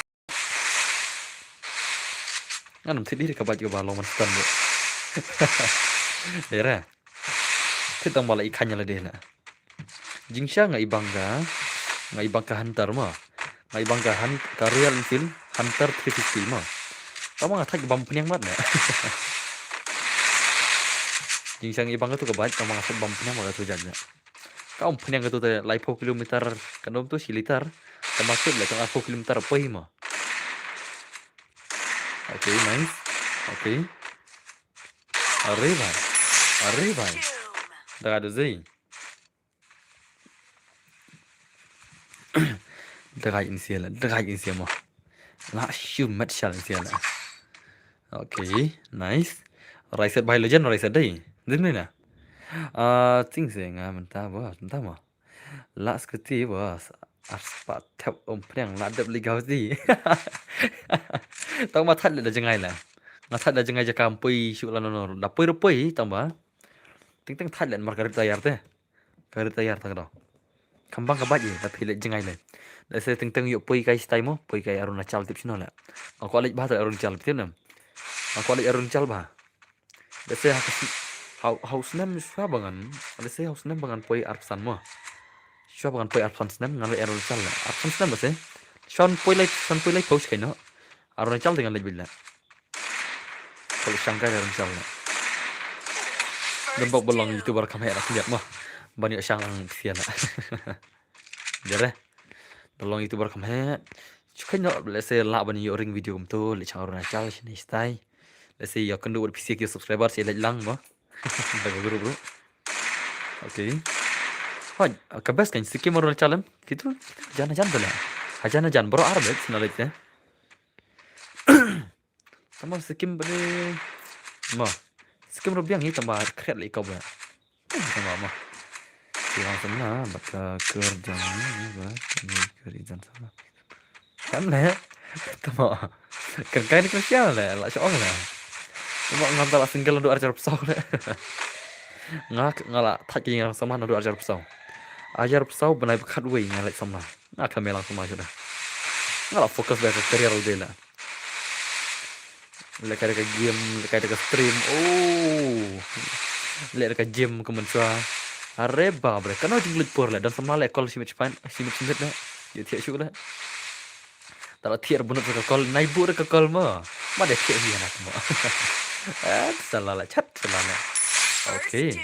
Ngan ym thied dei ka bait ka ba long man stun bro. Dei re. Thied tang ba la i khan ïa la dei la. Jingsha nga i bang ka, nga i bang ka Hunter ma. Nga i bang ka Hun-, ka Royal Enfield Hunter three fifty ma. Tang ba nga thait ka bam pynïang mat na. Jingsha nga i bang ka tu ka bait, tang ba nga thait bam pynïang mat ka tu jait na. Ka um pynïang ka tu te laiphew kilometer, ka num tu shi liter. Tang ba tip le tang arphew kilometer poi ma. Okay, nice. Okay. Are bhai. Are bhai. Da ga da zei. Da ga in sia la, da ga in sia mo. La shu met shal in sia la. Okay, nice. Rai set bhai legend, rai set dei. Din ni na. Ah, ting se nga mynta ba, mynta mo. La skriti bos. Arspah tep um pynïang la dep li gaus di. Tang ba thait le da jngai la. Nga thait da jngai jaka ym poi shu la no no. Da poi ru poi tang ba. Ting ting thait le mar ka rit tayar te. Ka rit tayar tang do. Kam bang ka bait i da phi le jngai le. Da se ting ting yu poi kai stai mo, poi kai Arunachal tip shino le. Nga kwah leit ba ta Arunachal tip ne. Nga kwah leit Arunachal ba. Lehse ha ka sn-, ha u, ha u snem shwa ba ngan, lehse ha u snem ba ngan poi arphew san mo. Shwa ba ngan poi arphew san snem, ngan leit Arunachal le. Arphew san snem lehse. Shwa ngan poi leit, shwa ngan poi leit pos kai no. Arunachal te ngan leit beit le. Poi shang kai Arunachal le. Don bok ba long YouTuber kham heh la khyndiat mo. Ban ïoh shang lang phi le. Dere. Don long YouTuber kham heh. Shu kai no, lehse lah ban ïoh ring video kumto, leit shang Arunachal shane stai. Lehse ïa kynduh wat phi sha ki subscriber sha leit lang mo. Da ka group ruh. Okay. Hoi, ka best kan Sikkim Arunachal em. Kitu, jan jan bela. Hajan jan bro ar bet sna leit te. Tama Sikkim bele. Ma. Sikkim ruh biang hi tama kret leit kau bela. Tama ma. Ki lang samla bad ka ker jong ni ba. Ni ker ijan samla. Kan le. Tama. Kan kai ni kan sia le la shong le. Tama ngam ta la single ndu arjar psau le. Nga nga la thait ki ngang samla ndu arjar psau. Arjar psau bnai bkhat wei nga leit samla. Nga ka melang samla shuda. Nga la focus ba ka career de la. Lehkai da ka game, lehkai da ka stream. Oh. Leh da ka gym ka mynshuwa. Are bap re, kano jingluit por le, don samla le call shimit shpain, shimit shimit le. Ïa thiah shuh le. Tara thiah bunut ka call, nai bu da ka call mo. Ma de thiah hi anak mo. Eh, salah la, chat salah la. Okay.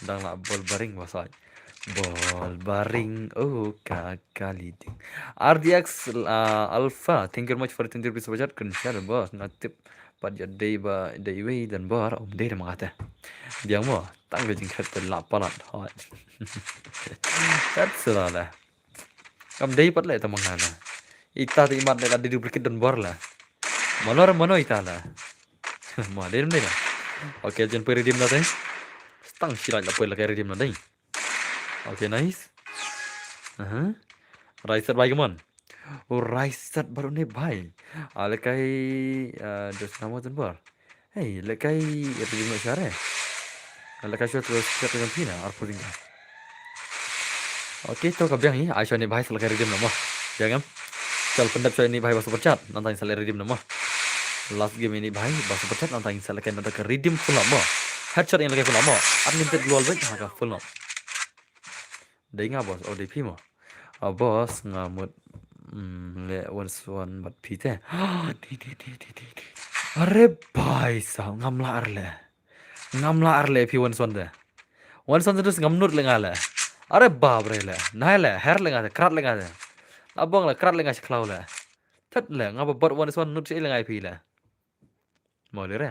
Dang la bol baring ba sai. Bol baring, oh, ka kali ding. R D X, uh, Alpha, thank you very much for the twenty rupees super chat. Kren share, boss. Nga tip pat ïa dei ba, dei wei don bor, um dei da ma kata. Biang mo, tang ka jingkhat te la palat. Hot. Tat sura la. Kam dei pat le ta manga la. Ita te imat le la dei duplicate don bor la. Mano re mano ita la. Ma dei dei la. Okay, jen poi redeem na te. Stang shi la poi la kai redeem na dei. Okay, nice. Aha. Rai set bai kemon. Oh, rai set baru ni bai. Ah, lekai, ah, dos nama jen bor. Hey, lekai redeem na share. Lekai shot terus shot dengan pina arphew ringgit. Okay, to ka biang hi. Ai shot ni bai sa lekai redeem na mo. Biang em. Chal pendap shot ni bai ba super chat. Nang tang sa lekai redeem na mo. Last game ini bai ba super chat nang tang sa lekai nang ka redeem full up mo. Headshot yang lekai full up mo. Unlimited global break ha ka full up. Dei nga boss, oh dei phi mo. Ah, boss nga mut, mm, le one swan bad phi te. Dei, dei, dei, dei, dei, dei. Are bai sa ngam la ar le. Ngam la ar le phi one swan te. One swan te dus ngam nut le nga le. Are bap re le. Nai le, her le nga te, krat le nga te. Abang le, krat le nga shi khlaw le. Tet le, nga ba bad one swan nut shi le nga phi le. Mo le re.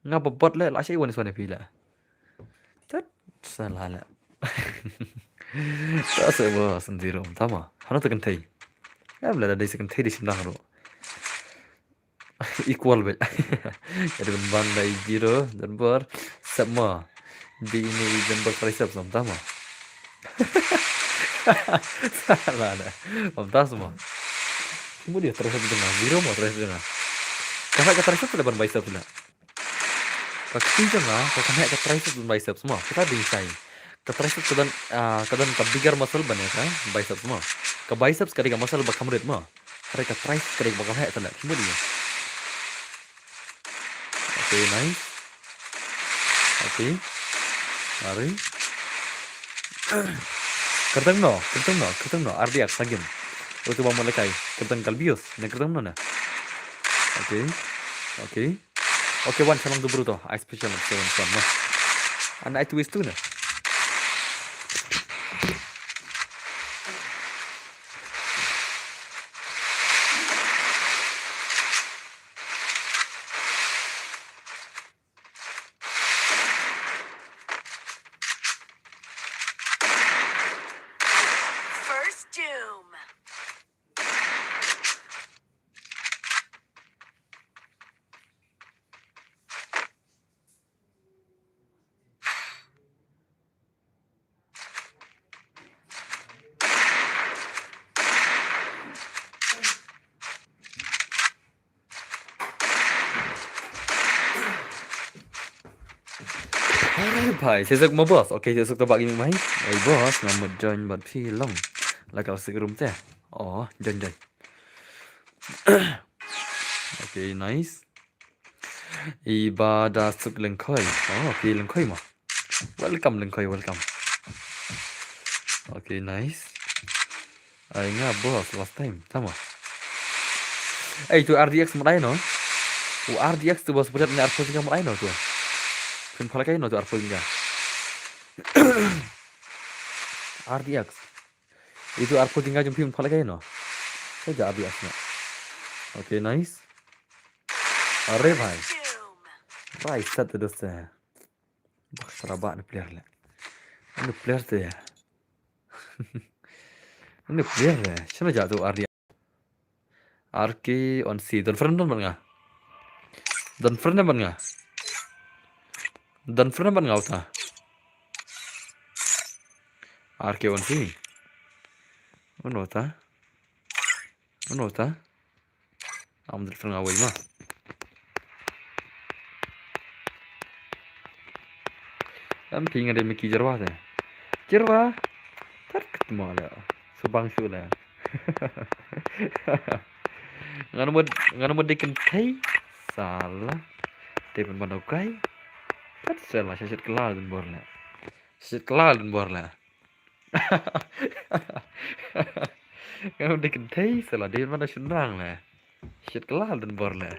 Nga ba bot le, la shi wan swan phi le. Tat, sa la le. Ta se ba san zero, tama. Hano ta kan thai. Em le da dei se kan thai di sim dang ro. Equal bet. Jadi ban ban dai zero, dan bar. Sep ma. Di ini dan bar tricep sam tama. Salah dah. Pam tas ma. Cuma dia tricep dengan zero ma tricep dengan. Kata kata tricep tu ban bicep tu lah. Ka kti jong nga, ka kane ka triceps and biceps mo. Kita ding sai. Ka triceps ka don, ah, ka don ka bigger muscle ban ïa ka biceps mo. Ka biceps ka dei ka muscle ba kham rit mo. Hare ka triceps ka dei ba kham heh tala. Kimbut ïa. Okay, nice. Okay. Mari. Kyrteng no, kyrteng no, kyrteng no. R D X again. Utu ba mo lekai. Kyrteng Kalbius. Na kyrteng no na. Okay. Okay. Okay, wan shalong tu bro to. Ai special seven one no. An ai twist tu na. First Doom. Alright bhai, sesek mo boss. Okay, sesek to bagi mai. Hey boss, nga mut join bad phi long. La ka sik room te. Oh, join join. Okay, nice. Iba da suk Lengkhoi. Oh, okay, Lengkhoi mo. Welcome Lengkhoi, welcome. Okay, nice. Ai nga boss last time. Tama. Ei, tu R D X mo dai no. U R D X tu boss buat ni arphew jingga mo dai no tu. Phin phalak ai no tu arphew jingga. R D X. Itu arphew jingga jong phi phalak ai no. Saja R D X no. Okay, nice. Are bhai. Bhai sat tu dost. Bah, saraba ni player le. Ni player tu ya. Ni player le. Shano ja tu R D. R K on C. Don friend don ban nga. Don friend ban nga. Don friend ban nga uta. R K on C. Uno uta. Uno uta. Am dal fanga wai ma. Am phi nga dei miki jarwa te. Jarwa. Tar kat ma la. Subang su la. Ngan mut ngan mut dikin thai. Sala. Te ban ban kai. Kat sala sasat kelal dan bor la. Sasat kelal dan bor la. Nga dei kynthei sala dei man da shynrang le. Shit kelal dun bor le.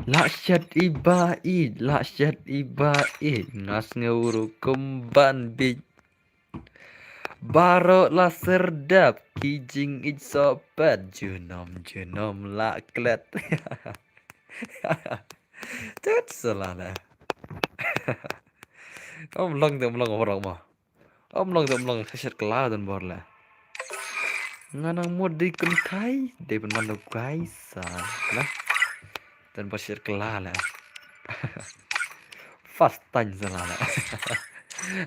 La shet iba i, la shet iba i, nga sngew ruh kumban bit. Baroh la serdep ki jingïeit sohpet, junom junom la klet. Tut sala le. Om long de om long warok mo. Om long de om long sashet kelal dun bor le. Nga nang mut dei kynthei dei pynban da guys. Sala. Dun bor shet kelal le. First time sala le.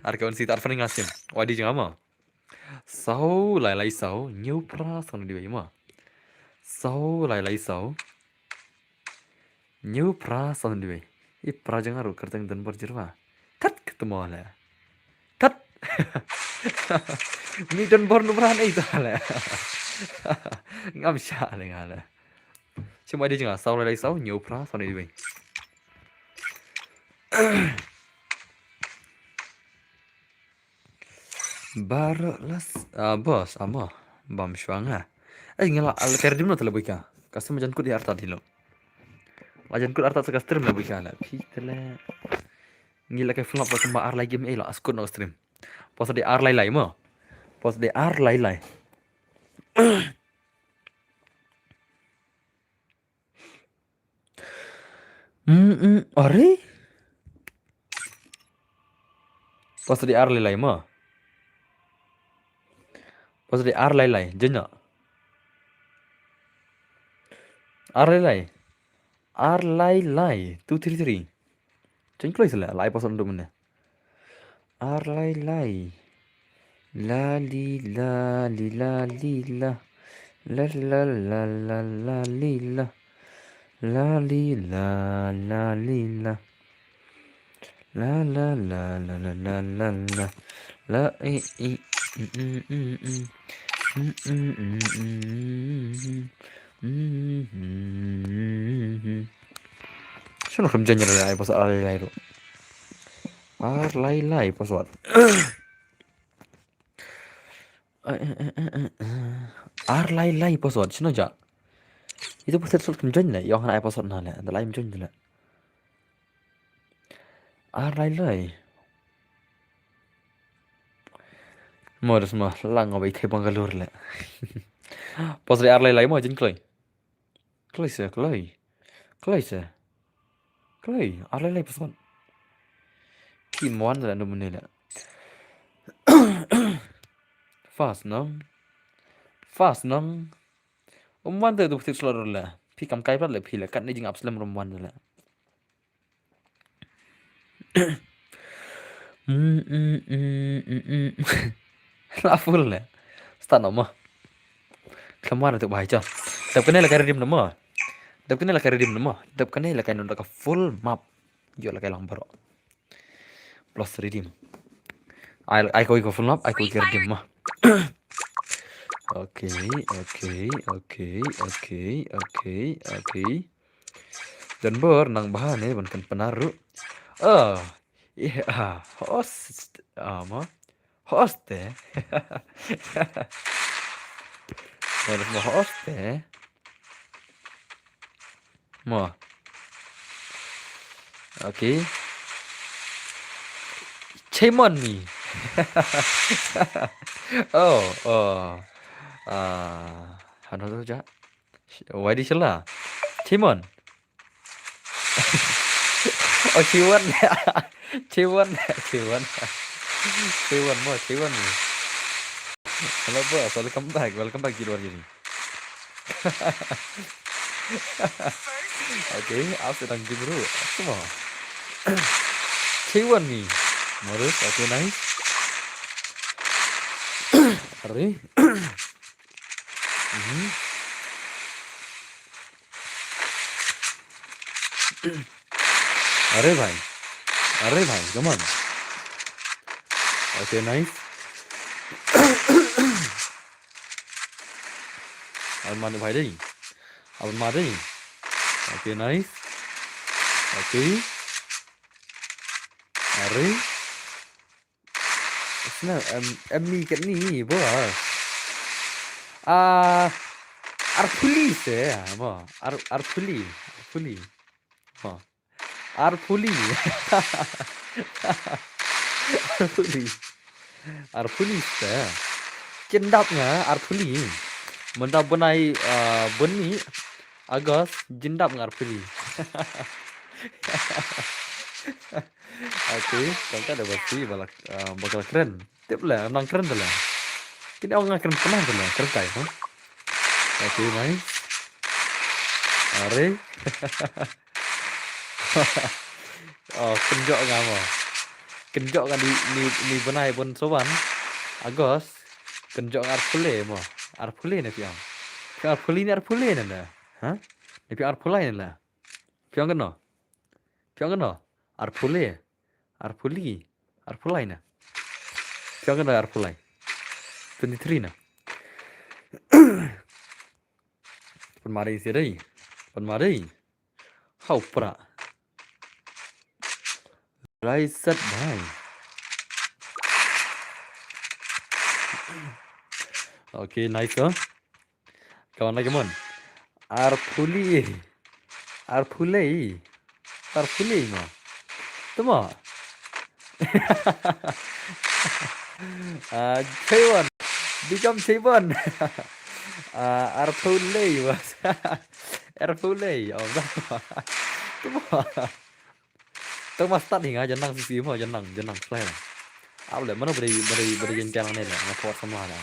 Ar ka un sitar fani ngasim. Wadi jingama. Saw lai lai saw, hynñiew phra saw hynñiew wei ma. Saw lai lai saw, hynñiew phra saw hynñiew wei. I phra jong nga ruh kyrteng Donbor Jyrwa. Kat kata mo le. Kat. Ni Donbor nu phra nei ta le. Ngam shah le nga le. Chim ai di jong nga saw lai lai saw, hynñiew phra saw hynñiew wei. Baroh las, ah, boss, amo, bam shuwa nga. Eh, ngi la, la kai redim no tele buika. Ka stem jan kut di artat hilo. La jan kut artat sa ka stream la buika la. Phi tele. Ngi la kai flop la kumba ar lai game eh la askut no stream. Pos di ar lai lai mo. Pos di ar lai lai. Hmm, hmm, are? Pas di ar lai lai ma. Pas di ar lai lai, jenya. Ar lai lai. Ar lai lai, two three three. Chen kloi sala, lai pas on do mene. Ar lai lai. La li la li la li la. La la la la la li la. La li la la li la. La la la la la la la la. La i i mm, mm, mm, mm. Mm, mm, mm, mm, mm, mm. Mm, mm, mm, mm. Shano khlem janya lai pas ar lai lai ru. Ar lai lai pas wat. Ar lai lai pas wat. Shano ja. Itu pas sot khlem janya lai. Yong hana ai pas wat na lai. Da lai janya lai. Ar lai lai. Mo das mo lang obai te Bangalore le. Pas lai ar lai lai mo jin kloi. Kloi se kloi. Kloi se. Kloi ar lai lai pas on. Ki mon da no mene le. Fast nang. Fast nang. Um wan te tu tik slot le. Phi kam kai plat le phi le kat ni jing ap slem rum wan le. Mm, mm, mm, mm, mm. La full le. Start no mo. Khlem wan te bai cha. Dap kane la ka redeem no mo. Dap kane la ka redeem no mo. Dap kane la ka non da ka full map. Yo la ka lang baro. Plus redeem. Ai ai koi ko full map, ai koi ka redeem mo. Okay, okay, okay, okay, okay, okay. Jan bor nang baha ne ban kan penaru. Oh, yeah, host, ah, mo. Host eh. Mo, mo host eh. Mo. Okay. Shame on me. Oh, oh. Ah, hano tu ja. Why di shala? Shame on. Oh, Chiwon. Chiwon. Chiwon. Chiwon mo, Chiwon mo. Hello boss, welcome back. Welcome back, Jidor Jiri. Okay, aku sedang di bro. Come on. Chiwon ni. Morus, okay, nice. Hari. Mhm. अरे भाई, अरे भाई, come on. Okay, nice. Almani भाई रे, Almani. Okay, nice. Okay. अरे। Sna em em ni kat ni bo. Ah, arpuli se mo. Ar arpuli, arpuli. Mo. Arpuli. Arpuli. Arpuli se. Jin dap nga arpuli. Mynta bnai, ah, bnai August, jin dap nga arpuli. Okay, tang ka da ba phi ba la, ah, ba ka la kren. Tip la, nang kren da la. Kine ong nga kren pynah da la, kren kai, ha? Okay, nice. Are. Oh, kynjoh nga mo. Kynjoh nga ni, ni, ni bnai bun sowan. August. Kynjoh nga arpule mo. Arpule ne phi ong. Phi arpule ne arpule ne la. Ha? Ne phi arpule ne la. Phi ong kano? Phi ong kano? Arpule. Arpuli. Arpulai na. Phi ong kano arpulai. Twenty three na. Pynmari si dei. Pynmari. Hau pra. Rai set bhai. Okay, nice, huh? Kawan lagi mon. Arpuli. Arpulei. Arpulei mo. Tuma. Ah, Chaiwan. Become Chaiwan. Ah, Arpulei was. Arpulei. Oh, no. Tang ma start hi nga, jan nang sisi mo, jan nang, jan nang slai la. Aw le, mano bade, bade, bade jan tiang ne la, nga thot samla la.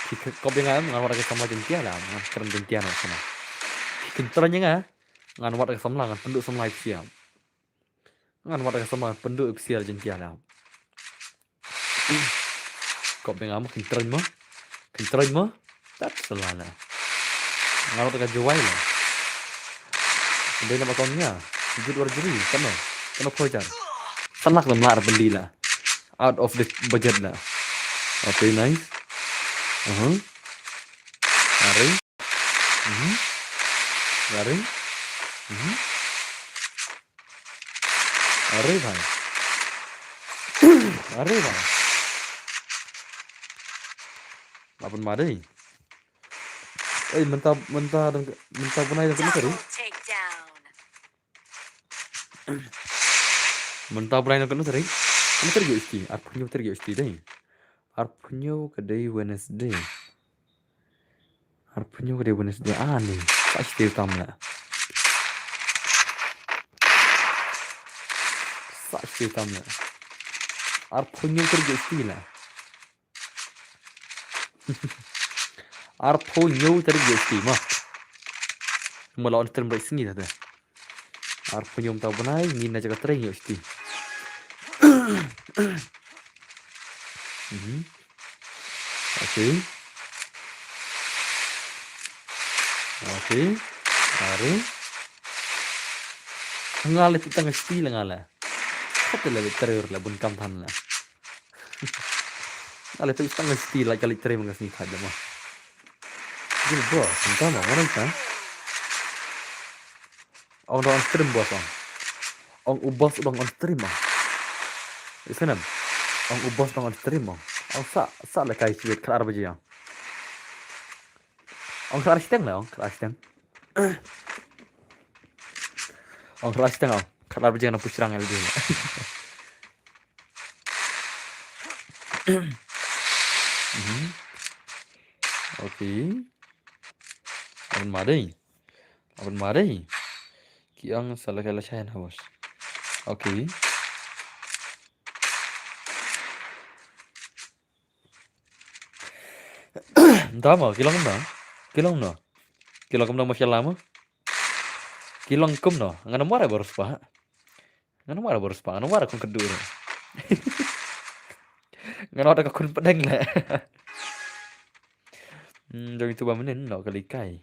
Ki kop ïa nga, nga wat ka samla jan tiang la, nga kren jan tiang na samla. Ki kyntrang ïa nga, ngan wat ka samla, ngan pynduh samla ïa phi ïa. Ngan wat ka samla, ngan pynduh ïa phi ïa jan tiang la. Kop ïa nga mo, kyntrang mo. Kyntrang mo. Tat sala la. Nga lut ka jowai la. Kyntrang la ba kon ïa. Jut war jri, kano. Kano phojar. Sanak la mar bendi la. Out of the budget la. Okay, nice. Uh-huh. Lari. Mhm. Lari. Mhm. Lari bhai. Lari bhai. Lapan mari. Eh, mynta, mynta, mynta bnai dang kena tadi. Mynta bnai dang kena tadi. Kena tadi ïa usti. Arphew hynñiew tadi ïa usti dei. Arphew hynñiew ka dei Wednesday. Arphew hynñiew ka dei Wednesday. Ah, ni. Sa shisha tam la. Sa shisha tam la. Arphew hynñiew tadi ïa usti la. Arphew hynñiew tadi ïa usti ma. Mo la on stream right sngi ta. Arphew hynñiew mynta bnai, ngin na jaka trei ngi usti. Mhm. Okay. Okay. Are. Nga le tang usti la nga le. Khat le trei la bun kam than la. Nga le tang usti la ka le trei ma nga sngi khat da ma. Gil bro, tang ma, mana ka? Ong dang on stream boss ong. Ong u boss dang on stream ong. Isn't it? Ong u boss dang on stream ong. Ong sa, sa la kai sibit khat ar baje ong. Ong khat ar shiteng la ong, khat ar shiteng. Ong khat ar shiteng ong. Khat ar baje na push rang L D. Mhm. Okay. Lapan mari. Lapan mari. Ki ong sa la kai la shai na bos. Okay. Nda mo, ki long kumno? Ki long kumno? Ki long kumno mashallah mo? Ki long kumno? Ngan mo ra baru spa. Ngan wad bor spa, ngan wad kong kedu re. Ngan wad ka kun pedeng le. Hmm, jong itu ba menin lo kali kai.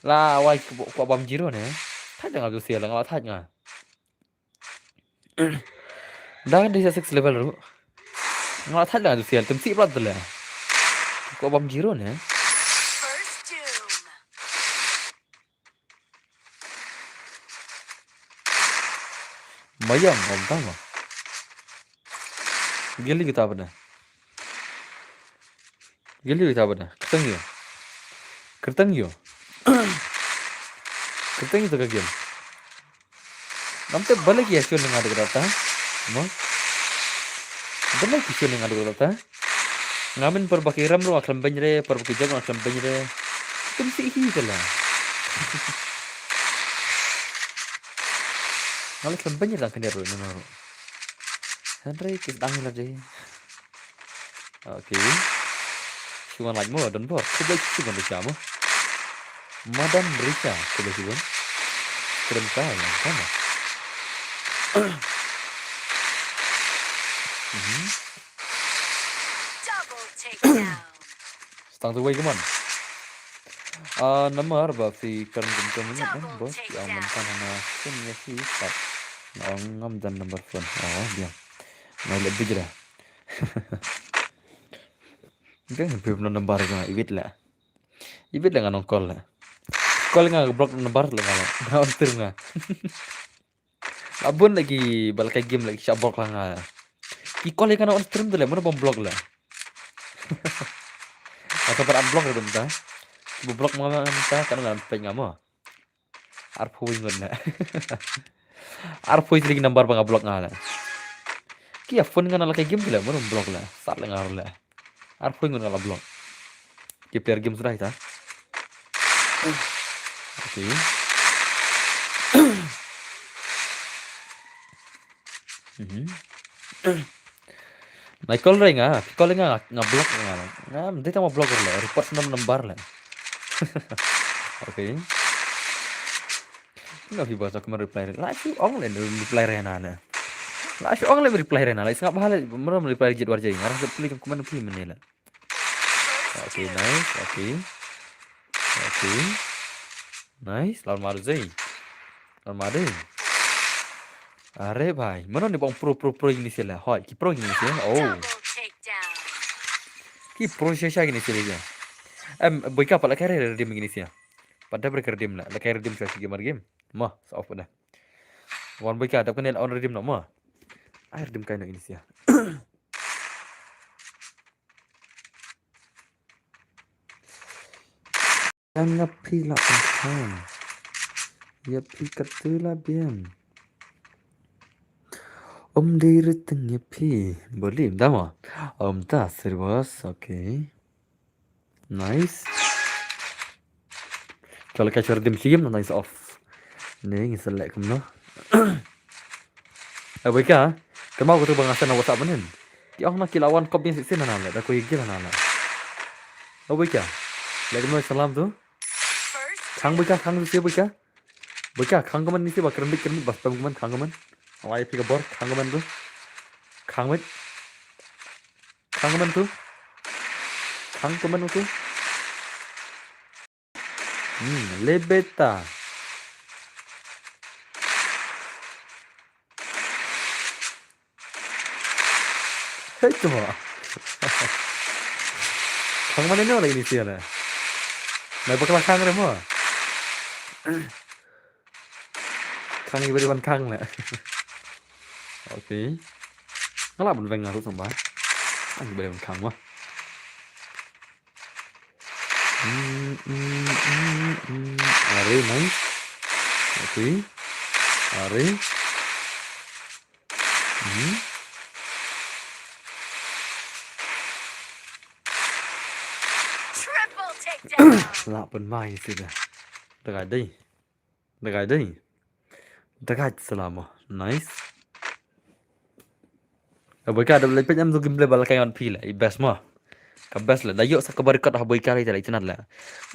La wai ku bam jiro ne. Thaj nga tu sial nga thaj nga. Dah di six level ru. Nga thaj nga tu sial tem si plat le. Ku bam jiro ne. Mayang, om tama. Gili kita bana. Gili kita bana. Keteng yo. Keteng yo. Keteng itu ka game. Namte balik ya shun nga dok data. Mo. Balik ya shun nga dok data. Ngamin por baki ram ro akhlam banyre, por baki jam akhlam banyre. Tum si hi tela. Ngal akhlam banyre dang kene ro nang ro. Henry kis dang la de. Okay. Siwan laj mo don bor. Kubai siwan de chamo. Madan Risha, khublei shibun. Kren ka, yang sama. Mhm. Double takedown. Stang tu wei kaman. Ah, namar ba phi kren kum kum ni, eh, bos, yang mentang hana kum ya phi pat. Ngam dan number phone. Oh, dia. Ngai lebih je dah. Kan phi number ka, iwit la. Iwit la nga nong call la. Call nga block number la nga la. Nga on stream nga. La bun lagi ba la kai game lagi sha block la nga. Ki call ka na on stream tu la, mana bom block la. Atau pada block la dum ta. Bo block ma nga ta kan nga peng nga mo. Arphew ngut na. Arphew lagi number ba nga block nga la. Ki phone nga na la kai game ki la, mana block la. Sat la nga la. Arphew ngut nga la block. Ki player game sudah kita. Okay. Mhm. Nai call re nga, phi call re nga, nga block re nga. Nga mdei tang ma block re le, report sa number le. Okay. Nga phi ba sa comment reply re. La shu ong le reply re na le. La shu ong le reply re na le. Sngap bha le, mram reply jit war jai. Nga rang sa pli comment pli mane le. Okay, nice. Okay. Okay. Nice, lawan ma dei. Lawan ma dei. Are bhai, mano ni bang pro pro pro ini sila. Hoi, ki pro ini sila. Oh. Ki pro sha sha ini sila. Em, boy ka pat la kai redeem ini sila. Pat da break redeem la. La kai redeem sha shi gamer game. Ma, sa off dah. Wan boy ka dap kane on redeem no ma. Ai redeem kai no ini sila. Yang nga phi la pynkham. Ya phi katu la biang. Om dei riteng ya phi. Boleh dah ma. Om ta serius. Okay. Nice. Kalau ka chor dim shim nice off. Ni ngi select kumno. Abai ka, kemau ko tu bang asan WhatsApp menen. Ki ong na ki lawan kop bin sisi na na le, da ko igil na na. Abai ka. Le kumno salam tu. Khang bai ka, khang tu si bai ka. Bai ka, khang ko man ni si ba kermit kermit bas pam ko man khang ko man. Awai pika bor, khang ko man tu. Khang mit. Khang ko man tu. Khang ko man tu. Hmm, lebeta. Hei tu mo. Khang mana ni lagi ni siapa? Mai bakla khang re mo. Khang iba di ban khang na. Okay. Ngala ban veng ngaru samba. Ang iba di ban khang mo. Hmm, hmm, hmm, hmm. Are, nice. Okay. Are. Hmm. Triple takedown. Lah pun mai sida. Dagai dei. Dagai dei. Dagai selama. Nice. Aboika da leit peit em tu gameplay ba la kai ngan phi la i best mo. Ka best la da ïoh sa ka ba record ha Aboika la i tynat la.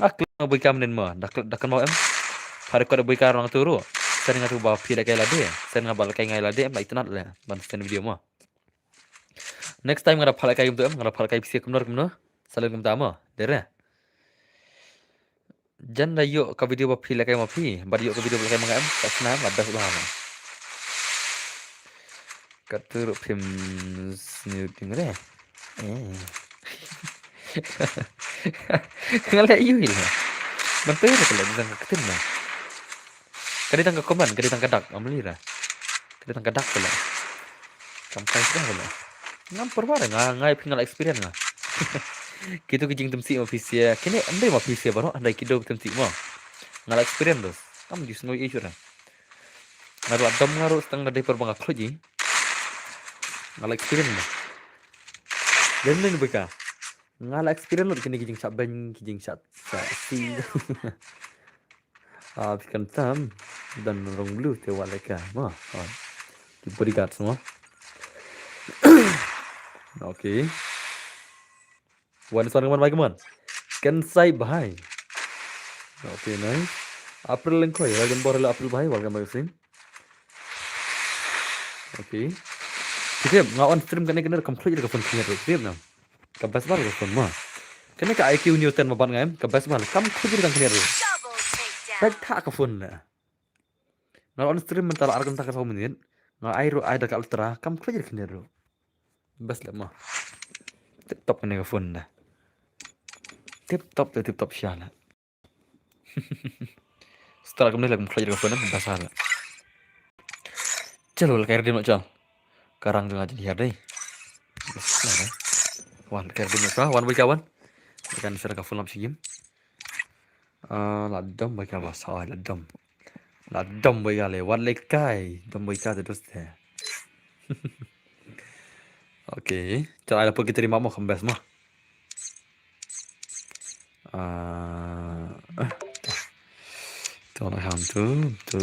Nga klik Aboika mynnin mo. Da klik da kan mau em. Pha record Aboika rang tu ru. Sen nga tu ba phi la kai la de. Sen nga ba la kai ngai la de em la i tynat la. Ban sen video mo. Next time nga da pha la kai em tu em nga da pha la kai phi sia kumno kumno. Salen kumta mo. Dere. Jan da ïoh ka video ba phi la kai ma phi, bad ïoh ka video ba la kai ma nga em, ka sna em, la best bha ma. Ka tu ruh phim sniu ting re. Eh. Nga leh ïu ïa la. Ban tu ïa la ka leh dang ka ktin na. Ka dei tang ka comment, ka dei tang ka dak, am lira. Ka dei tang ka dak ka leh. Kam kai ka leh. Ngam pyrwa nga, nga ïa phi nga la experience nga. Kitu ki jingtymsi ma phi sia, kine andai ma phi sia baroh, andai kido tymsi ma. Nga la experience dos. Kam ju sngew issue ra. Nga ruh dom nga ruh stang da dei pyrwa nga khluit ji. Nga la experience ma. Dem ning bika. Nga la experience lut kine ki jingshah beng, ki jingshah, shah si. Ah, phi kyntam. Don rong blue te wat leka. Ma, ah. Ki bodyguard semua. Okay. Wan son kaman bai kaman. Ken sai bahai. Okay, nice. April lengkoi, welcome bor hello April bahai, welcome back soon. Okay. Kita nga on stream kane kane kam khluit ka phone kine tu. Kita na. Ka best bha ka phone ma. Kane ka I Q Neo ten ma ban nga em, ka best bha, kam khujir kan khniat ruh. Double takedown. Best tha ka phone na. Nga on stream mynta la ar kynta ka saw minit. Nga ai ruh ai da ka ultra, kam khujir khniat ruh. Best la ma. Tip top kane ka phone na. Tip top te tip top sha la. Setelah kumne la kum khlai ka phone ba sala. Chalo la kai redeem chal. Karang jong ajin hiar dei. Wan kai redeem ka wan bai ka wan. Kan sera ka phone lap sigim. Ah, la dom bai ka ba sa la dom. La dom bai ka le wan le kai dom bai ka te dos te. Okay, chal ai la pagi terima mo kambes mo. Ah, eh, tu lah ham tu, tu,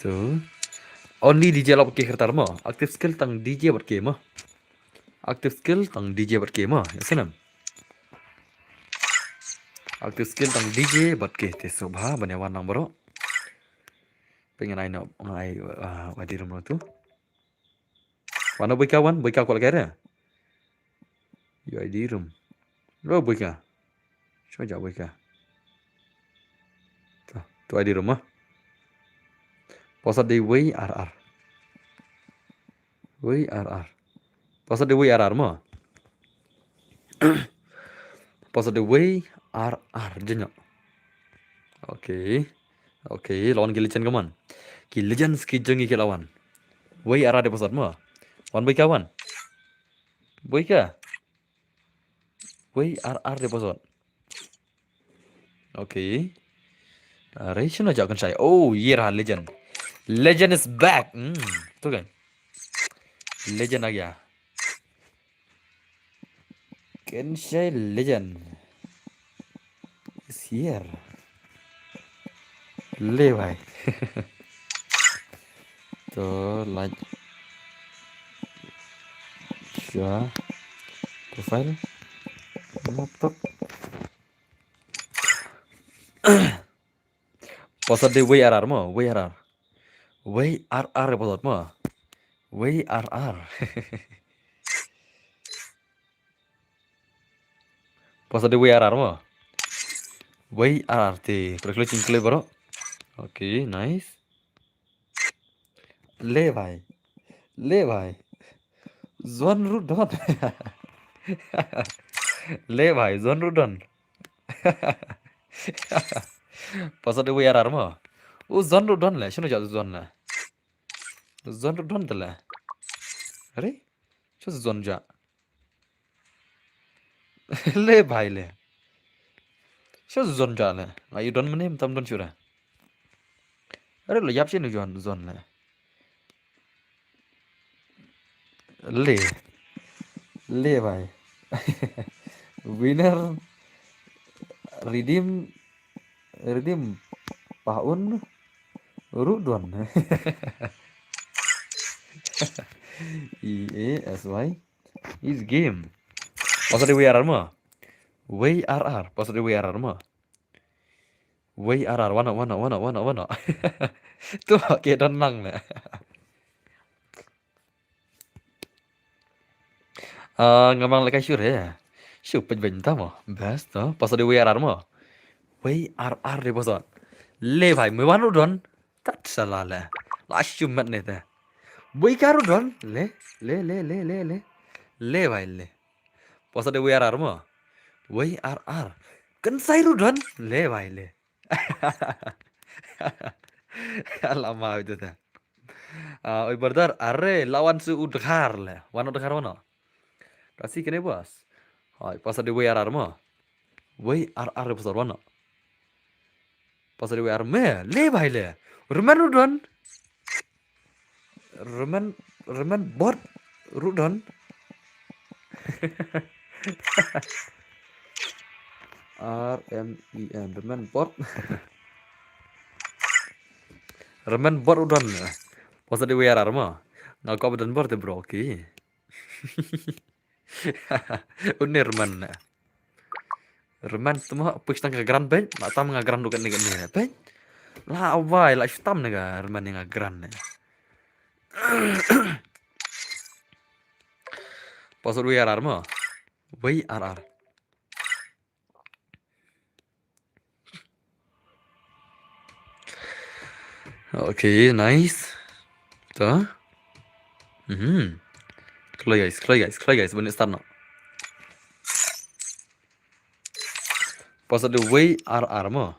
tu. Only D J lah bad ke kyrtar mo. Active skill tang D J bad ke mo. Active skill tang D J bad ke mo. Ya snem. Active skill tang D J bad ke te so bha ban ïa wan lang baroh. Pyngan ai no ngai, ah, wadi rum tu. Wan, boi ka wan, boi ka kwah lagi re. U I D room. Lo boi ka. Shu ja boi ka. Tu, tu I D room ah. Pasa dei wei ar ar. Wei ar ar. Pasa dei wei ar ar mo. Pasa dei wei ar ar jenyo. Okay. Okay, lawan ki legend kaman. Ki legend ki jeng ki lawan. Wei ar ar de pasat mo. Wan boi ka wan. Boi ka. Wei ar ar de pasat. Okay. Are shino ja kan shai. Oh, ye ra legend. Legend is back. Hmm. Tu kan. Legend आ गया. Kan shai legend is here. ले भाई. तो लाइक क्या प्रोफाइल मतलब Pasa dei wei ar ar mo, wei ar ar. Wei ar ar pasa mo. Wei ar ar. Pasa dei wei ar ar mo. Wei ar ar te. Klik klik klik bro. Okay, nice. ले भाई, ले भाई, जॉन रुडन। ले भाई, जॉन रुडन। Pasa dei wei ar ar mo. U Zon Rudon le, shino ja Zon le. Zon Rudon de le. Are? Shu Zon ja. Le bhai le. Shu Zon ja le. Nga yu don mane tam don shura. Are lo yap shino Zon Zon le. Le. Le bhai. Winner. Redeem. Redeem. Paun. Rudon. E A S Y. Is game. Pasa dei wei ar ar mo. Wei ar ar. Pasa dei wei ar ar mo. Wei ar ar. Wano, wano, wano, wano, wano. Tu ke don lang ne. Ah, ngamang lekai shure. Shu pej ben tamo. Best to. Pasa dei wei ar ar mo. Wei ar ar dei pasa. Le bhai, me wan Rudon. Tat sala le. La shu met ne te. Wei ka Rudon. Le, le, le, le, le, le. Le bhai le. Pasa dei wei ar ar mo. Wei ar ar. Kan sai Rudon. Le bhai le. Lama itu te. Ah, oi brother, are lawan su u dkhar le. Wano dkhar wano. Kasi kene bos. Hai, pasa dei wei ar ar mo. Wei ar ar pasa wano. Pasa dei wei ar me, le bhai le. Remen Rudon. Remen, remen bot Rudon. R M E N, remen bot. Remen bot Rudon. Pasa dei wei ar ar mo. Nga ko bedan bor te bro ki. Une remen ne. Remen tu mo push tang ka gran ben, ma tam nga gran dukan ne ne ben. La awai la stam ne ka remen nga gran ne. Pasa dei wei ar ar mo. Wei ar ar. Okay, nice. Ta. Mhm. Kloi guys, kloi guys, kloi guys, ban start no. Pasa dei wei ar ar mo.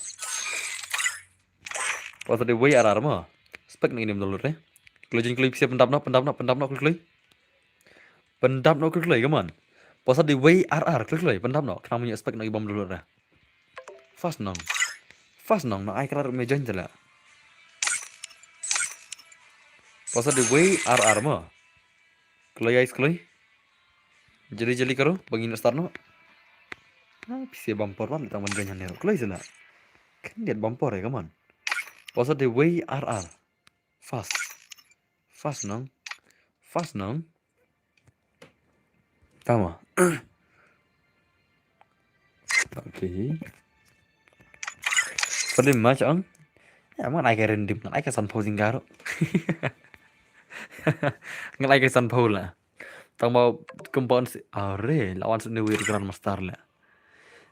Pasa dei wei ar ar mo. Spek nang inim dulu re. Kloi jin kloi pisa pendap no, pendap no, pendap no kloi. Pendap no kloi, come on. Pasa dei wei ar ar kloi, pendap no. Khnang mynta spek no ibam dulu re. Fast nong. Fast nong, na ai krar me join tela. Pasa dei wei ar ar mo. Kloi ais kloi. Jeli jeli karo, bangin start no. Ah, pisa bam por wan tang ban join hanero. Kloi sela. Kan dia bam por ya, come on. Pasa dei wei ar ar. Fast. Fast noh. Fast noh. Tama. Okay. Pyndim ma chong. Ya, ngan ai ka rindim, ngan ai ka san phew jingkyrkhu. Ngan ai ka san phew la. Tang ba kumban si, are, la wan sini wir Grandmaster la.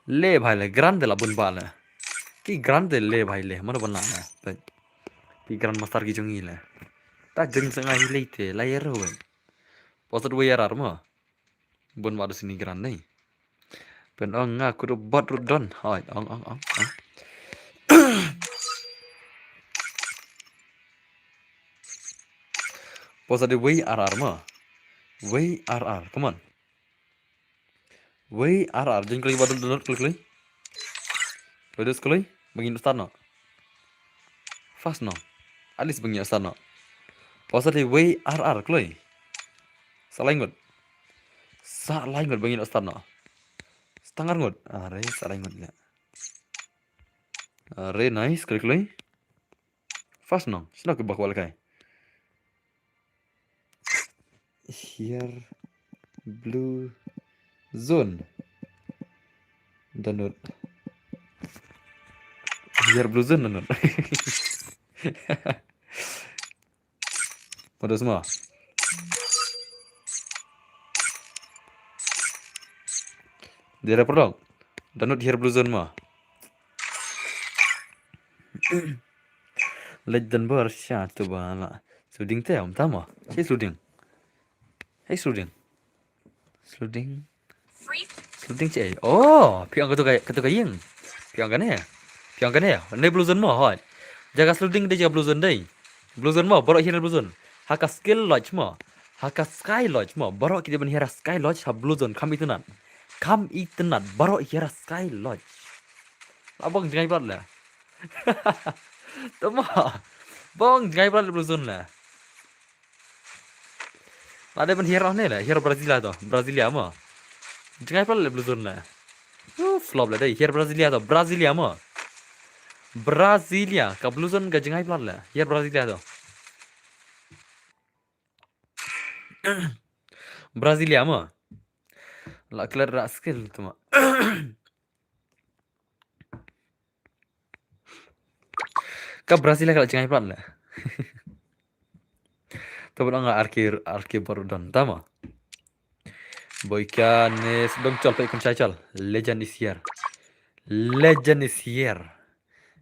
Le bhai le, Grand la bun ba la. Ki Grand le bhai le, mana ban la la. Ki Grandmaster ki jong ngi la. Ta jing sa ngai le te, la yer wen. Posat we yer ar ma. Bun ba da sini Grand nei. Pyn ong nga kudu bot rut don. Hoi, ong, ong, ong, ong. Posat de wei ar ar ma. Wei ar ar, come on. Wei ar ar, jin kloi ba dul dul kloi kloi. Kloi dus kloi, ba ngin start noh. Fast noh. At least ba ngin start noh. Posat de wei ar ar kloi. Sa lai ngut. Sa lai ngut ba ngin start noh. Stang ar ngut. Are, sa lai ngut le. Are, nice, kloi kloi. Fast noh. Sino ke ba kwal kai. Here blue zone. Download. Here blue zone download. Pada semua. Dia dah perlu. Download here blue zone ma. Legend bar sha tu ba la. Suding te om tama. Hey Suding. Hey Suding. Suding. Suding che. Oh, phi ong katu ka, katu ka ïing. Phi ong kane. Phi ong kane. Ne blue zone mo hoi. Jaka Suding de jaka blue zone dei. Blue zone mo, baroh hi ne blue zone. Ha ka Sky Lodge mo. Ha ka Sky Lodge mo. Baroh ki dei ban hiar ha Sky Lodge ha blue zone. Kam itynnad. Kam itynnad. Baroh hiar ha Sky Lodge. La bong jngai plat le. Tama. Bong jngai plat le blue zone le. La dei ban hiar ne le, hiar Brasilia to, Brasilia mo. Jngai plat le blue zone le. Uh, flop le dei, hiar Brasilia to, Brasilia mo. Brasilia, ka blue zone ka jngai plat le, hiar Brasilia to. Brasilia mo. La klet ra skill to mo. Ka Brazil ka la jngai plat le. To ba nga arki arki bor don tama. Boy ka ne dong chol pe kun chai chol. Legend is here. Legend is here.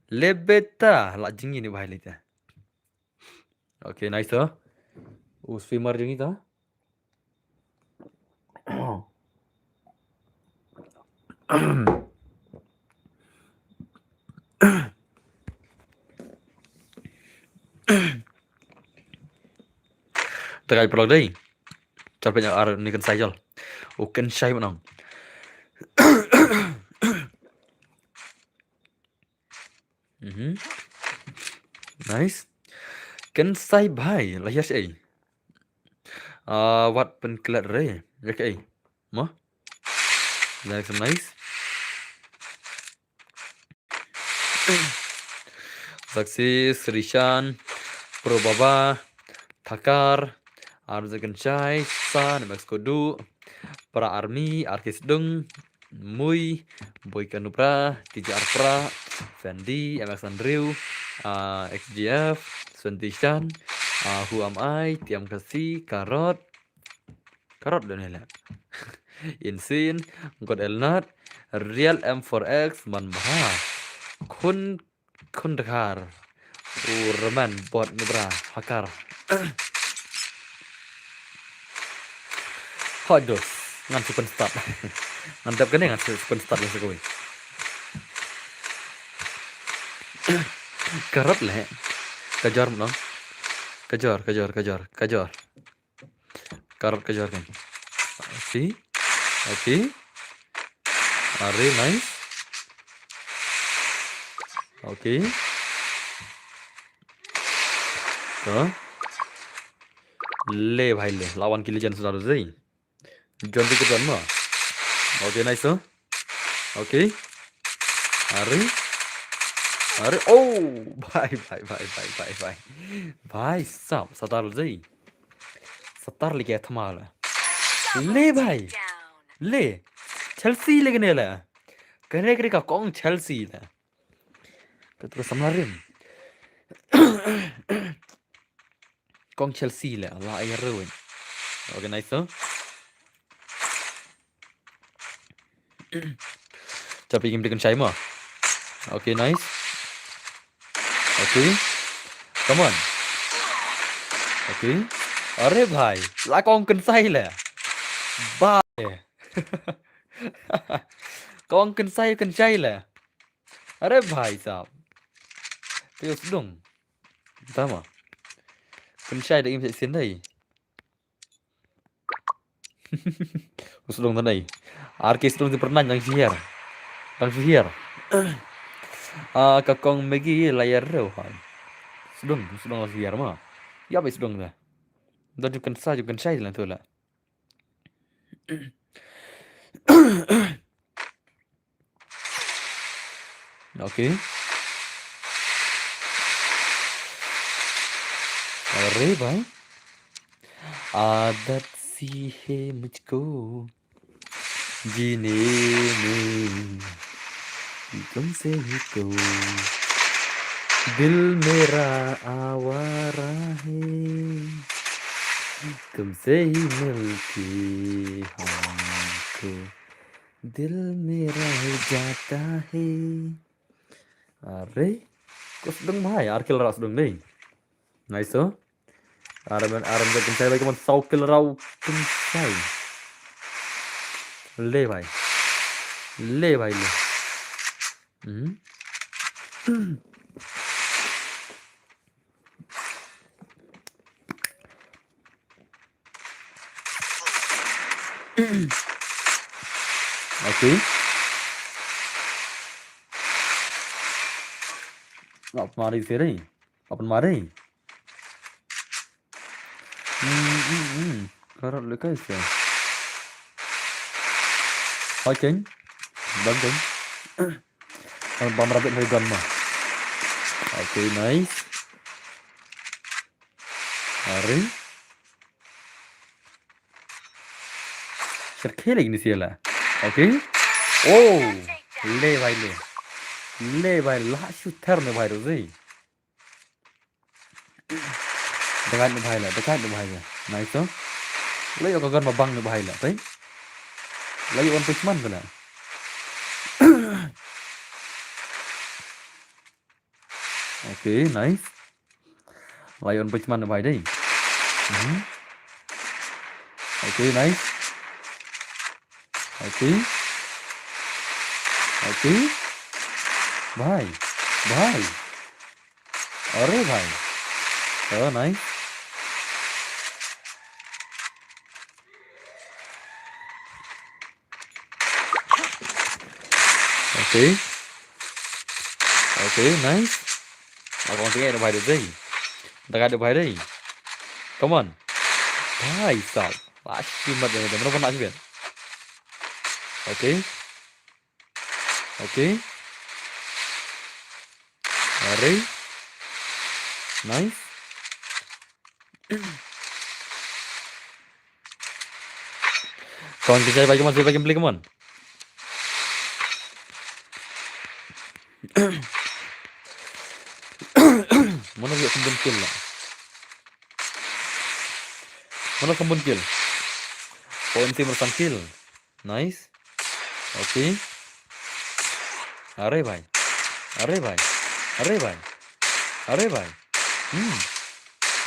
Le beta la jingi ni bahai lita. Okay, nice to. U swimmer jingi to. Takai prok dei. Chal penya ar ni kan sai chal. U kan sai manang. Mhm. Nice. Kan sai bhai la hias ei. Ah, wat pen klet re. Ya ke ei. Mo. Nice, nice. Zaksi, Srishan, Pro Baba, Thakar, Arzu Kenchai, San, Max Kodu, Para Army, Arkis Dung, Mui, Boy Kanupra, T J R Pra, Fendi, M X Andrew, uh, X G F, Swentishan, uh, Who Am I, T M Kasi, Karot, Karot done le. Insin, God Elnat, Real M four X, Man Bha, Khun Khun Dkhar. U Raman bot nubra hakar. Hoi dos. Ngan super start. Ngan dap kane ngan super start le sekoi. Karot le. Kajar mno. Kajar, kajar, kajar, kajar. Karot ka jar kan. Okay. Okay. Are nice. Okay. To. Le bhai le. Lawan ki legend sudah tu zai. John tu ketuan ma. Okay, nice tu. Okay. Are. Are. Oh, bhai, bhai, bhai, bhai, bhai, bhai. Bhai sab, satar zai. Satar lagi thma la. Le bhai. Le. Chelsea le kane la. Kane kane ka kong Chelsea la. Ka tu ka samla rim. Kong Chelsea la. La ai ruin. Okay, nice, no? Chapi kim tikan shai mo. Okay, nice. Okay. Come on. Okay. Are bhai, la kong kynsai le. Bhai. Kong kynsai kynsai le. Are bhai sahab. Te u sdung. Tama. Kynsai da im sa sin dai. U sdong tang dei. Ar ki sdong ti pernah nang sihir. Nang sihir. Ah, ka kong Maggie layar reu hai. Sdong, sdong la sihir ma. Ya bai sdong da. Da ju kan sa, ju kan sai lang tu la. Okay. अरे भाई, आदत सी है मुझको जीने में, तुमसे ही तो दिल मेरा आवारा है, तुमसे ही मिलके हमको दिल मेरा हो जाता है. Are, ko sdong bhai, ar kill rau sdong dei. Nice, oh. Aram, aram da kynsai bhai, kaman saw kill rau kynsai. Le bhai. Le bhai, le. Hmm. Okay. Apa mari sini? Apa mari? Hmm, hmm, hmm. Karot lekai sih. Okay. Bang, bang. Bam rabbit hari gun ma. Okay, nice. Hari. Sir khele ini sila. Okay. Oh, le bhai le. Le bhai la shooter ne bhai rozi. Dekat ne bhai la, dekat ne bhai la. Nice, oh. Lei ka gun ma bang ne bhai la, tai. Lei one punch man la. Okay, nice. Lei one punch man ne bhai dei. Mhm. Okay, nice. Okay. Okay. Bhai. Bhai. Are bhai. Oh, nice. Okay. Okay, nice. Ako ang tingin, bhai dei. Dagat dei, bhai dei. Come on. Bhai sahab. Last team mat dei. Mana pernah sih, Ben? Okay. Okay. Are. Nice. Kawan kita bagi mas bagi beli kawan. Mana dia sembun kill lah. Mana sembun kill? Kawan tim resang kill. Nice. Okay. Are bhai. Are bhai. Are bhai. Are bhai. Hmm.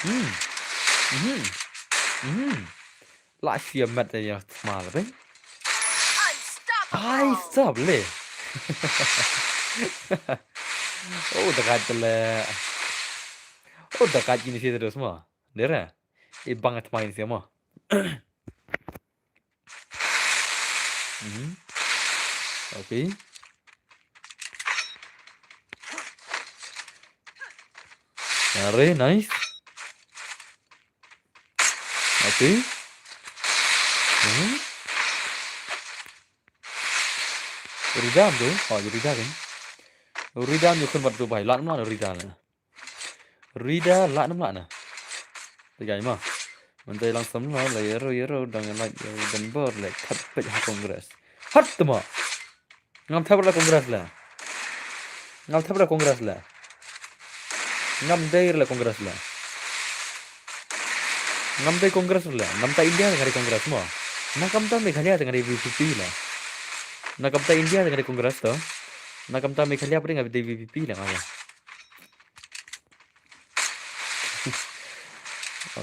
Hmm. Hmm. Hmm. Last year met ya small bhai. Ai stop le. Oh, dakat le. Oh, dakat ini sih terus mo. Dera. Ibang at main sih mo. Mhm. Okay. Are, nice. Okay. Mhm. Ridam tu, oh, ridam kan. Ridam yu kan batu bhai, lan mana ridam na. Rida lah nam lah na. Tiga lima. Mynta i Langsam la, la ïaroh ïaroh dang ïa lait ïa u Denver la thep peit ha Congress. Hat tma. Ngam thep la Congress la. Ngam thep la Congress la. Ngam dei la Congress la. Ngam dei Congress la. Namta India te nga dei Congress mo. Na ka bynta Meghalaya te nga dei V P P la. Na ka bynta India te nga dei Congress to. Na ka bynta Meghalaya pat nga dei V P P la nga.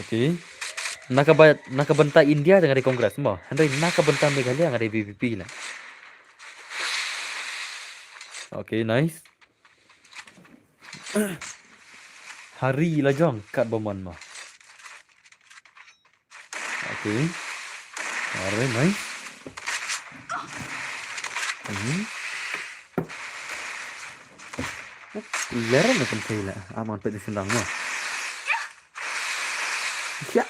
Okay. Na ka ba, na ka bynta India te nga dei Congress mo. Hynrei na ka bynta Meghalaya nga dei V P P la. Okay, nice. Hari la jong kat ba mon mo. Okay. Alright, nice. Hmm. Lera na kan kaila. Aman pwede sendang mo. Ya.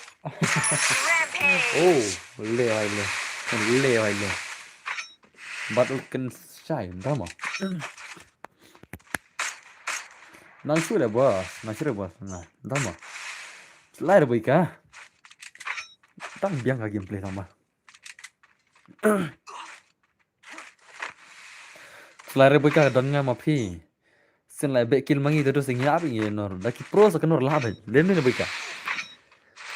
Oh, le ai le. Le ai le. Bat u kan sai, dah mo. Nang shu le bos, nang shu le bos. Nah, dah mo. Lai re boy ka. Tang biang ka gameplay tang ba. Sla re boy ka don nga ma phi. Sin lai bek kill mangi terus ngi abi ngi nor. Da ki pro sa kenor la bek. Dem ni boy ka.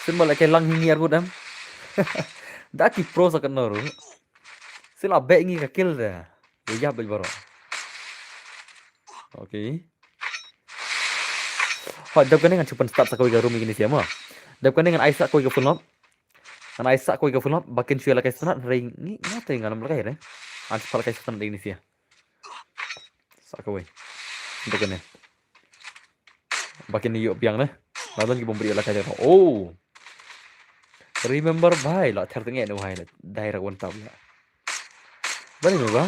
Sin ba la ke lang ngi arbut em. Da ki pro sa kenor. Sin la bek ngi ka kill da. Boy ya bek baro. Okay. Hoi, dep kane ngan chupan start sa kawei ka room ïa kine sia mo. Dep kane ngan ai sa kawei ka full knob. Ngan ai sa kawei ka full knob, ba kin shu ïa la kai start, hynrei ngi, nga te ngan ym la kai re. Ngan shu la kai start ïa kine sia. Sa kawei. Dep kane. Ba kin ïoh biang ne. Ngan don ki bom bri ïa la kai re. Oh. Remember bhai, la ther teng ne bhai la. Direct one tap la. Bani me ba.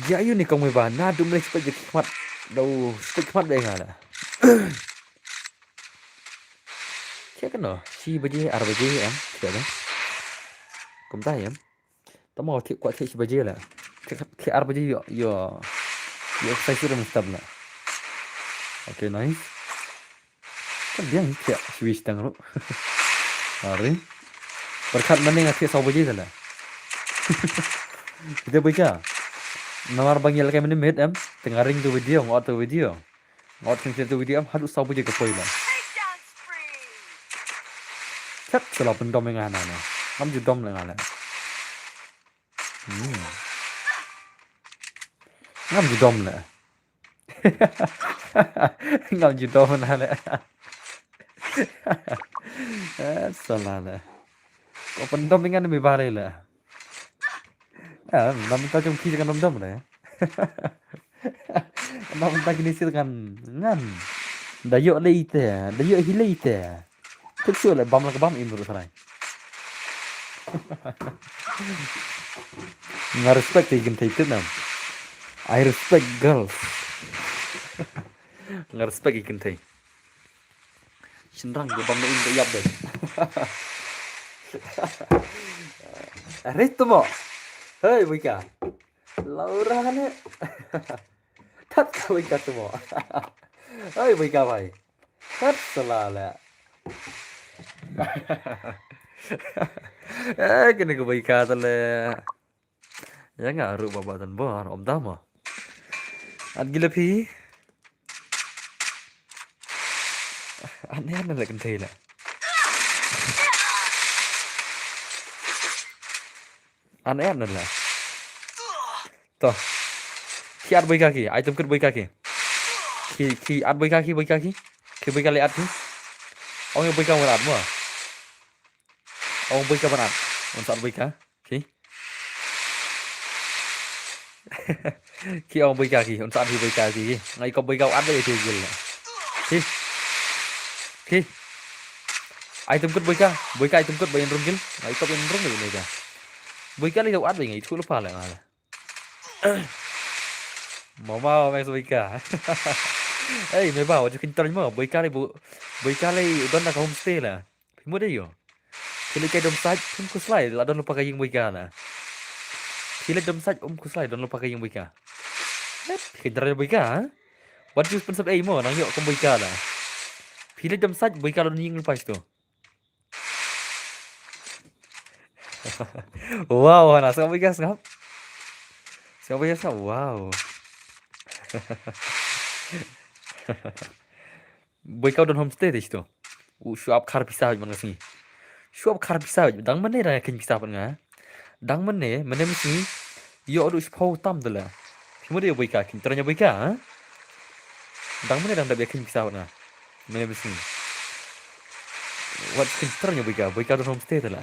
Ïa yu ni kong me ba, na dum le spek khmat. Dau spek khmat be nga la. Check no, shi baje, ar baje em, check no. Kumta em. Tamo thik kwah thik shi baje la. Thik, thik ar baje ïoh, ïoh. Ïoh exercise ruh mesti la. Okay, nice. Kan biang thik shi baje tang ruh. Hari. Berkat mending thik saw baje la. Kita baca. Namar bang ïa laka minit em, tengah ring tu video, ngot tu video. Ngot sing tu video em, haduh saw baje ka poi la. Chat sala pyndom ïa nga na na. Ngam ju dom la nga la. Hmm. Ngam ju dom la. Ngam ju dom na la. Eh, sala la. Ko pyndom ïa nga na mi bare la. Ah, nam ta jong ki jong dom dom la. Nam ta kini sir kan ngan. Da ïoh lei te, da ïoh hi lei te. Thik shuh le bam la ka bam im ruh sarai. Nga respect ïa ki kynthei tip nam. I respect girls. Nga respect ïa ki kynthei. Shynrang ki bam na im ka ïap de. Rit tu mo. Hey, Wika. Laura ne. Tat ka wei ka tu mo. Oi, wei ka bai. Tat sala le. Eh, kene ka wei ka ta le. Ya nga ru ba ba tan bor om da mo. At gila phi. An ne an le kan thei le. An ne an le. To. Ki at boi ka ki, item kit boi ka ki. Ki, ki at boi ka ki, boi ka ki. Ki boi ka le at ki. Ong boi ka wan at mo. Ong boi ka ban at. Wan sa at boi ka. Ki. Ki ong boi ka ki, wan sa at hi boi ka ki. Ngai ko boi ka at boi ki gil. Ki. Ki. Item kit boi ka, boi ka item kit boi in rung gil. Ngai ko in rung boi ka. Boi ka le at boi ngai thu le pa le ngai. Mama, mama, Boika. Hey, me ba, wat ju kin try mo, Boika le, Boika le, don na ka homestay la. Phi mo de yo. Phi le kai dom saj, phi khuslai, la don pa ka ïing Boika la. Phi le dom saj, um khuslai, don pa ka ïing Boika. Phi kin try Boika, ha? Wat ju pensep ei mo, nang yo kum Boika la. Phi le dom saj, Boika don ïing pa sto. Wow, hana sngap boi ka sngap. Sngap boi ka sngap, wow. Boi ka don homestay te to. U shu ap khar pisa man ka sngi. Shu ap khar pisa, dang mane dang kin pisa pat nga. Dang mane, mane mane sngi. Yo du shu pau tam de la. Phi mo de boi ka kin ternya boi ka, ha? Dang mane dang da bia kin pisa pat nga. Mane mane sngi. Wat kin ternya boi ka, boi ka don homestay de la.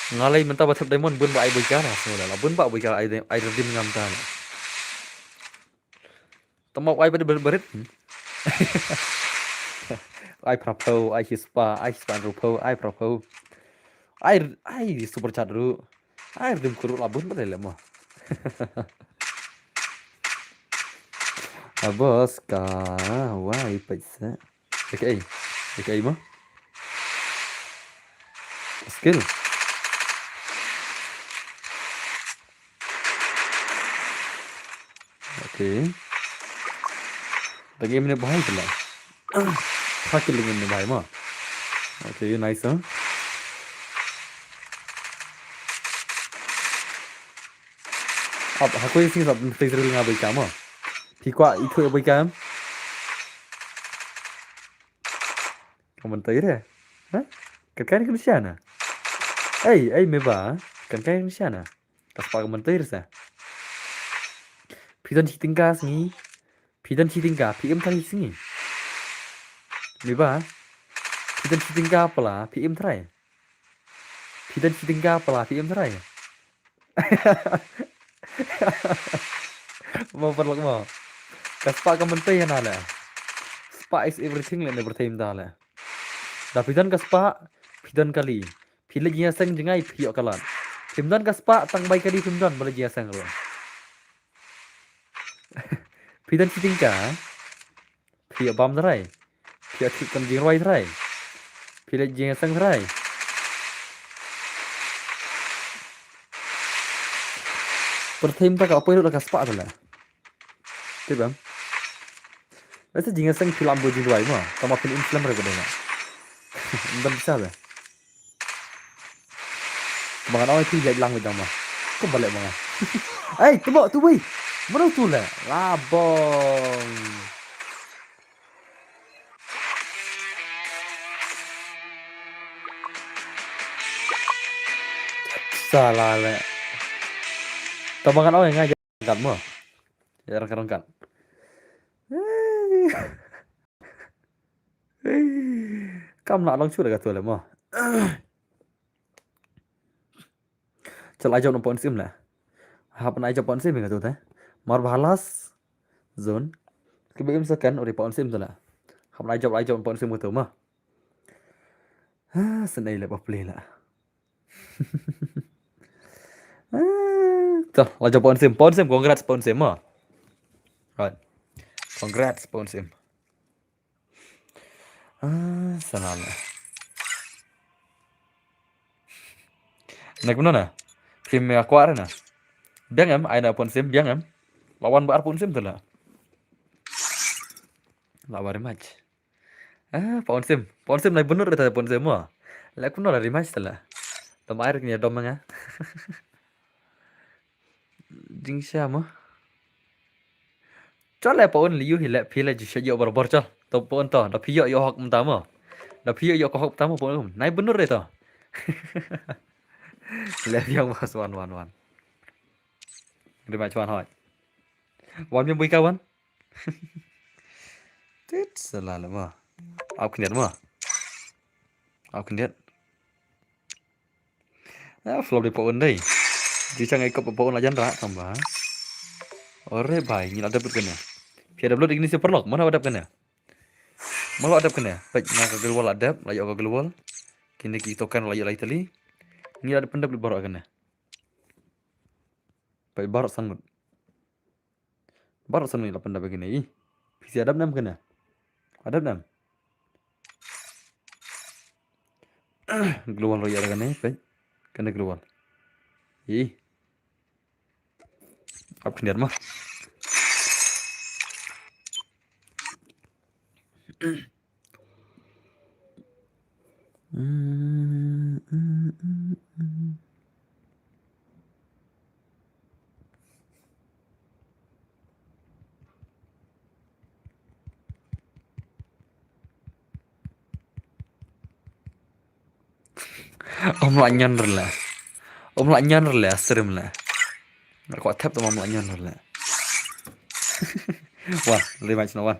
Nga lei mynta ba thep diamond bun ba ai boi ka na, sngew la, la bun ba boi ka ai, ai redeem ngam ta la. Tama ai ba de ber-, berit. Ai phra phew, ai shi spah, ai shi spah hynriew phew, ai phra phew. Ai, ai super chat ruh. Ai redeem ko ruh la bun ba de le mo. Abos ka, wai paisa. Okay. Okay mo. Skill. Okay. Lagi minit bahai pula. Sakit lagi minit bahai mo. Okay, nice, huh? Ap, ha ko isi sab tei zril nga boi ka mo. Phi kwah ithuh boi ka em? Ka mynta ire. Ha? Kan kai kan siana. Ei, ei me ba. Kan kai kan siana. Ka spah ka mynta ire sa. Phi don shi tyngka sngi. Phi don shi tyngka, phi im trai sngi. Me ba. Phi don shi tyngka pala, phi im trai. Phi don shi tyngka pala, phi im trai. Mo paralok mo. Ka spah ka mynta ïa na le. Spah is everything le ne pyrthei mynta le. Da phi don ka spah, phi don kali. Phi leit jingïaseng jngai phi ïoh ka lad. Phim don ka spah tang bai kali phim don ba leit jingïaseng ruh. Phi don shi tyngka. Phi ïa bam trai. Phi ïa thik kam jingrwai trai. Phi leit jingïaseng trai. Pyrthei mynta ka poi ruh la ka spah tu la. Tip em? Lehse jingïaseng phi lam bad jingrwai mo. Tang ma phin im slem re ka dei na. Ym don pisa be. Ba ngan ong ïa phi ïaid lang beit dang ma. Kumba leh ma nga. Ei, tu mo, tu wei. Mano tu leh? Labong. Salah leh. Tang ba ngan ong ïa nga ïaid ryngkat mo. Ïaid ryngkat ryngkat. Kam lah long shuh da katu leh mo. Chal ai jop na pon sim leh. Hap na ai jop pon sim katu te. Mar ba halas zone. Ki ba im second uri pon sim tu leh. Hap na ai jop, ai jop pon sim katu mo. Ha, sngewbha leh ba play leh. Ah, to, la jop pon sim, pon sim, congrats pon sim mo. Right. Congrats pon sim. Ah, sana leh. Nek mano na? Phim ïa kwah re na. Biang em, ai na pon sim, biang em. Lawan ba ar pon sim tu leh. La ba rematch. Ah, pon sim. Pon sim lai bunur ta pon sim mo. Leh kumno la rematch ta leh. Tam ai re kin ïa dom nga. Jingsha mo. Chal leh pon liu hi leh phi leh jingsha ïoh barabor chal. To pon to. Da phi ïoh ïoh hok mynta mo. Da phi ïoh ïoh ka hok mynta mo pon. Nai bunur re to. Leh biang mas wan wan wan. Rematch wan hoi. Wan biang bui ka wan. Tit sala leh mo. Ap khyndiat mo. Ap khyndiat. Ah, flop dei pon dei. Ji chang ai kop pon la jan ra tang ba. Ore bai ngi la dep kane. Phi dep lut igni se paralok, mana dep kane. Mana dep kane. Pek na ka global la dep, la ïoh ka global. Kine ki token la ïoh la Italy. Ngi la dep pendep lut baroh kane. Pek baroh sangmut. Baroh san minit la pyndap ïa kane. Ih. Phi sa dap nam kane. Adap nam. Global royal kane, peit. Kane global. Ih. Ap khyndiat mo. Om la nyan rle. Om la nyan rle, stream le. Ngar ko thep to om la nyan rle. Wan, le mai chno wan.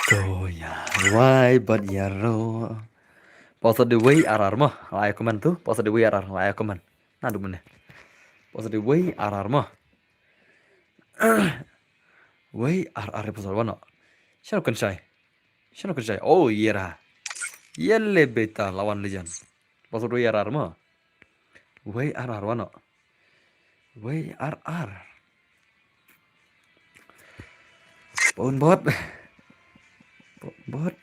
To ïa wai bad ïa ro. Pasa de wei arar mo. Ai comment tu. Pasa de wei arar. Ai comment. Na du mene. Pasa de wei arar mo. Wei ar ar pasal wano. Shano kan shai. Shano kan shai. Oh, yera. Yele beta lawan lejan. Pasal wei ar ar mo. Wei ar ar wano. Wei ar ar. Pon bot. Bot.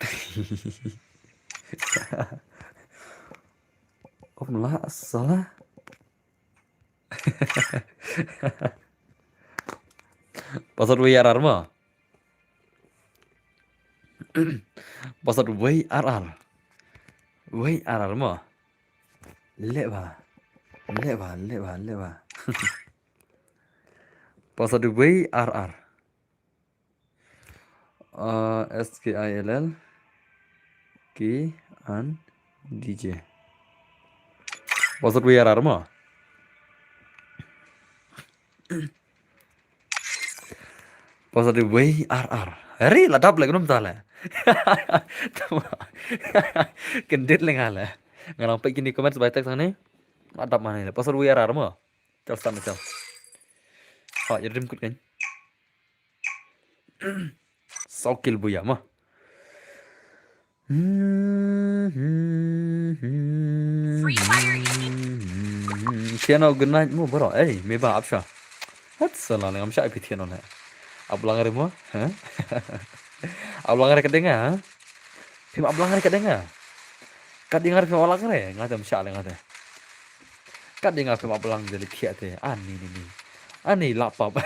Om la salah. Pasal wei ar ar mo. Pasal wei ar ar. Wei ar ar mo. Leba. Leba, leba, leba. Pasal wei ar ar. Uh, S K I L L K and D J. Pasal wei ar ar mo. Pasal wei ar ar. Hari la dap lagi num tale. Kendit leng ale. Ngalang pe kini comment by text ni. La dap mana ni. Pasal wei ar ar mo. Chal stan chal. Ha, ya rim kut kan. Sokil buya ma. Tiano good night mo bro. Eh, me ba apsha. Hat sala ngam sha pi tiano ne. Ablang re mo, ha? Ablang re ka denga, ha? Phim ablang re ka denga. Ka denga phim ablang re, ngam sha le ngam. Ka denga phim ablang de le khiat te. Ani ni ni. Ani lapap.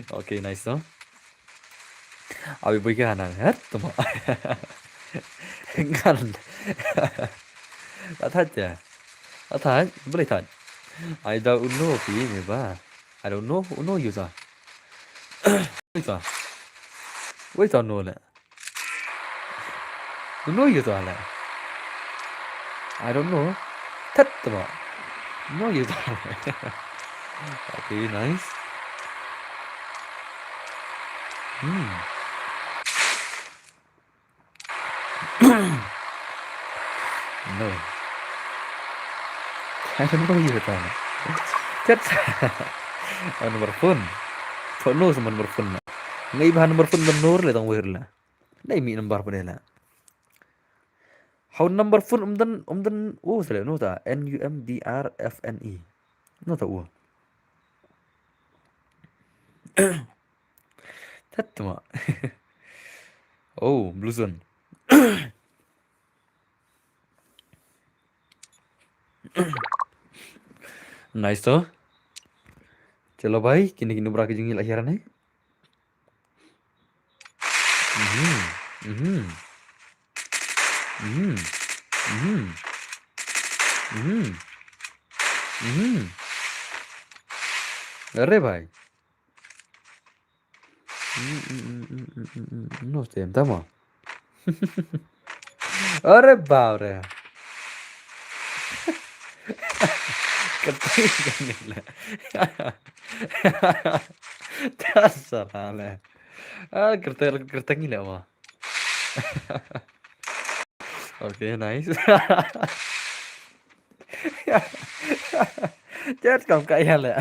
Okay, nice no. Abi bui ka hanan, ha? Tuma. Ngan. La thait ya. La thait, boleh thait. I don't know pi me ba. I don't know, uno user. User. Wait on no le. Uno user le. I don't know. Thait tuma. Uno user. Okay, nice. Hmm. No. I don't know you ta. Chat. An number phone. Phone no sa number phone. Ngai ba number phone number le tang wer la. Dai mi number phone la. How number phone um dan um dan oh sale no ta. N U M B R F N E. No ta u. Tat ma. Oh, Blue Zone. Nice to. Chalo bhai, kini kini bra ki jingi la hiara ne. Mhm. Mhm. Mhm. Mhm. Mhm. Mhm. Are bhai. No stem, tama. Ore bap re. Kyrteng kane la. Ta sara la. Ah, kyrteng, kyrteng ila wa. Okay, nice. Chat kam ka ila.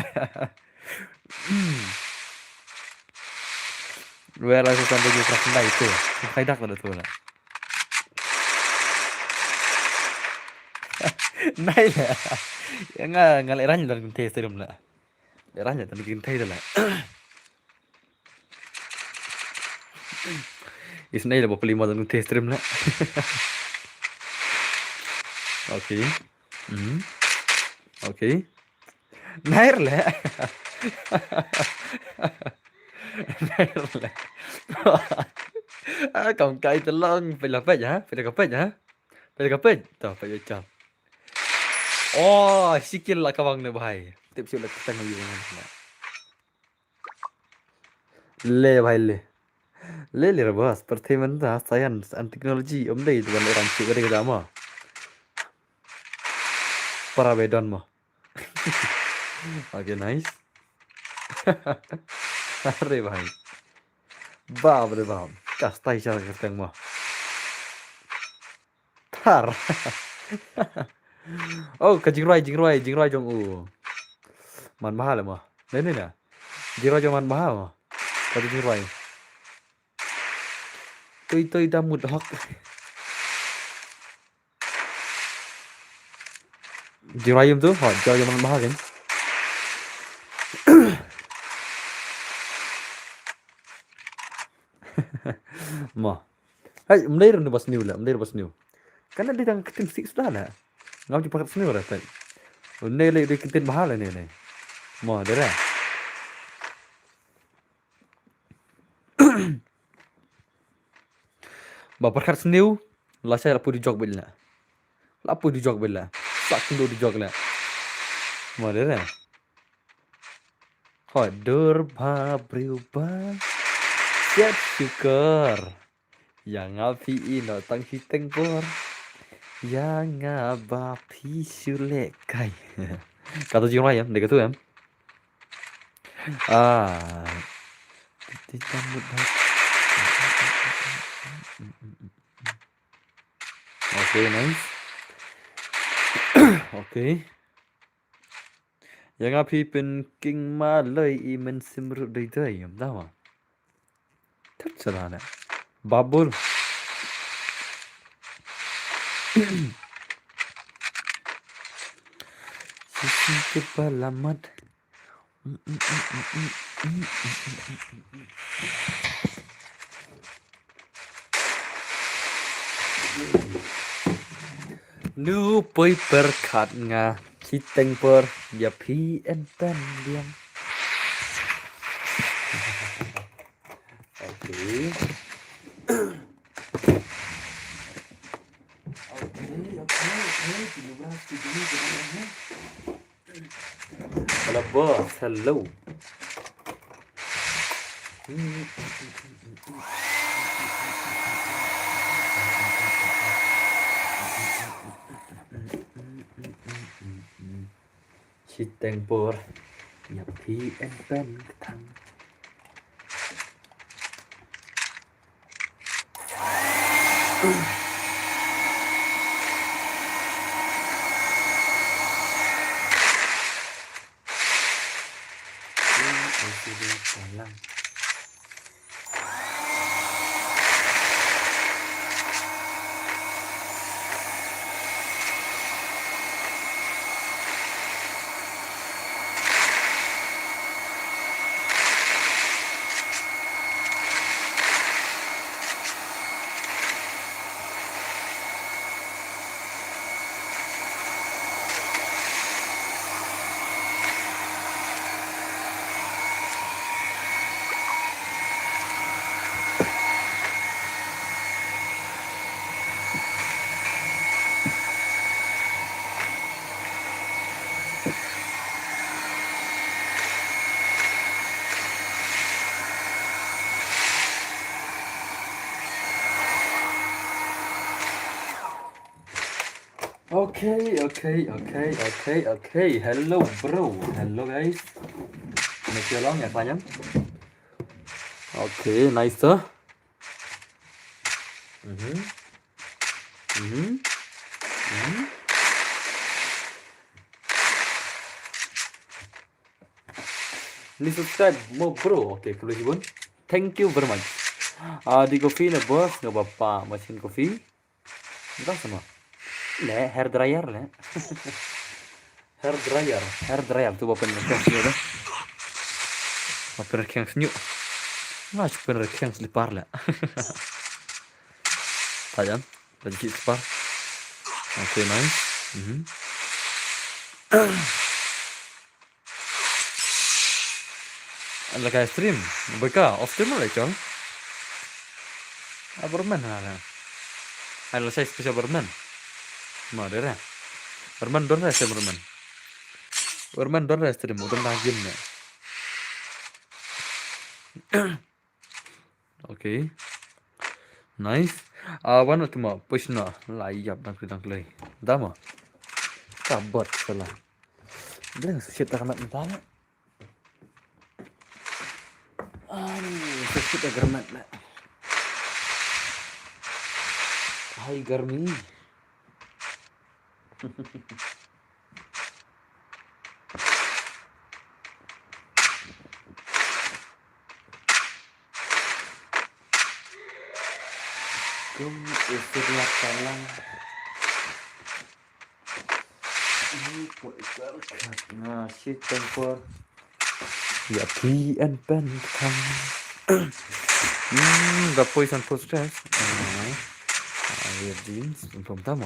Where I can do you crack night too. Khai dak la tu la. Nai la. Nga nga le ran dan kun te stream la. Le ran dan kun te la. Is nai la bapli ma dan kun te stream la. Okay. Hmm. Okay. Nair le. Nair le. Ah, kam kai te long pela pej ha, pela ka pej ha. Pela ka pej. To pej chal. Oh, sikil la ka bang ne bhai. Tip shu la ka tang yu. Le bhai le. Le le bas, perthe menta science and technology um dei tu ban orang cik dei dama. Para bedon mo. Okay, nice. Are bhai. Bap re bap. Kastai char kyrteng mo. Thar. Oh, ka jingrwai, jingrwai, jingrwai jong u. Man mahal mo. Ne ne na. Jingrwai jong man mahal mo. Ka jingrwai. Toi toi da mut hok. Jingrwai yum tu, ha, jingrwai jong man mahal kan. Mo. Hai, mlei run bas new la, mlei bas new. Kana di tang ketin sik sudah la. Ngam ji pakat snew ra tek. Mlei le di ketin mahal ne ne. Mo, dera. Ba pyrkhat sniew, la shai la poi dujok beit la. La poi dujok beit la. Sak kynduh dujok la. Mo de re. Hoi dur ba briew ba. Siap syukur. Ïa nga phi ïehnoh tang shiteng por. Ïa nga ba phi shu leh kai. Kato jingrwai em, dei kato em. Ah. Okay, nice. Okay. Ïa nga phi pynking malei i mynsiem ruh dei dei em da ma. Tat sala na. Babul. Sisi kepala mat. Nu poi pyrkhat nga shiteng por ïa phi en pen biang. Okay. Okay, okay, okay. Hello, boss. Hello. Shiteng por ïa phi en pen kthang. Okay, okay, okay, okay, okay. Hello, bro. Hello, guys. Ngi long ya, sayang. Okay, nice, sir. Mhm. Mhm. Mhm. Ni subscribe mo, bro. Okay, khublei shibun. Thank you very much. Ah, di coffee na boss, nga ba pa machine coffee. Dah sama. Le, hair dryer le. Hair dryer, hair dryer tu ba pynrkheng sniew dah. Ba pynrkheng sniew. Nga shu pynrkheng slipar le. Tajan, lagi slipar. Okay, nice. Mhm. An la kai stream, beka off stream la chong. Aberman ha la. An la sai special berman. Ma dera. Berman don ra sai berman. Berman don ra stream, don ra game ne. Okay. Nice. Ah, wan tu ma push na la yap dang dang klei. Dama. Ka bot sala. Bring su shit tak nak entah. Ani, su shit tak germat nak. Hai garmi. Kum isir la talang. Ni ko ikar kat na si tempur. Ya pi en pen kang. Hmm, da poi san post stress. Ah, ya jeans pom tamo.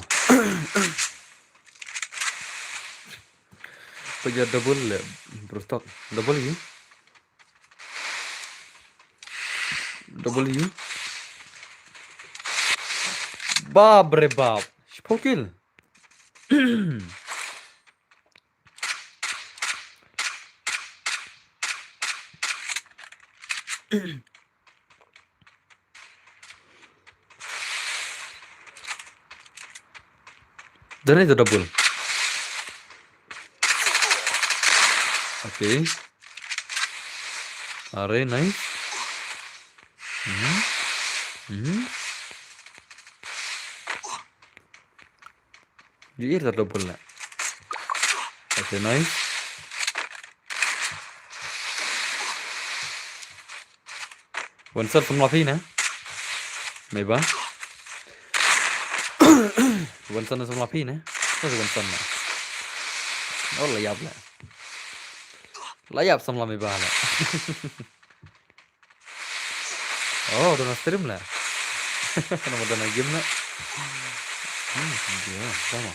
Pajak double le, bro, stock. Double you. Double you. Bab re bab. Shipokil. Done itu double. Okay. Are, nice. Mhm. Mhm. Di ir double la. Okay, nice. Wansan samla phi ne? Meba. Wansan samla phi ne? Wansan na. Oh, la yap la. La yap samla meba la. Oh, dona stream la. Nama dona game la. Hmm, dia sama.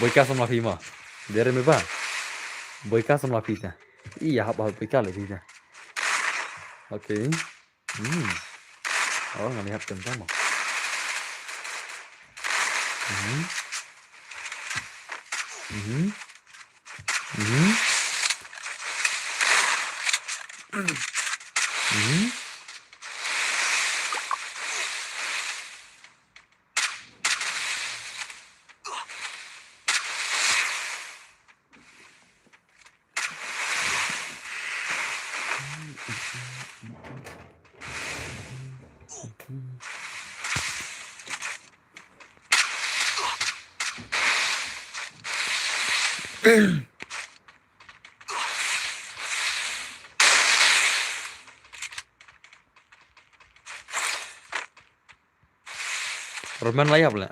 Boika samla phi ma. Dere me ba. Boika samla phi ta. Iya hap hap boika le phi ta. Okay. Hmm. Oh, ngan lihat tentang mo. Mhm. Mhm. Mhm. Mhm. Roman layap la.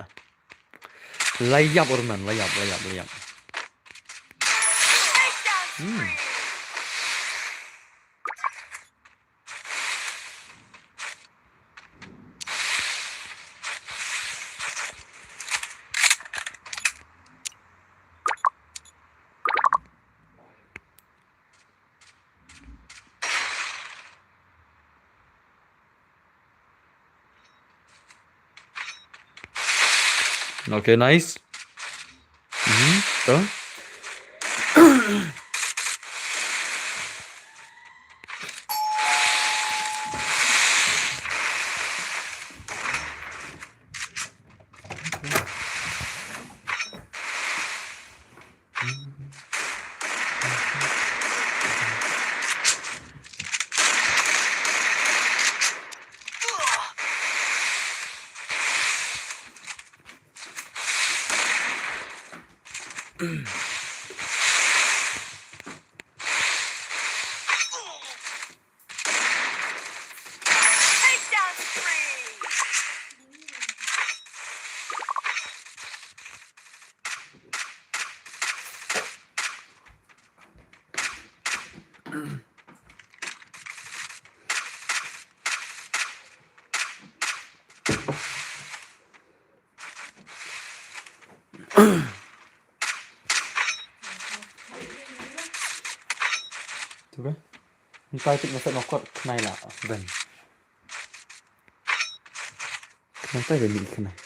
Layap Roman, layap, layap, layap. Hmm. Okay, nice. Mhm, to. Tu kan? Ni kai tik masat nokot khnai la ben. Khnai tai ben ni khnai.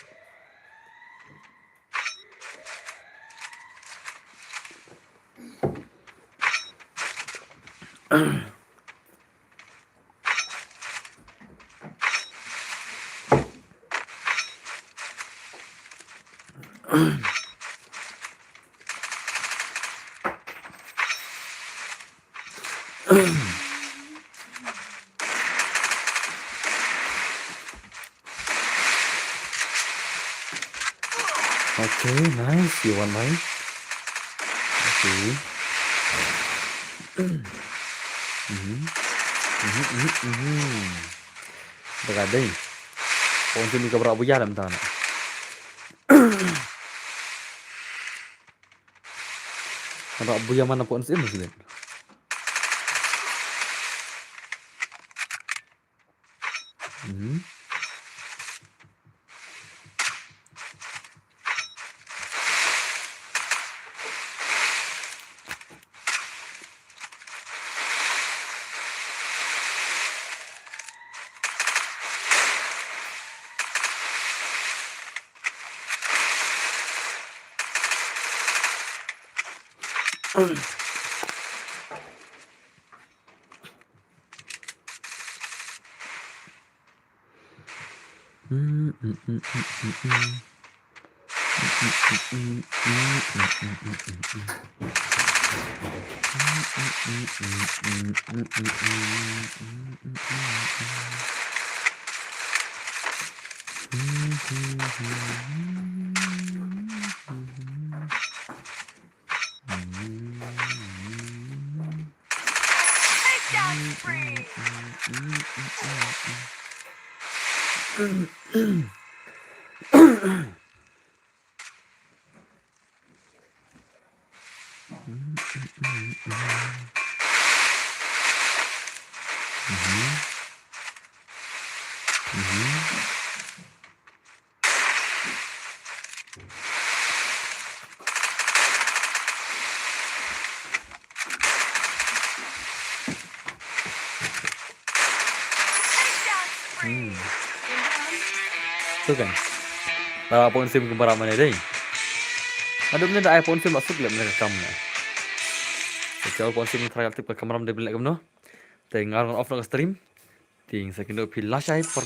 Okay, nice. You want mine? Okay. Mhm. Mhm, mhm, mhm. Dah gading. Kong tu ni ka bra buya dalam tanah. Bra buya mana pun sin sih. Mhm. Hmm. Tu kan. Ba pun sim kembaram ne dei. Aduh, ne da ai pun sim masuk lem ne ka kam ne. Kecil pun sim trial tip ka kamera de bilek kumno. Te ngar ngan off na ka stream. Ting sa kindo phi lashai per